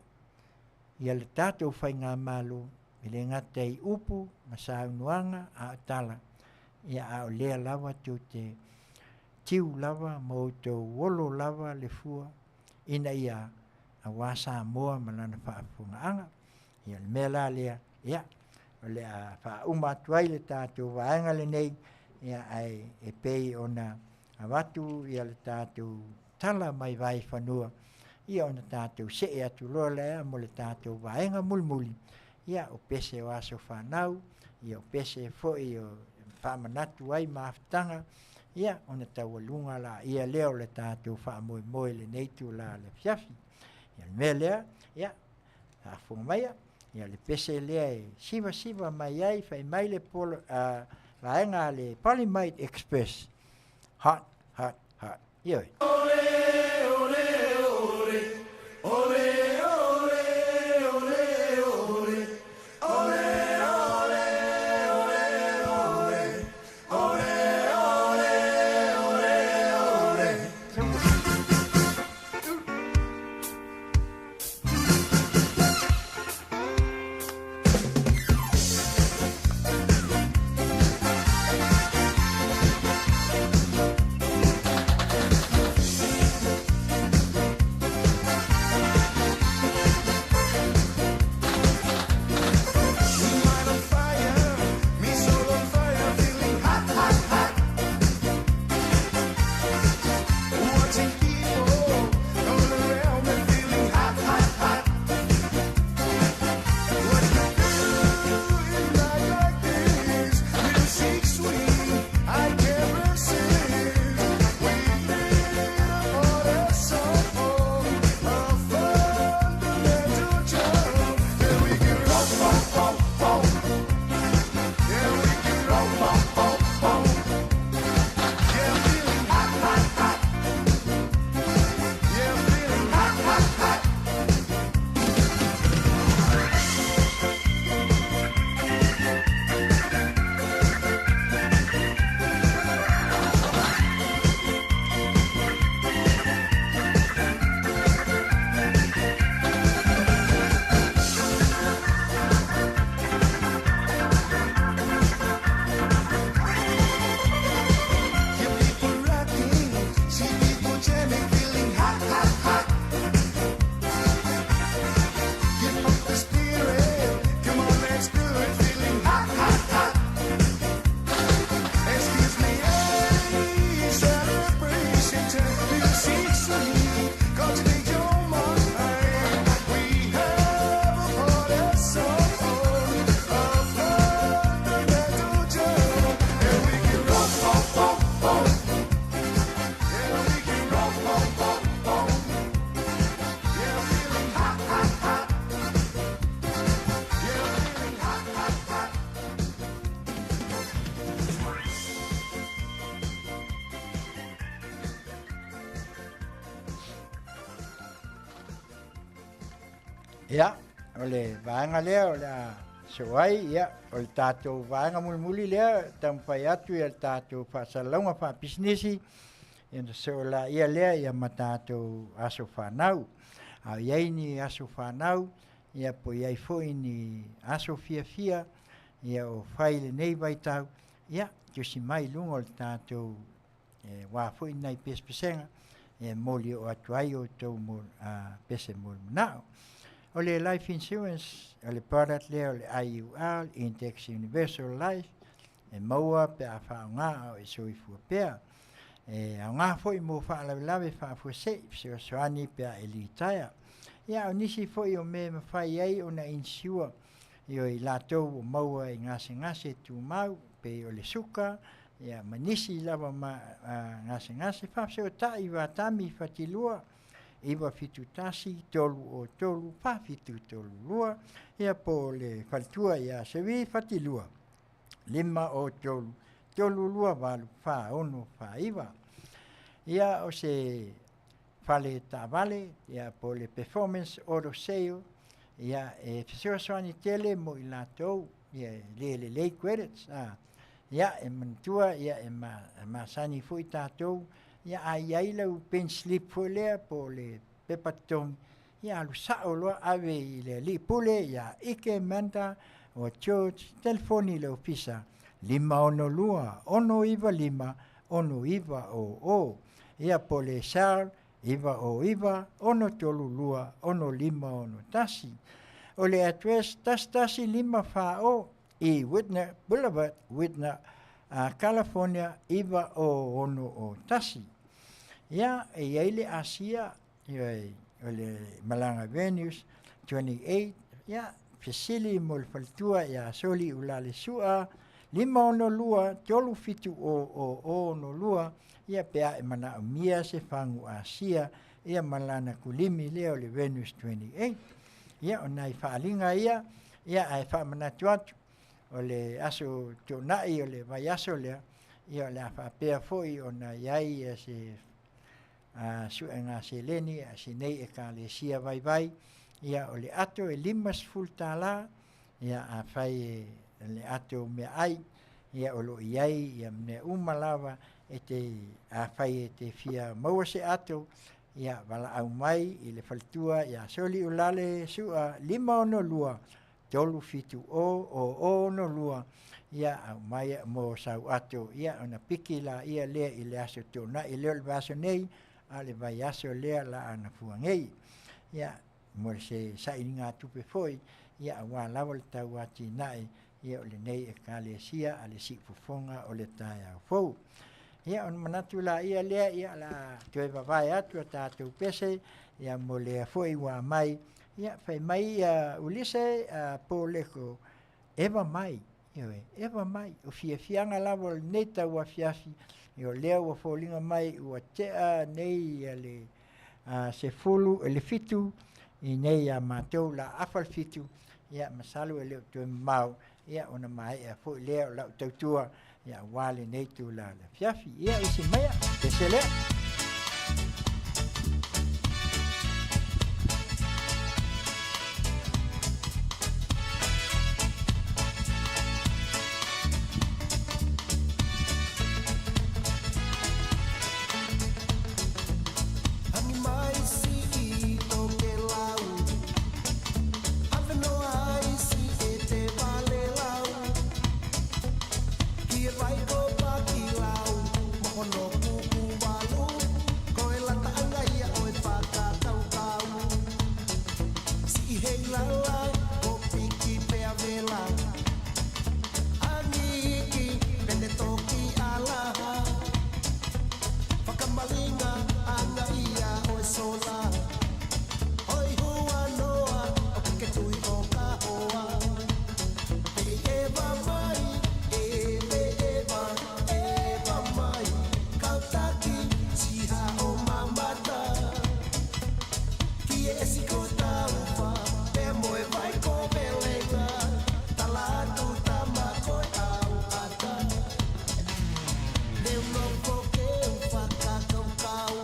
ia le tatou faigamalo e le gata i upu ma saunoaga a o tala, ia a o lea lava tou te tiu lava ma outou olo lava le fua ina ia aua Samoa ma lana faafofogaaga. Ia o le mea la lea, ia, o le a faauma atu ai le tatou vaega lenei, ia, ae e pei ona avatu ia le tatou tala mai Vaifanua, ia ona tatou see atu loa lea mo le tatou vaega mulimuli, ia o pese o aso fanau, ia o pese foi o faamanatu ai mafutaga, ia ona taualuga laia lea o le tatou faamoemoe i lenei itula o le afiafi. Ia o le mea lea, ia, faafofoga maia, ia le pese lea e sivasiva mai ai fai mai le polo, vaega a le Polymite Express, hot, hot, hot. Ioe. Ia, o le vaega lea o le a soo ai, ia, o le tatou vaega mulimuli lea e taumafai atu ia le tatou faasalalauga faapisinisi, ia ona soo laia lea ia ma tatou aso fanau. A o i ai ni aso fanau, ia po o i ai foi ni aso fiafia, ia o fai i lenei vaitau, ia, tusi mai i luga o le tatou e aua foi nai pesepesega e moli oo atu ai outou pese mo le manao. O le life insurance, o le product lea o le IUL, Index Universal Life, e maua pe a faaaoga a o e soifua pea. E aoga foi mo faalavelave faafuasei, fesoasoani pe a e litaea. Ia a o nisi foi o mea e mafai ai ona insure i latou ua maua i gasegase tumau, pei o le suka, ia ma nisi lava ma gasegase faafesootai i Vatami Fatilua 971 303 4732 ia po o le faletua ia Seri Fatilua 503 328 4649. Ia o se fale taavale ia po o le Performance Auto Sale ia e fesoasoani tele mo i latou ia e le lelei credits a ia e manatua ia e masani foi tatou ia a i ai lau pen slip foi lea po o le pepa totogi ia alu sao loa ave i le alii pule ia Ike Manda o George telefoni i le ofisa 562 695 6900 ia po o le cell 909 632 6561. O le address 1154 i Whitner Boulevard, Whitner, California 90601. Ia, e i ai le Asia, ioe, o le Malaga Venues 28, ia, fesili mo le faletua ia Soli Ulale Sua, 562 370 0062, ia pe a e manaomia se fagu Asia, ia ma lana kulimi lea o le Venus 28. Ia, o nai faaaliga ia, ia ae faamanatu atu, o le aso tuanai o le vaiaso lea, ia o le a faapea foi ona i ai ia se suega seleni a si nei Ekalesia vaivai, ia o le ato e $50, ia afai e le ato meaai, ia o lo o i ai ia mea uma lava e te afai e te fia maua se ato, ia valaau mai i le faletua ia Soliulale Sua 562 370 0062, ia aumai mo sau ato, ia ona piki laia lea i le aso tuanai lea o le vaiaso nei, a o le vaiaso lea la ana fua nei. Ia mo se sailigatupe foi, ia aua lava le tauatinae ia o lenei Ekalesia a le Siufofoga o le taeao fou. Ia ona manatu laia lea, ia o le a toe vavae atu a tatou pese, ia mo lea foi ua aumai, ia fai mai ia Ulise Poleko, eva mai, ioe, eva mai, o fiafiaga lava o lenei tauafiafi, ia o lea ua foliga mai ua tea nei ia le 10 i le 7 i nei ia matou la afa le 7, ia masalo e le o toe mamao, ia ona maea foi lea o lau tautua, ia aua lenei itula o le afiafi. Ia isi maia, pese lea. Agi mai si i Tokelau, Ave noa ai si e te vale lau. Ki e vai ko Pakilau, Mohono kuku walu, Ko e lata anga ia oe whakataukau. Si i hei lala, ko piki pea vela. Aniki, pete toki alaha. Whakamalinga anga ia oe sola. Oi hua noa, o ke tui o ka hoa. E eva mai, e me eva, eva mai. Kautaki, siha o mamata. Ki e esi ko taufa, pe moe vai ko velenga. Tala atu tama koe au ata. Leu nofo ke whakakaukau.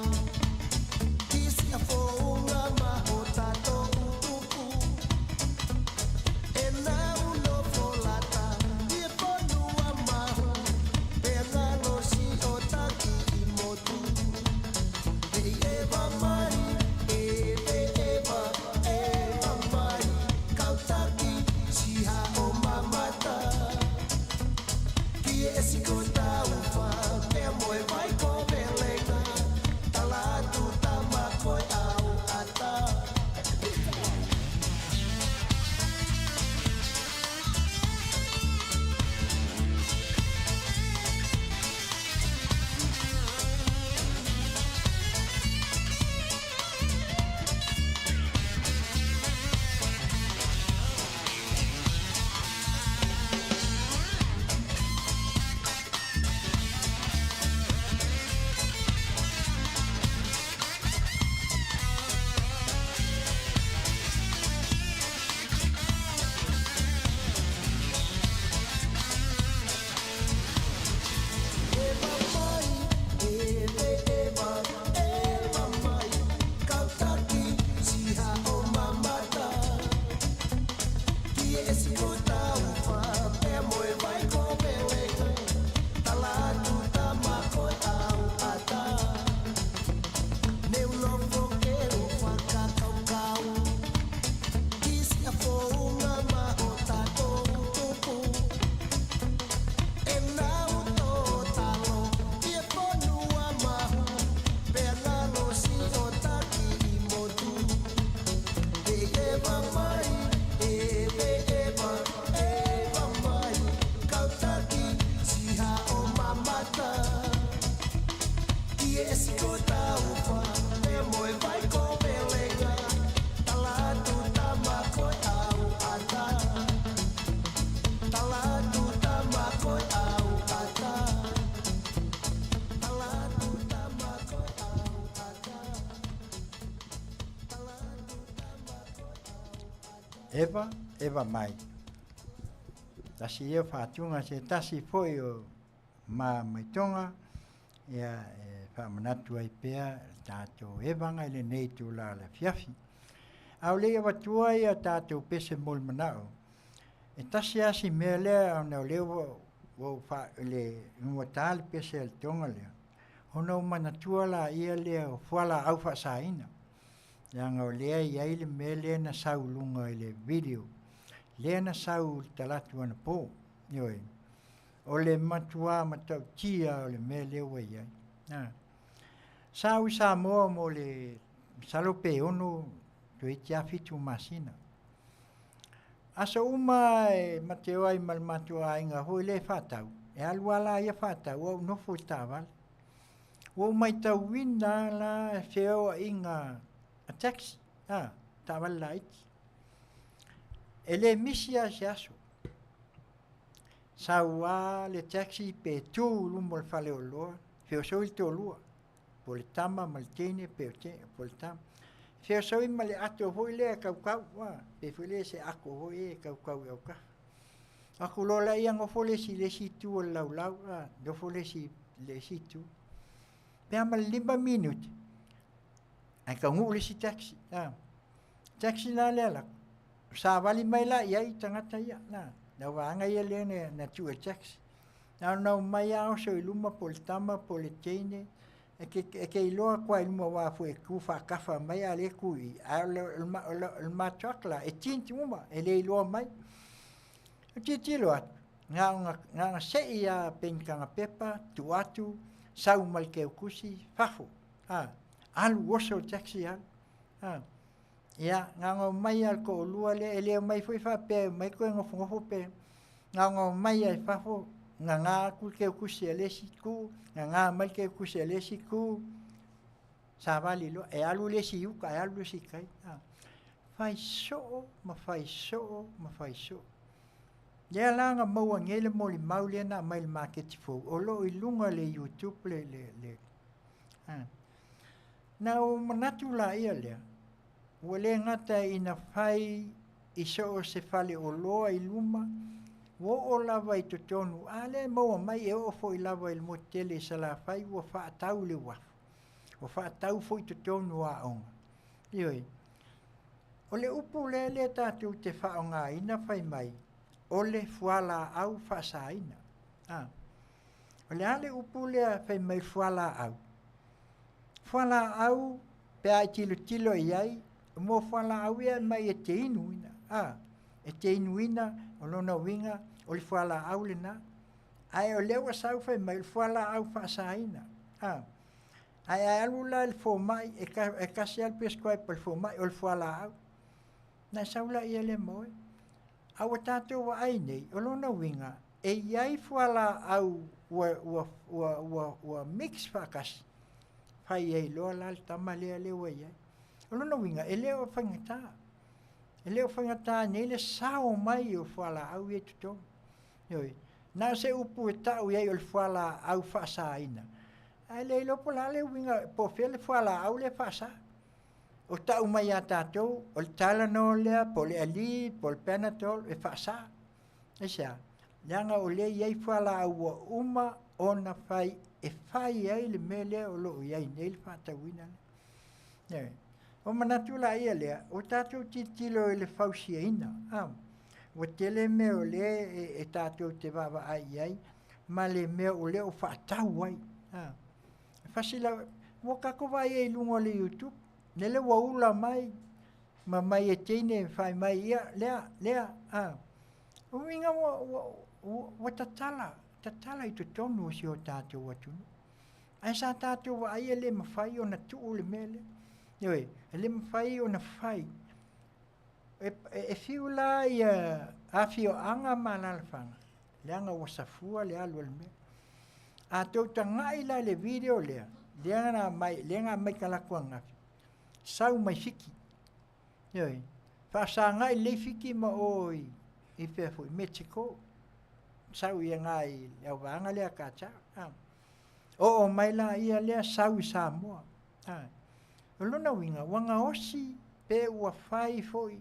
Ki si a fōunga ma o tātou utuku. Eva, eva mai. Tasi ia faatuga se tasi foi o ma mai Toga, ia e faamanatu ai pea le tatou evaga i lenei itulā o le afiafi. A o le i avatua ia tatou pese mo le manao, e tasi lava si mea lea ona o lea ua ou le ua ta le pese a le Toga lea, ona ou manatua laia lea o fualaau faasaina, leaga o lea e i ai le mea lea na sau i luga i le video lea na sau i le talaatu anapo. Ioe, o le matuā matautia o le mea lea ua i ai. Sa ou i Samoa mo le masalo pe 6 toeitiiti lava 7 masina. Aso uma e ma te o ai ma le matou aiga foi lea e faatau, e alu lava laia faatau ae ou nofo i le taavale. Ua ou matauina lava la feoaiga a taxi, a, taavale laiti. E le misi lava i se aso. Sau lava le taxi pe tu i luma o le faleoloa, feosoi le toalua, po o le tama ma le teine pe o le tama. Feosoi ma le ato foi lea e kaukau, a, pe foi lea se ato foi e kaukau i autafa. Aku loa laia nofo le isi i le isi itu o le laulau, a, nofo le isi i le isi itu. Pe a ma le 5 minute, ae taunuu le isi taxi, a. Taxi la lea alu atu, savali mai la i ai tagata ia, na, le au vaega ia lea na tuu e le taxi. Na ona omai lava oso i luma po o le tama po o le teine, e te iloa atu lava i luma aua foi e tu faatafa mai a o lea e tu i i, a o le ma truck la, e tint uma, e le iloa mai. Ou tilotilo atu, na ona sei lava penitana pepa, tuu atu, sau ma le teutusi, fafo, a, alu oso le taxi alu. A, ia, na ona omai lava o le toalua lea, e le omai foi faapea e omai toe nofonofo pe, na ona omai lava i fafo, nana atu le teutusi a le isi itu, nana mai le teutusi a le isi itu, savali loa, e alu le isi i uka ae alu le isi i tai. A, fai soo ma fai soo ma fai soo. Lea la na maua nei le molimau lea na aumai i le maketi fou, o lo o i luga o le YouTube le a. Na ou manatu laia lea, ua le gata ina fai i so o se faleoloa i luma, ua oo lava i totonu, a lea e maua mai e oo foi lava i le motu tele i Salafai ua faatau i le uafu, ua faatau foi i totonu o aoga. Ioe. O le upu lea lea tatou te faaaogaina fai mai, o le fualaau faasaina. A. O le a le upu lea fai mai fualaau? Fualaau pe a e tilotilo i ai, mo fualaau ia e aumai e te inuina. A. E te inuina, o lona uiga, o le fualaau lena. Ae o lea ua sau fai mai, o le fualaau faasaina. A. Ae a alu la i le fomai, e tasi lava le prescribe a le fomai, o le fualaau. Ona e sau laia lea ma oe. A ua tatou vaai nei, o lona uiga, e i ai fualaau ua, ua, ua, ua, ua mix faatasi, fai ai loa la le tama lea lea ua i ai. O lona uiga, e le o faigata. E le o faigata nei le sao mai o fualaau ia i totonu. Ioe, na o se upu e tau i ai o le fualaau faasaina, ae le iloa po o le a le uiga, po o fea le fualaau lea e faasa. O tau mai ia tatou, o le Tylenol lea, po o le Aleve, po o le Panadol, e faasa. Aisea? Leaga o lea e i ai fualaau ua uma ona fai e fai ai le mea lea o lo o i ai nei le faatauina lea. Ioe. Ua manatu laia lea, ua tatou tilotilo i le fausiaina, a, ua tele mea o lea e tatou te vaavaai i ai ma le mea o lea ua faatau ai. A, fasi la, ua tatou vaai ai i luga o le YouTube, lele ua ula mai ma mai e teine fai mai, ia, lea, lea, a. O uiga ua, ua, ua, ua tatala, tatala i totonu o si o tatou atunuu. Ae sa tatou vaai e le mafai ona tuu le mea lea. Ioe, e le mafai ona fai. E, e, e fiu la ia afioaga ma alaalafaga, leaga ua safua le alu a le mea. A tou tagai la i le video lea, lea na aumai, lea na aumai talaatu ananafi, sau mai Fiti. Ioe, faasagai lelei Fiti ma o i, i fea foi, Mexico. Sau i aga i le auvaega lea a Kacha. A. Oo mai la ia lea sau i Samoa. A. O lona uiga, ua gaosi pe ua fai foi.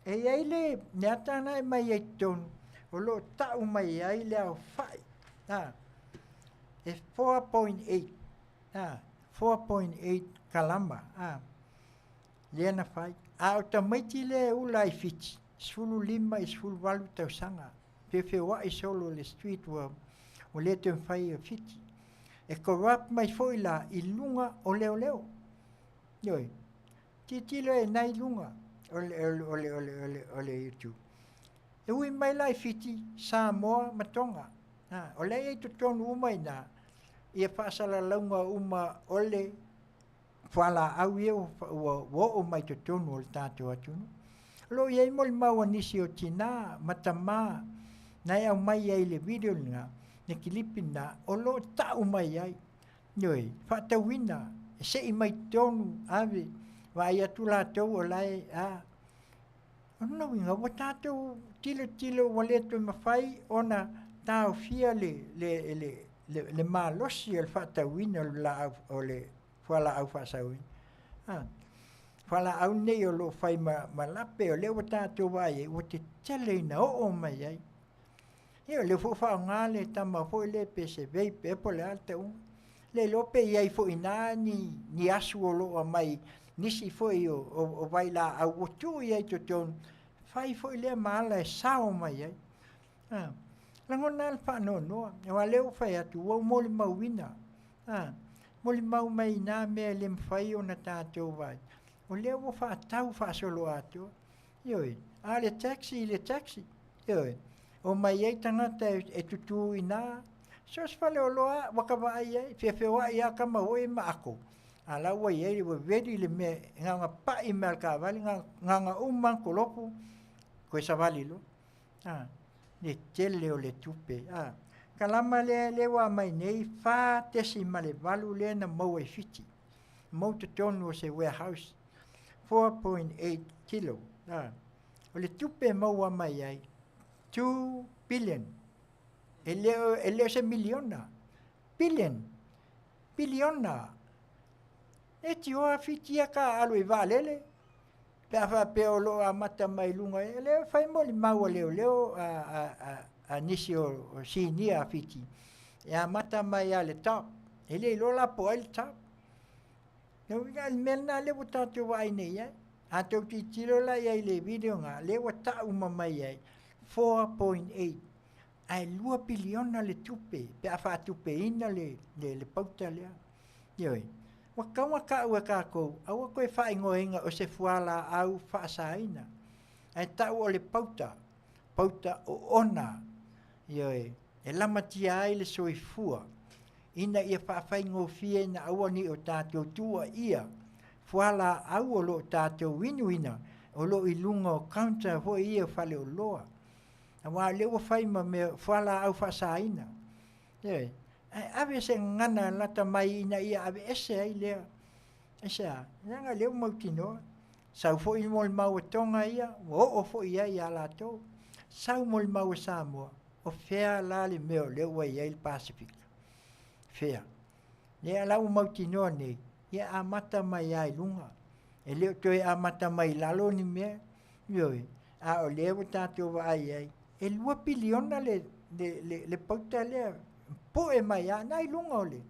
E i ai le le ata lena e aumai ai i totonu, o lo o tau mai ai le aofai, a, e 4.8, a, 4.8 kalama, a, lea na fai. A o tamaiti lea e ula i Fiti, 15 i 18 tausaga, feofeoai solo i le street ua ua le toe mafai e Fiti. E corrupt mai foi la i luga o leoleo. Ioe. Tilotilo e na i luga o le, o le, o le, o le, o le YouTube. E ui mai la i Fiti, Samoa ma Tonga. Ha, o lea e i totonu uma i ina, ia faasalalauga uma o le fualaau ia ua, ua, ua oo mai totonu o le tatou atunuu. O lo o i ai molimau a nisi o tina ma tamā na e aumai ai i le video lena, le kilipi lena, o lo o tau mai ai. Ioe, faatauina, e sei mai totonu, ave, vaai atu latou o la e, a. O lona uiga, ua tatou tilotilo ua le toe mafai ona taofia le, le, le, le, le malosi o le faatauina o le laau, o le fualaau faasaoina. A, fualaau nei o lo o fai ma, ma lape, o lea ua tatou vaai ai, ua tetele ina oo mai ai. Ia o lea foi ua faaaoga le tama foi lea pe se vape ea po o le a le tauga. Le iloa pe i ai foi i ina ni, ni asu o lo o aumai nisi foi o, o, o vailaau ua tuu i ai i totonu, fai foi lea ma ala e sao mai ai. A, lagona lava le faanoanoa, aua o lea ua fai atu, ua ou molimauina. A, molimau mai i na mea e le mafai ona tatou vaai. O lea ua faatau faasoloatoa. Ioe, a o le taxi i le taxi. Ioe, omai ai tagata e, e tutū i ina, so o se faleoloa lava, ua ka vaai ai, feofeoai lava tama foi ma ako, a la ua i ai, ua ready le mea, na ona pai mai lava o le taavale, na, na ona uma lava ona kolopu, toe savali loa. A, le tele o le tupe. A, kalama lea, lea ua aumai nei, 4.8 lea na maua i Fiti, mau totonu o se warehouse, 4.8 kilo. A, o le tupe e maua mai ai, 2 billion. E le o, e le o se miliona. Billion. Piliona. E tioa Fiti ia ka alu i vaalele. Pe a faapea o lo o amata mai i luga, e le fai molimau a leoleo a, a, a, a nisi o, o sinia a Fiti. E amata mai lava i le top. E le iloa la po o ai le top. Le uiga, le mea lena lea ua tatou vaai nei i ai. A tou tilotilo la i ai i le video lena, lea ua tau uma mai ai, 4.8, ae 2 piliona le tupe pe a faatupeina le, le, le pauta lea. Ioe. Ua tatau ona tau e tatou, aua toe faaigoaina o se fualaau faasaina, ae tau o le pauta, pauta oona, ioe, e lamatia ai le soifua, ina ia faafaigofie ina aua ne i o tatou tuuaia fualaau o lo o tatou inuina o lo o i luga o counter foi ia o faleoloa. Aua o lea ua fai ma mea fualaau faasaina. Ioe. Ae ave se gagana lata mai ina ia aveese ai lea. Aisea? Leaga o lea ua mautinoa. Sau foi molimau a Tonga ia, ua oo foi i ai ia latou. Sau molimau a Samoa, o fea la le mea o lea ua i ai le Pasefika? Fea? Lea la ua mautinoa nei, ia amata mai lava i luga. E le o toe amata mai i lalo ni mea, ioe, a o lea ua tatou vaai i ai, e 2 piliona le, le, le, le pauta lea, pue mai lava, na i luga o le,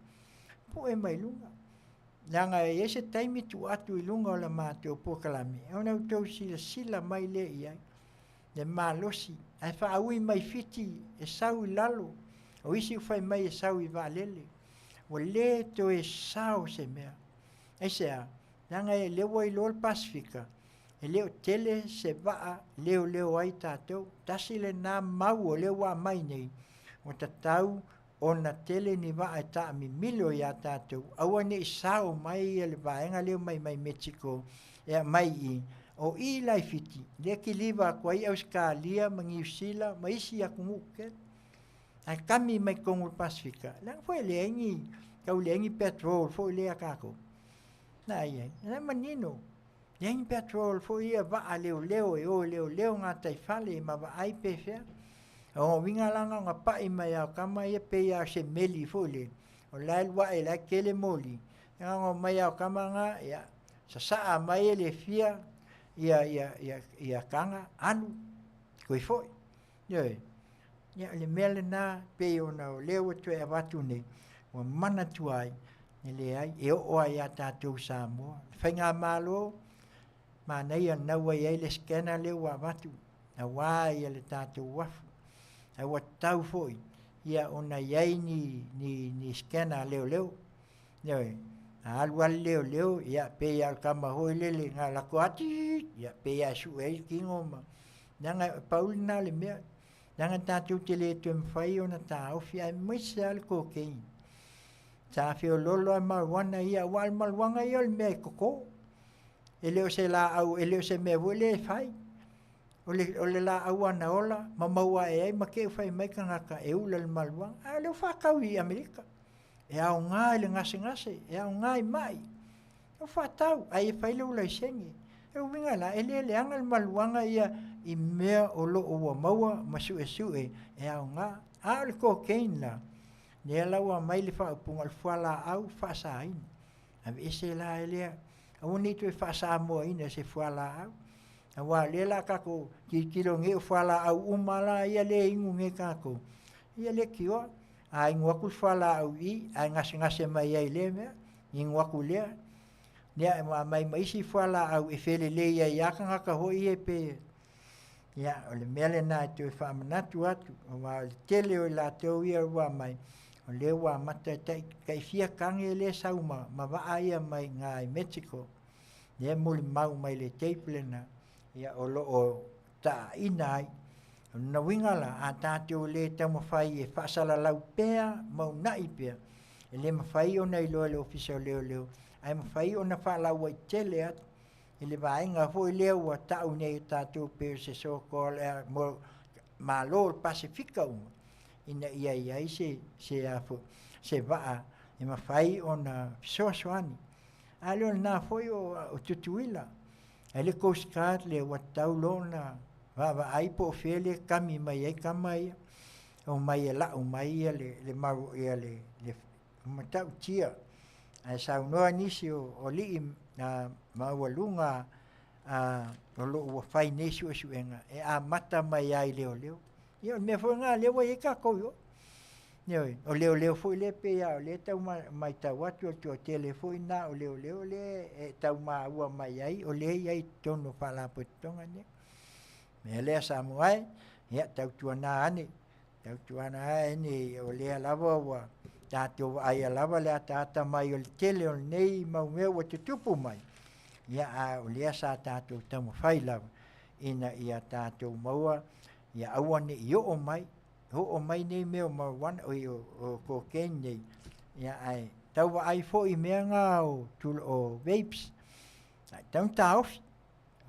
pue mai luga. Leaga e i ai se taimi tuu atu i luga o le matou polokalame, ona outou silasila mai lea i ai, le malosi, ae faaui mai Fiti e sau i lalo, o isi ua fai mai e sau i vaalele. Ua le toe sao se mea. Aisea? Leaga e lea ua iloa le Pasefika, e le o tele se vaa leoleo ai tatou. Tasi lena mau o lea ua aumai nei, ua tatau ona tele ni vaa e taamimilo iā tatou, aua ne i sao mai le vaega lea mai mai Mexico e aumai i i. O i la i Fiti, lea kiliva atu ai Ausetalia ma Niu Sila ma isi atunuu tetele. Ae kami mai totonu o le Pasefika, leaga foi e leai ni, tau leai ni petrol foi lea a tatou. Na i ai, o la e manino, leai ni petrol foi ia vaa leoleo e o e leoleo gataifale ma vaai pe fea. O uiga la na ona pai mai lava o tama ia pei lava o se meli foi lele, o la e alu ae o la e tele moli, na ona omai lava o tama na, ia, sasaa mai e le fia ia ia ia ia taga alu toe fo'i. Ioe. Ia o le mea lenā pei ona o lea ua toe avatu nei, ua manatua ai, e leai, e oo lava ia tatou Samoa. Le faigamalo, manaia lena ua i ai le scanner lea ua avatu aua le tatou uafu. Ae ua tatau foi ia ona i ai ni ni ni scanner a leoleo. Ioe. A alu lava le leoleo, ia pei lava o le tama foi lele na alu atu lava tiit, ia pei lava e sue ai le tino ma leaga e pau lena o le mea, leaga tatou te le toe mafai ona taofi aemaise lava le cocaine. Sa feoloolo lava marijuana ia aua o le marijuana ia o le mea e toto. E le o se laau, e le o se mea foi lea e fai. O le o le laau lava na ola ma maua ae ai ma te i ua fai mai tagata e ula i le marijuana, a o lea ua faatau i Amerika. E aoga i le gasegase, e aoga i mai. Ua faatau, ae ia fai lou laisene. O le uiga la, e le leaga le maluaga ia i mea o lo o ua maua ma suesue e aoga. A o le cocaine la, lea la ua aumai le faaupuga o le fualaau faasaina. Aveese la lea, aua ne i toe faa-Samoaina i se fualaau. Aua o lea o le a tatou tilotilo nei o fualaau uma lava la ia lea e inu nei tatou, ia leitioa, a inu atu le fualaau i i ae gasegase mai ai i lea mea, inu atu i lea, ia ua aumai ma isi fualaau e felelei ai lava tagata foi ia pe… Ia, o le mea lena e toe faamanatu atu, aua o le tele o i latou ia ua aumai, o lea ua amata tai fia tane lea e sau ma vaa ia mai i ina i Mexico, lea e molimau mai i le tape lena, ia o lo o taaina ai. O lona uiga la, a tatou le taumafai e faasalalau pea ma uunai pea, e le mafai ona iloa e le Ofisa o Leoleo, ae mafai ona faalauaitele atu i le vaega foi lea ua tau nei e tatou pei o se so called Malo o le Pasefika uma, ina ia i ai se se a foi se vaa e mafai ona fesoasoani. A le o lena foi o Tutuila, ai le Coast Guard lea ua tatau loa ona vaavaai po o fea lea e kami mai ai tama ia, omai e lau mai ia le le mau ia le le matautia. Ae saunoa nisi o alii maualuga o lo o ua fai nei suesuega e amata mai lava i leoleo. Ia o le mea foi lena o lea ua i ai tatou i o. Ioe, o leoleo foi lea pei lava o lea e tau matau atu o le toatele foi lena o leoleo lea e tau maua mai ai o lea e i ai i totonu o faalapotopotoga nei. O le mea lea Samoa e, ia tautuana ane, tautuana ane o lea lava ua tatou vaaia lava le ataata mai o le tele o lenei mau mea ua tutupu mai, ia a o lea sa tatou taumafai lava ina ia tatou maua ia aua ne i oo mai, oo mai nei mea o marijuana, oi o cocaine nei, ia ae tau vaai foi i mea na o, o vapes, ae tatau ona taofi.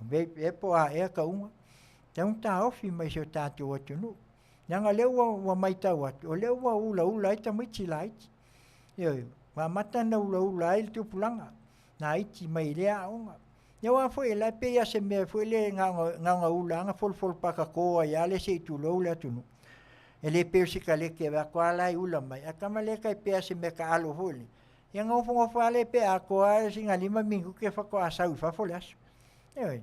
O vape ea po o a ea tauga, tatau ona taofi mai si o tatou atunuu. Leaga o lea ua, ua matau atu, o lea ua ulaula ai tamaiti laiti. Ioe, ua amata ona ulaula ai le tupulaga laiti mai lea aoga. Ia aua foi o la e pei lava o se mea foi lea na ona ula lava na folofolo patato ai lava le se i tulou le atunuu. E le pei o sikaleti e vaeatu lava la e ula mai, a o le tama lea e tai pei lava o se mea taalo foi lea, ia ona nofonofo lava lea pe atoa lava sina 5 minute faatoa sau i fafo le aso. Ioe,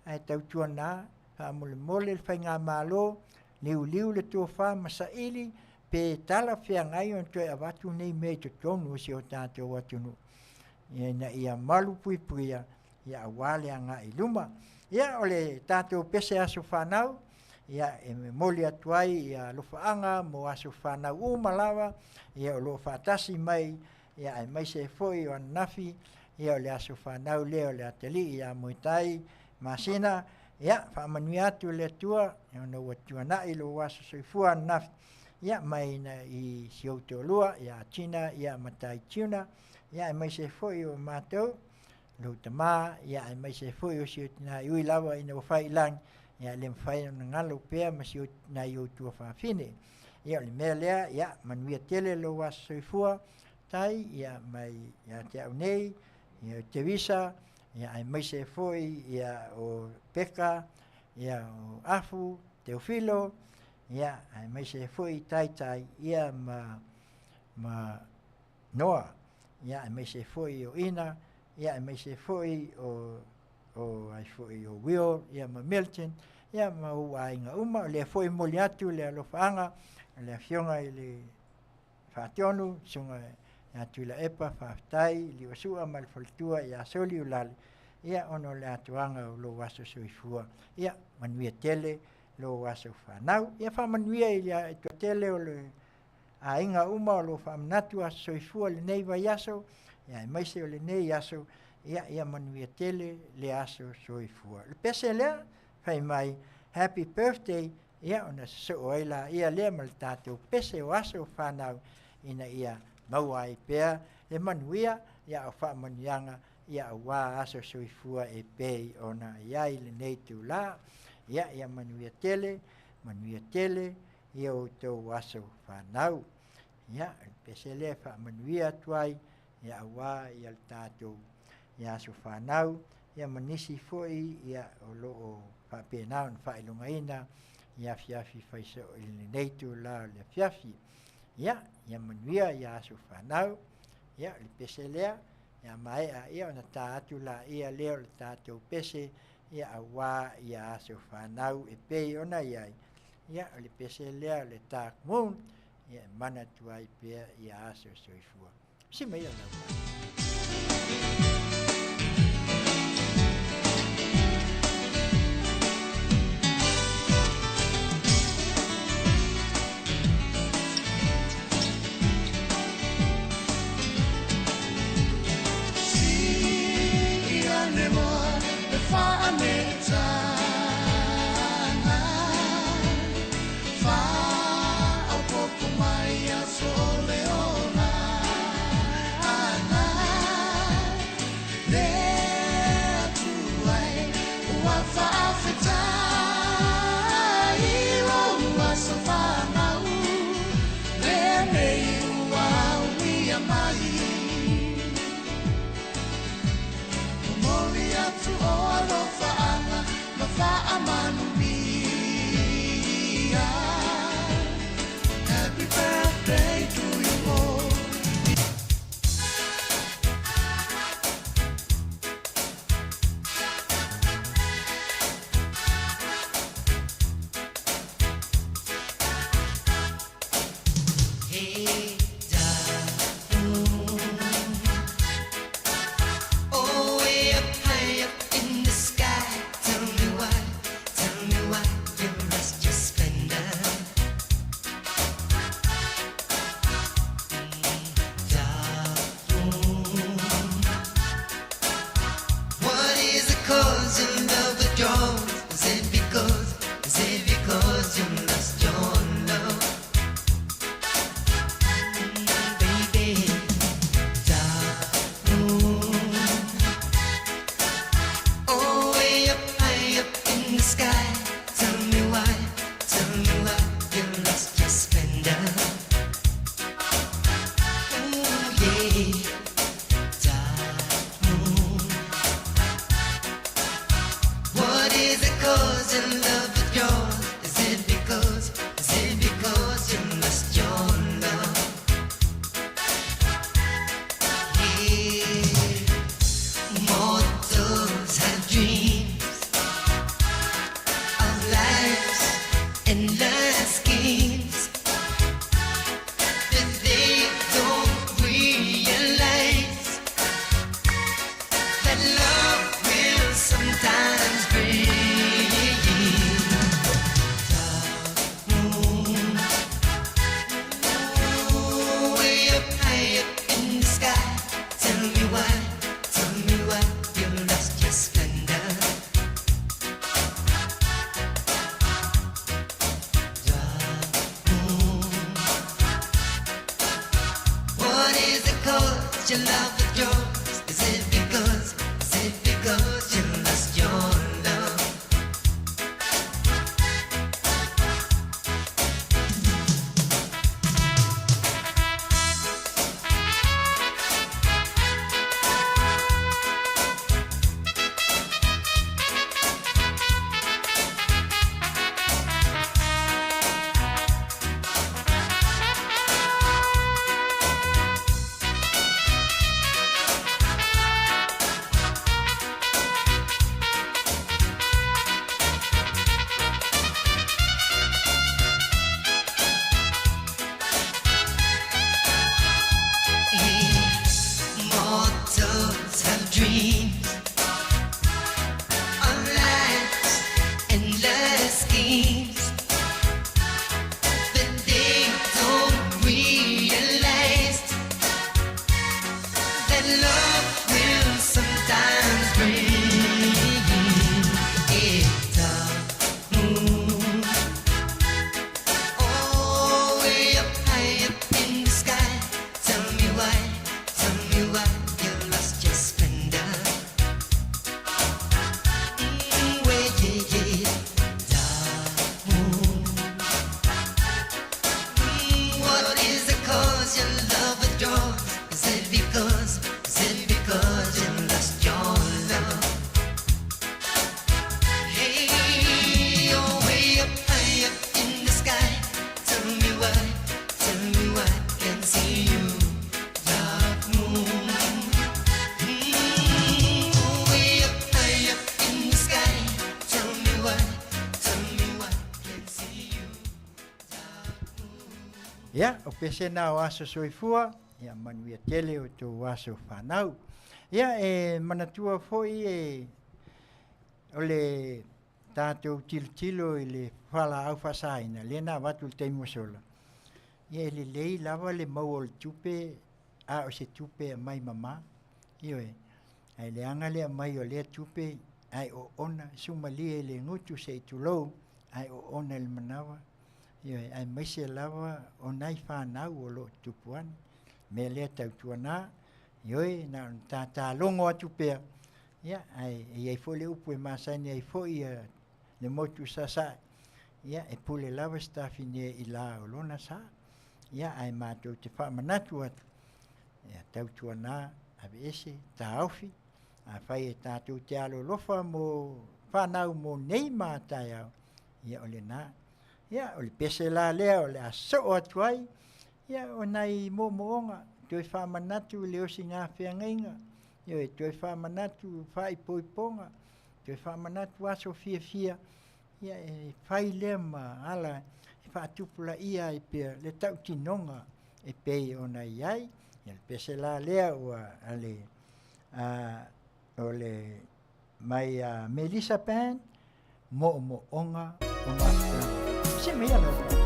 ae tautuana faamolemole le faigamalo, liuliu le tofa ma saili pe talafeagai ona toe avatu nei mea i totonu o si o tatou atunuu ina ia malu puipuia ia aua le agai i luma. Ia o le tatou pese aso fanau, ia e momoli atu ai ia alofaaga mo aso fanau uma lava ia o lo o faatasi mai ia aemaise foi o ananafi ia o le aso fanau lea o le atalii ia Moetai Masina. Ia faamanuia atu le Atua ona ua tuanai lou aso soifua ananafi ia mai na i si ou toalua ia Tina ia ma Tai Tuna ia aemaise foi o matou lou tama ia aemaise foi o si ou tina e ui lava ina ua fai i lagi ia e le mafai ona galo pea ma si ou nai ou tuafafine. Ia o le mea lea ia manuia tele lou aso soifua Tai ia mai ia te au nei ia o Teresa ia aemaise foi ia o Peka ia o Afu Teofilo ia aemaise foi Taitai ia ma ma Noa ia aemaise foi o Ina ia aemaise foi o. o ai foi o Will ia ma Milton ia ma ou aiga uma. O lea foi e momoli atu le alofaaga a le Afioga i le Faatonu, Susuga ia Tuilaepa, faafetai i Liuasua ma le faletua ia Soli Ulale, ia ona o le atoaga o lou aso soifua. Ia manuia tele lou aso fanau. Ia faamanuia i le toatele o le aiga uma o lo o faamanatu aso soifua i lenei vaiaso, ia aemaise o lenei aso, ia ia manuia tele le aso soifua. O le pese lea, fai mai, Happy birthday, ia ona sosoo ai laia lea ma le tatou pese o aso fanau ina ia maua ai pea le manuia, ia o faamanuiaga, ia aua aso soifua e pei ona i ai lenei itula. Ia, ia manuia tele, manuia tele i o outou aso fanau. Ia, o le pese lea e faamanuia atu ai, ia aua ia le tatou ia aso fanau, ia ma nisi foi ia o lo o faapena ona faailogaina i afiafi fai soo i lenei itula o le afiafi. Ia, ia manuia ia aso fanau. Ia, o le pese lea, ia maea ia ona ta atu laia lea o le tatou pese, ia aua ia aso fanau e pei ona i ai. Ia, o le pese lea o le Dark Moon, ia e manatua ai pea ia aso soifua. Si mai lau. Happy birthday to you all. Hey, dark moon. Oh, way up high up in the sky. Tell me why, tell me why you lost your splendor. Dark moon. What is the cause your love withdraws? Is it because, is it because you lost your love? Baby, dark moon. Oh, way up high up in the sky. Tell me why, tell me why you lost your splendor. Ooh, yeah, dark moon. What is the cause in love with yours? Is it because, is it because you lost your love? Yeah. Mortals have dreams of life's endless schemes, but they don't realize that love will sometimes bring. Dark moon, oh, way up high up in the sky. Tell me why, tell me why you lost your splendor. Dark moon, what is the cause your love withdraws? Is it because, is it because you lost your Ia, o pese na o aso soifua, ia manuia tele o tou aso fanau. Ia, e manatua foi e o le tatou tilotilo i le fualaau faasaina, lea na avatu i le taimi ua sola, ia e lelei lava le maua o le tupe a o se tupe e aumai mama. Ioe, ae leaga le aumai o lea tupe ae oona sumalie i le gutu se i tulou, ae oona i le manava. Ioe, aemaise lava o nai fanau o lo o tutupu ane. O le mea lea tautuana, ioe, na ona tata logo atu pea, ia, ae i ai foi le upu e masani ai foi le motu i Sasae, ia, e pule lava se tafine i la o lona sa. Ia, ae matou te faamanatu atu, ia, tautuana, aveese, taofi, afai e tatou te alolofa mo fanau mo nei ma taeao, ia o lena. Ia, o le pese la lea o le a soo atu ai, ia, o nai moomooga, toe faamanatu i le osiga feagaiga, ioe, toe faamanatu faaipoipoga, toe faamanatu aso fiafia, ia e fai lea ma ala e faatupulaia ai pea le tautinoga e pei ona i ai. Ia le pese la lea ua ale o le mai a Melissa Band, moomooga o mafutaga. Se mai ala.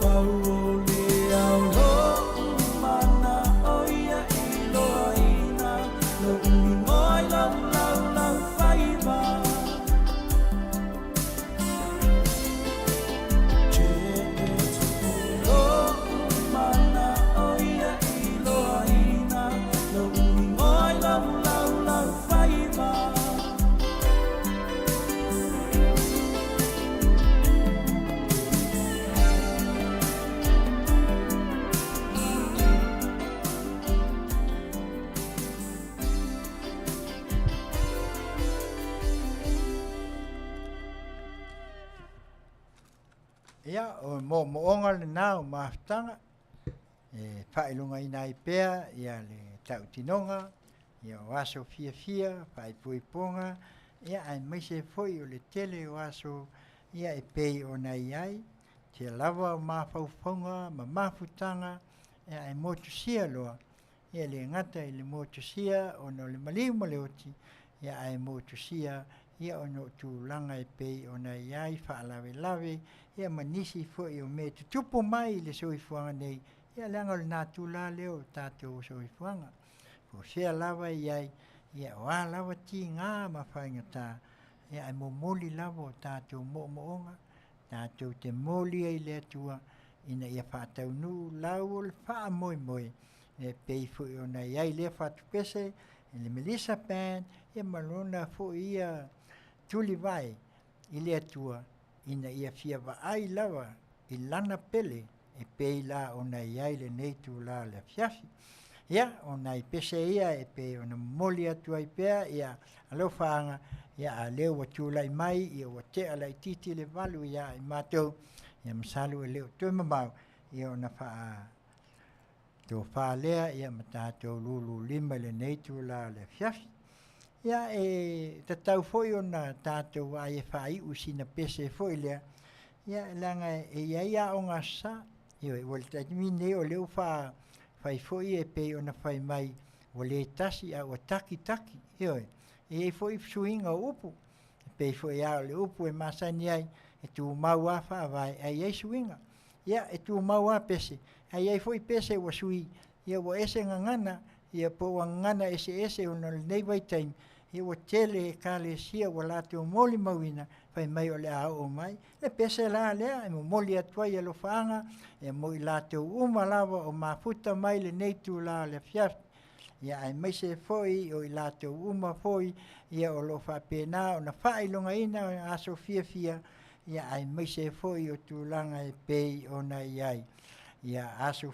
Pau o le ao lo'u mana'o ia iloaina Lo'u igoa i lou laulau faiva Lo'u mana'o ia iloaina Lo'u igoa i lou laulau faiva. Ia, o moomooga lena o mafutaga e faailogaina ai pea ia le tautinoga ia o aso fiafia, faaipoipoga, ia aemaise foi o le tele o aso ia e pei ona i ai te lava o mafaufauga ma mafutaga ia ae motusia loa ia e le gata i le motusia ona o le maliu ma le oti ia ae motusia ia ona o tulaga e pei ona i ai faalavelave ia ma nisi foi o mea e tutupu mai i le soifuaga nei ia leaga o le natura lea o tatou soifuaga. Po o fea lava e i ai, ia o a lava tiga ma faigata, ia ae momoli lava o tatou moomooga, tatou te moli ai i le Atua ina ia faataunuu lau o le faamoemoe e pei foi ona i ai lea fatupese i le Melissa Band ia ma lona foi ia tulivae i le Atua ina ia fia vaai lava i lana pele e pei la ona i ai lenei itula o le afiafi. Ia, o nai pese ia e pei ona momoli atu ai pea ia alofaaga, ia a o lea ua tulai mai ia ua tea laitiiti le 8 ia i matou, ia masalo e le o toe mamao ia ona faa tofa lea ia ma tatou lululima i lenei itula o le afiafi. Ia e tatau foi ona tatou vaai e faaiu i sina pese foi lea, ia leaga e i ai aoga aso Sa. Ioe, ua le taimi lenei o lea ua faa fai foi e pei ona fai mai ua le tasi a ua taki taki. Ioe, e i ai foi suiga o upu, e pei foi lava o le upu e masani ai, e tumau lava faavae ae i ai suiga. Ia, e tumau lava pese, ae i ai foi pese ua sui, ia ua ese gagana, ia po ua gagana eseese ona o lenei vaitaimi, ia ua tele ekalesia ua latou molimauina fai mai o le a oo mai. Le pese la lea e momoli atu ai alofaaga ia mo i latou uma lava o mafuta mai lenei itula o le afiafi, ia aemaise foi o i latou uma foi ia o lo o faapena ona faailogaina aso fiafia ia aemaise foi o tulaga e pei ona i ai ia aso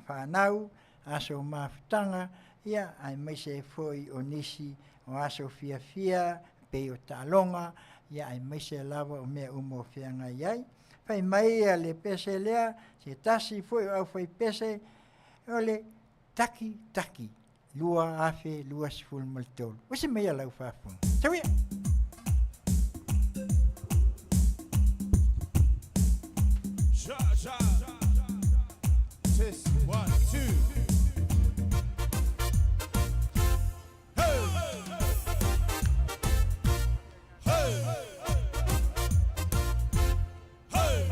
fanau, aso mafutaga, ia aemaise foi o nisi o aso fiafia pei o taaloga, ia aemaise lava o mea uma o feagai ai. Fai mai ia le pese lea, se tasi foi o aufaipese, o le taki taki 2023. Usi mai ia lau faafofoga. Sau ia! Sha, sha. Test, one, two. Hey! Hey! Hey!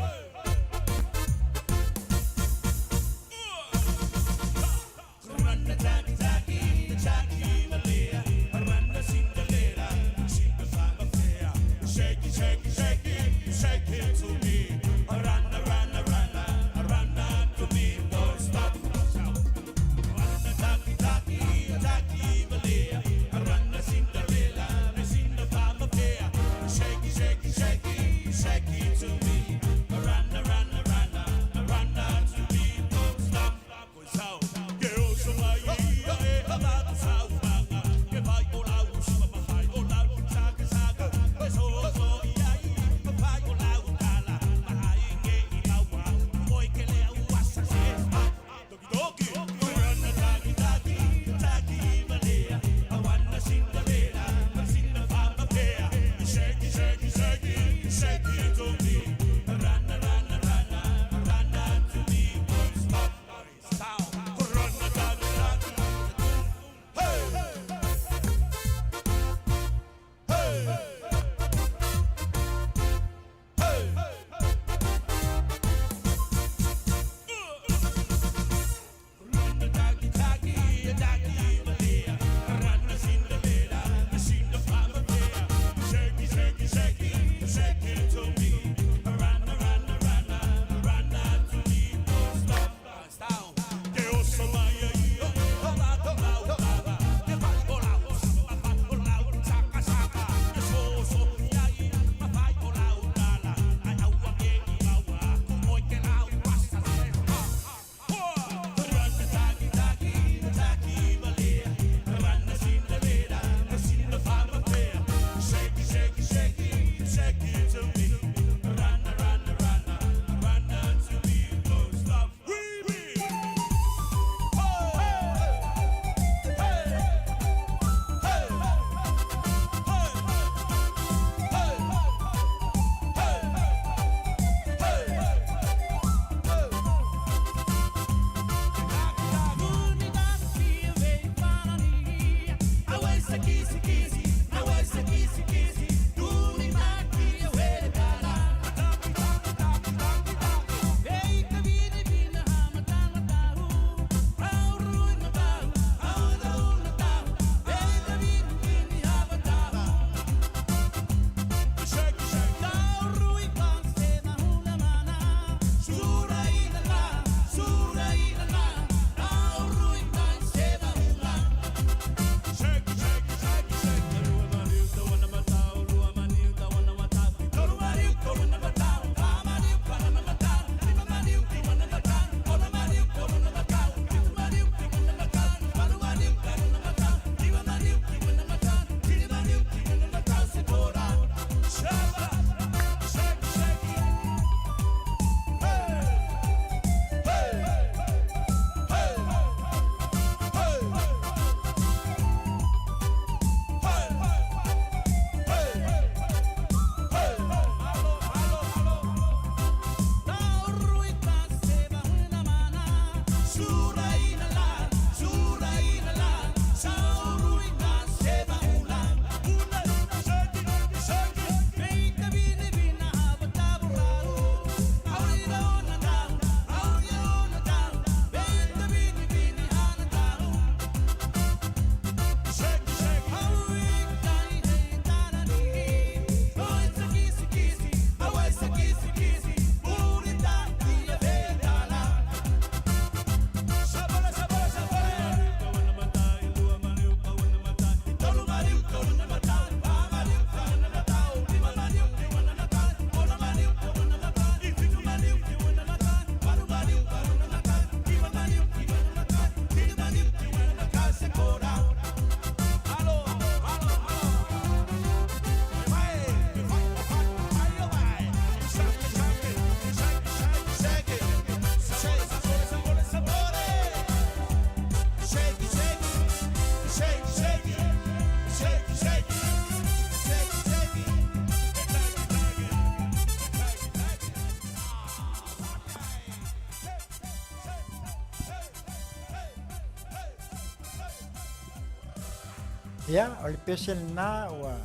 Ia, o le pese lena ua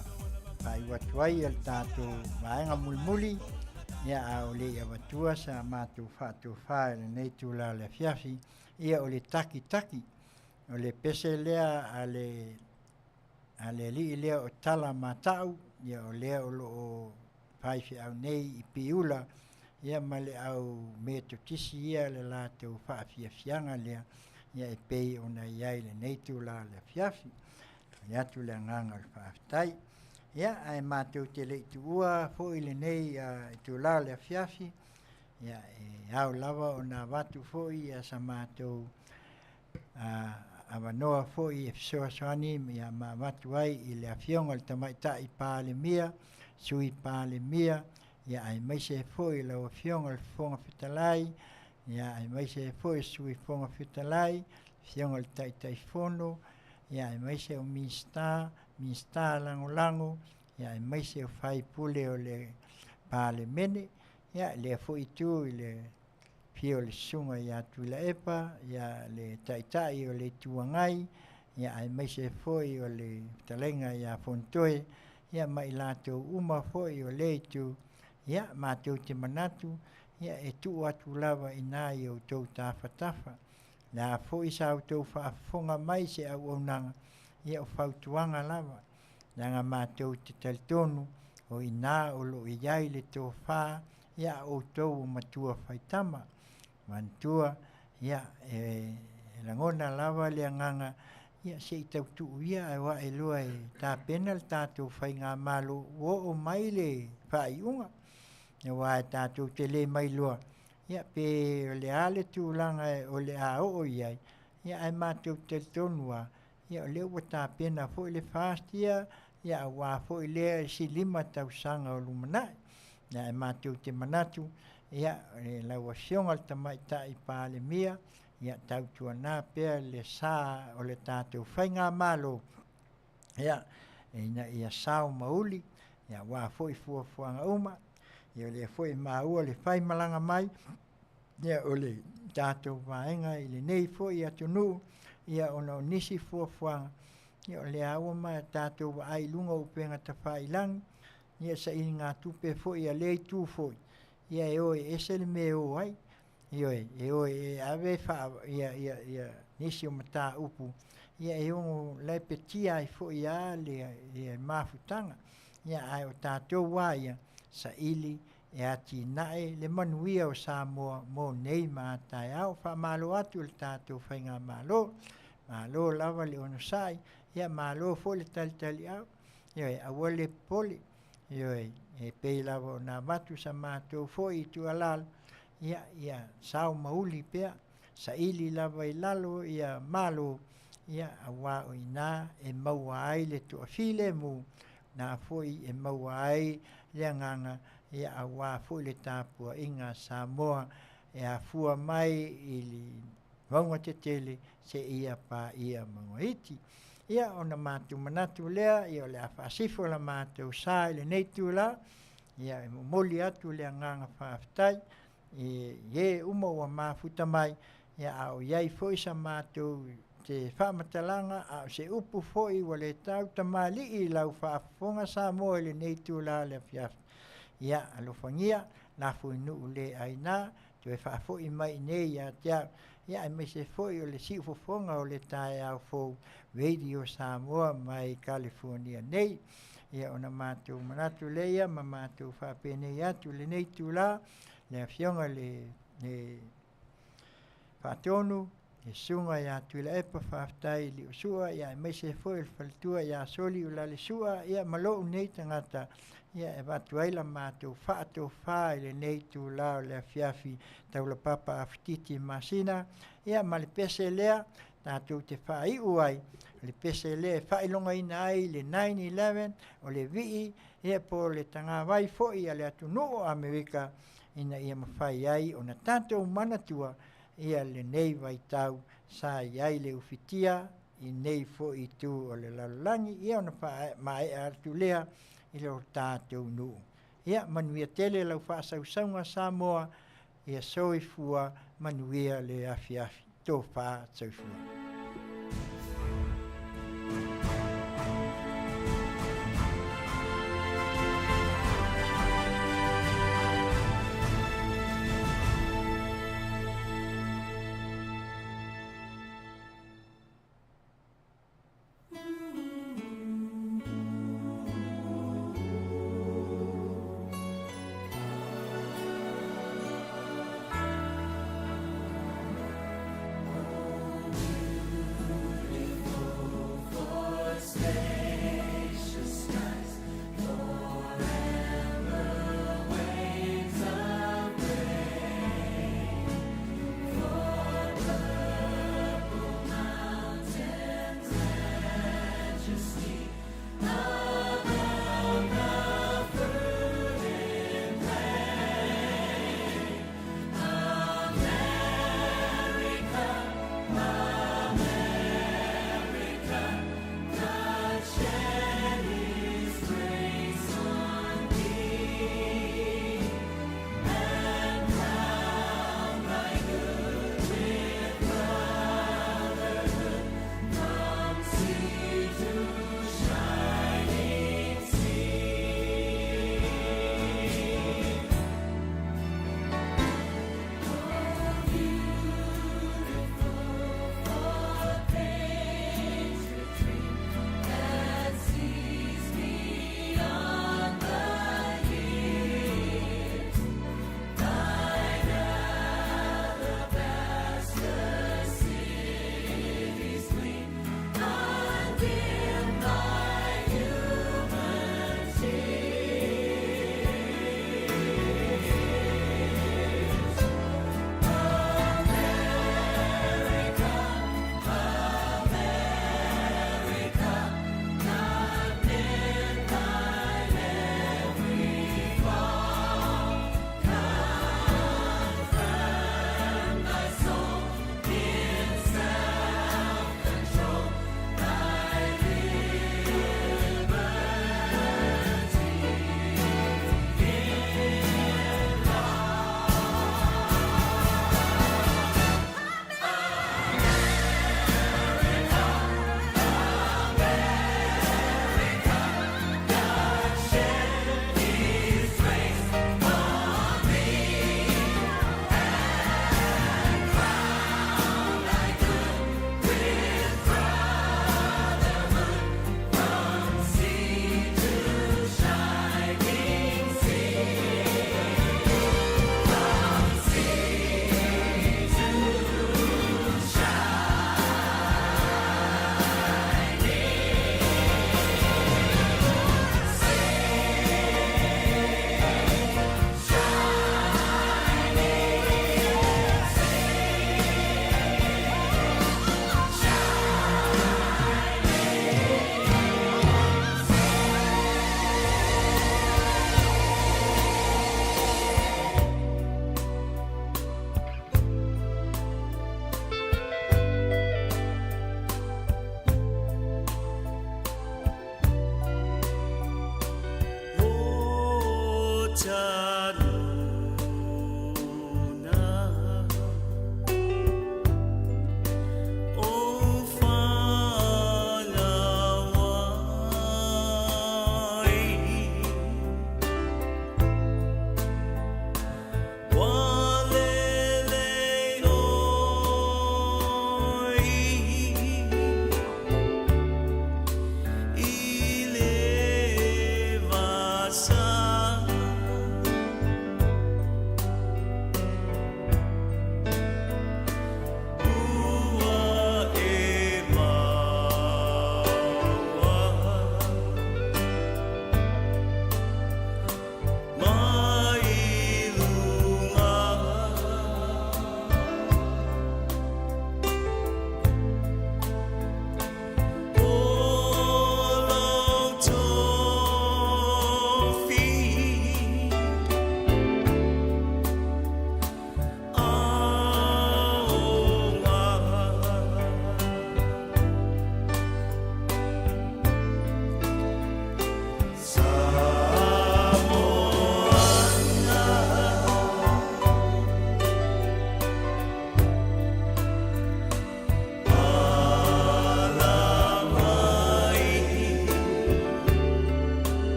faaiu atu ai le tatou vaega mulimuli, ia a o le i avatua sa matou faatofa i lenei itula o le afiafi, ia o le takitaki. O le pese lea a le a le alii lea o Tala Mata'u, ia o lea o lo o faifeau nei i Piula, ia ma le au Metotisi ia le latou faafiafiaga lea, ia e pei ona i ai i lenei itula o le afiafi. Momoli atu le agaga o le faafetai. Ia, ae matou te le i tuua foi lenei itula o le afiafi, ia e ao lava ona avatu foi sa matou avanoa foi e fesoasoani ma avatu ai i le Afioga i le Tamaitai Palemia, Sui Palemia, ia aemaise ai foi lau Afioga i le Fofoga Fetalai, ia aemaise ai foi le Sui Fofoga Fetalai, Afioga i le Taitaifono, ia aemaise o Minisita, Minisita Lagolago, ia aemaise o sui usufono o le Palemene, ia lea foi itu i le afio o le Susuga ia Tuilaepa, ia le Taitai o le Itu Agai, ia aemaise foi o le fetalaiga ia Fonotoe, ia ma i latou uma foi o lea itu, ia matou te manatu, ia e tuu atu lava i ina i outou tafatafa. O le a foi sa outou faafofoga mai i se auaunaga, ia o fautuaga lava, leaga matou te talitonu o i ina o lo o i ai le tofa ia a outou o matua faitama. Manatua, ia, e lagona lava le agaga, ia se i tautuu ia ae o ae loa e tapena le tatou faigamalo ua oo mai le faaiuga. Aua e tatou te le mailoa, ia pe o le a le tulaga o le a oo i ai, ia ae matou te talitonu lava, ia o lea ua tapena foi le FAST ia, ia aua foi lea isi 5 tausaga o lumanai. Ia ae matou te manatu, ia lau Afioga i le Tamaitai Palemia, ia tautuana pea le sa o le tatou faigamalo, ia ina ia sao ma uli, ia aua foi fuafuaga uma. Ia o lea foi e maua le faimalaga mai, ia o le tatou vaega i lenei foi atunuu, ia ona o nisi fuafuaga, ia o lea ua ma tatou vaai i luga o upega tafailagi, ia sailigatupe foi a lea itu foi, ia e o e ese le mea e o ai. Ioe, e o e ave faa, ia, ia, ia nisi o mataupu, ia e ono laepetia ai foi lava le, le mafutaga. Ia, ae o tatou lava ia, saili e atinae le manuia o Samoa mo nei ma a taeao. Faamalo atu i le tatou faigamalo, malo lava le onosai, ia malo foi le talitaliau. Ioe, aua le popole, ioe, e pei lava ona avatu sa matou foi tuualalo, ia, ia sao ma uli pea, saili lava i lalo ia malo, ia aua o i ina e maua ai le toafilemu, na foi e maua ai le agaga, ia aua foi le tapuaiga a Samoa e afua mai i le mauga tetele seia paia mauga iti. Ia ona matou manatu lea, ia o le a faasifo la matou sa i lenei itula, ia e momoli atu le agaga faafetai i e uma ua mafuta mai, ia a o i ai foi sa matou se faamatalaga a o se upu foi ua le tau tamalii i lau faafofoga Samoa i lenei itula o le afiafi. Ia alofagia lafuinuu le aina toe faafoi mai i nei ia te au, ia aemaise foi o le siufofoga o le taeao fou Radio Samoa mai Kalifuania nei. Ia ona matou manatu lea ia ma matou faapenei atu i lenei itula, le Afioga i le Faatonu, le Susuga ia Tuilaepa, faafetai i Liusua, ia aemaise foi o le faletua ia Soli Ulalesua, ia ma lou nei tagata, ia e avatu ai la matou faatofa i lenei itula o le afiafi taulapapa Afutiti masina, ia ma le pese lea tatou te faaiu ai, le pese lea e faailogaina ai le 9/11, o le vii, ia po o le tagavai foi a le atunuu o Amerika, ina ia mafai ai ona tatou manatua ia lenei vaitau sa i ai le ufitia i nei foi itu o le lalolagi, ia ona faamaea atu lea i lo tatou nuu. Ia manuia tele lau faasausauga Samoa, ia soifua manuia le afiafi. Tofa soifua.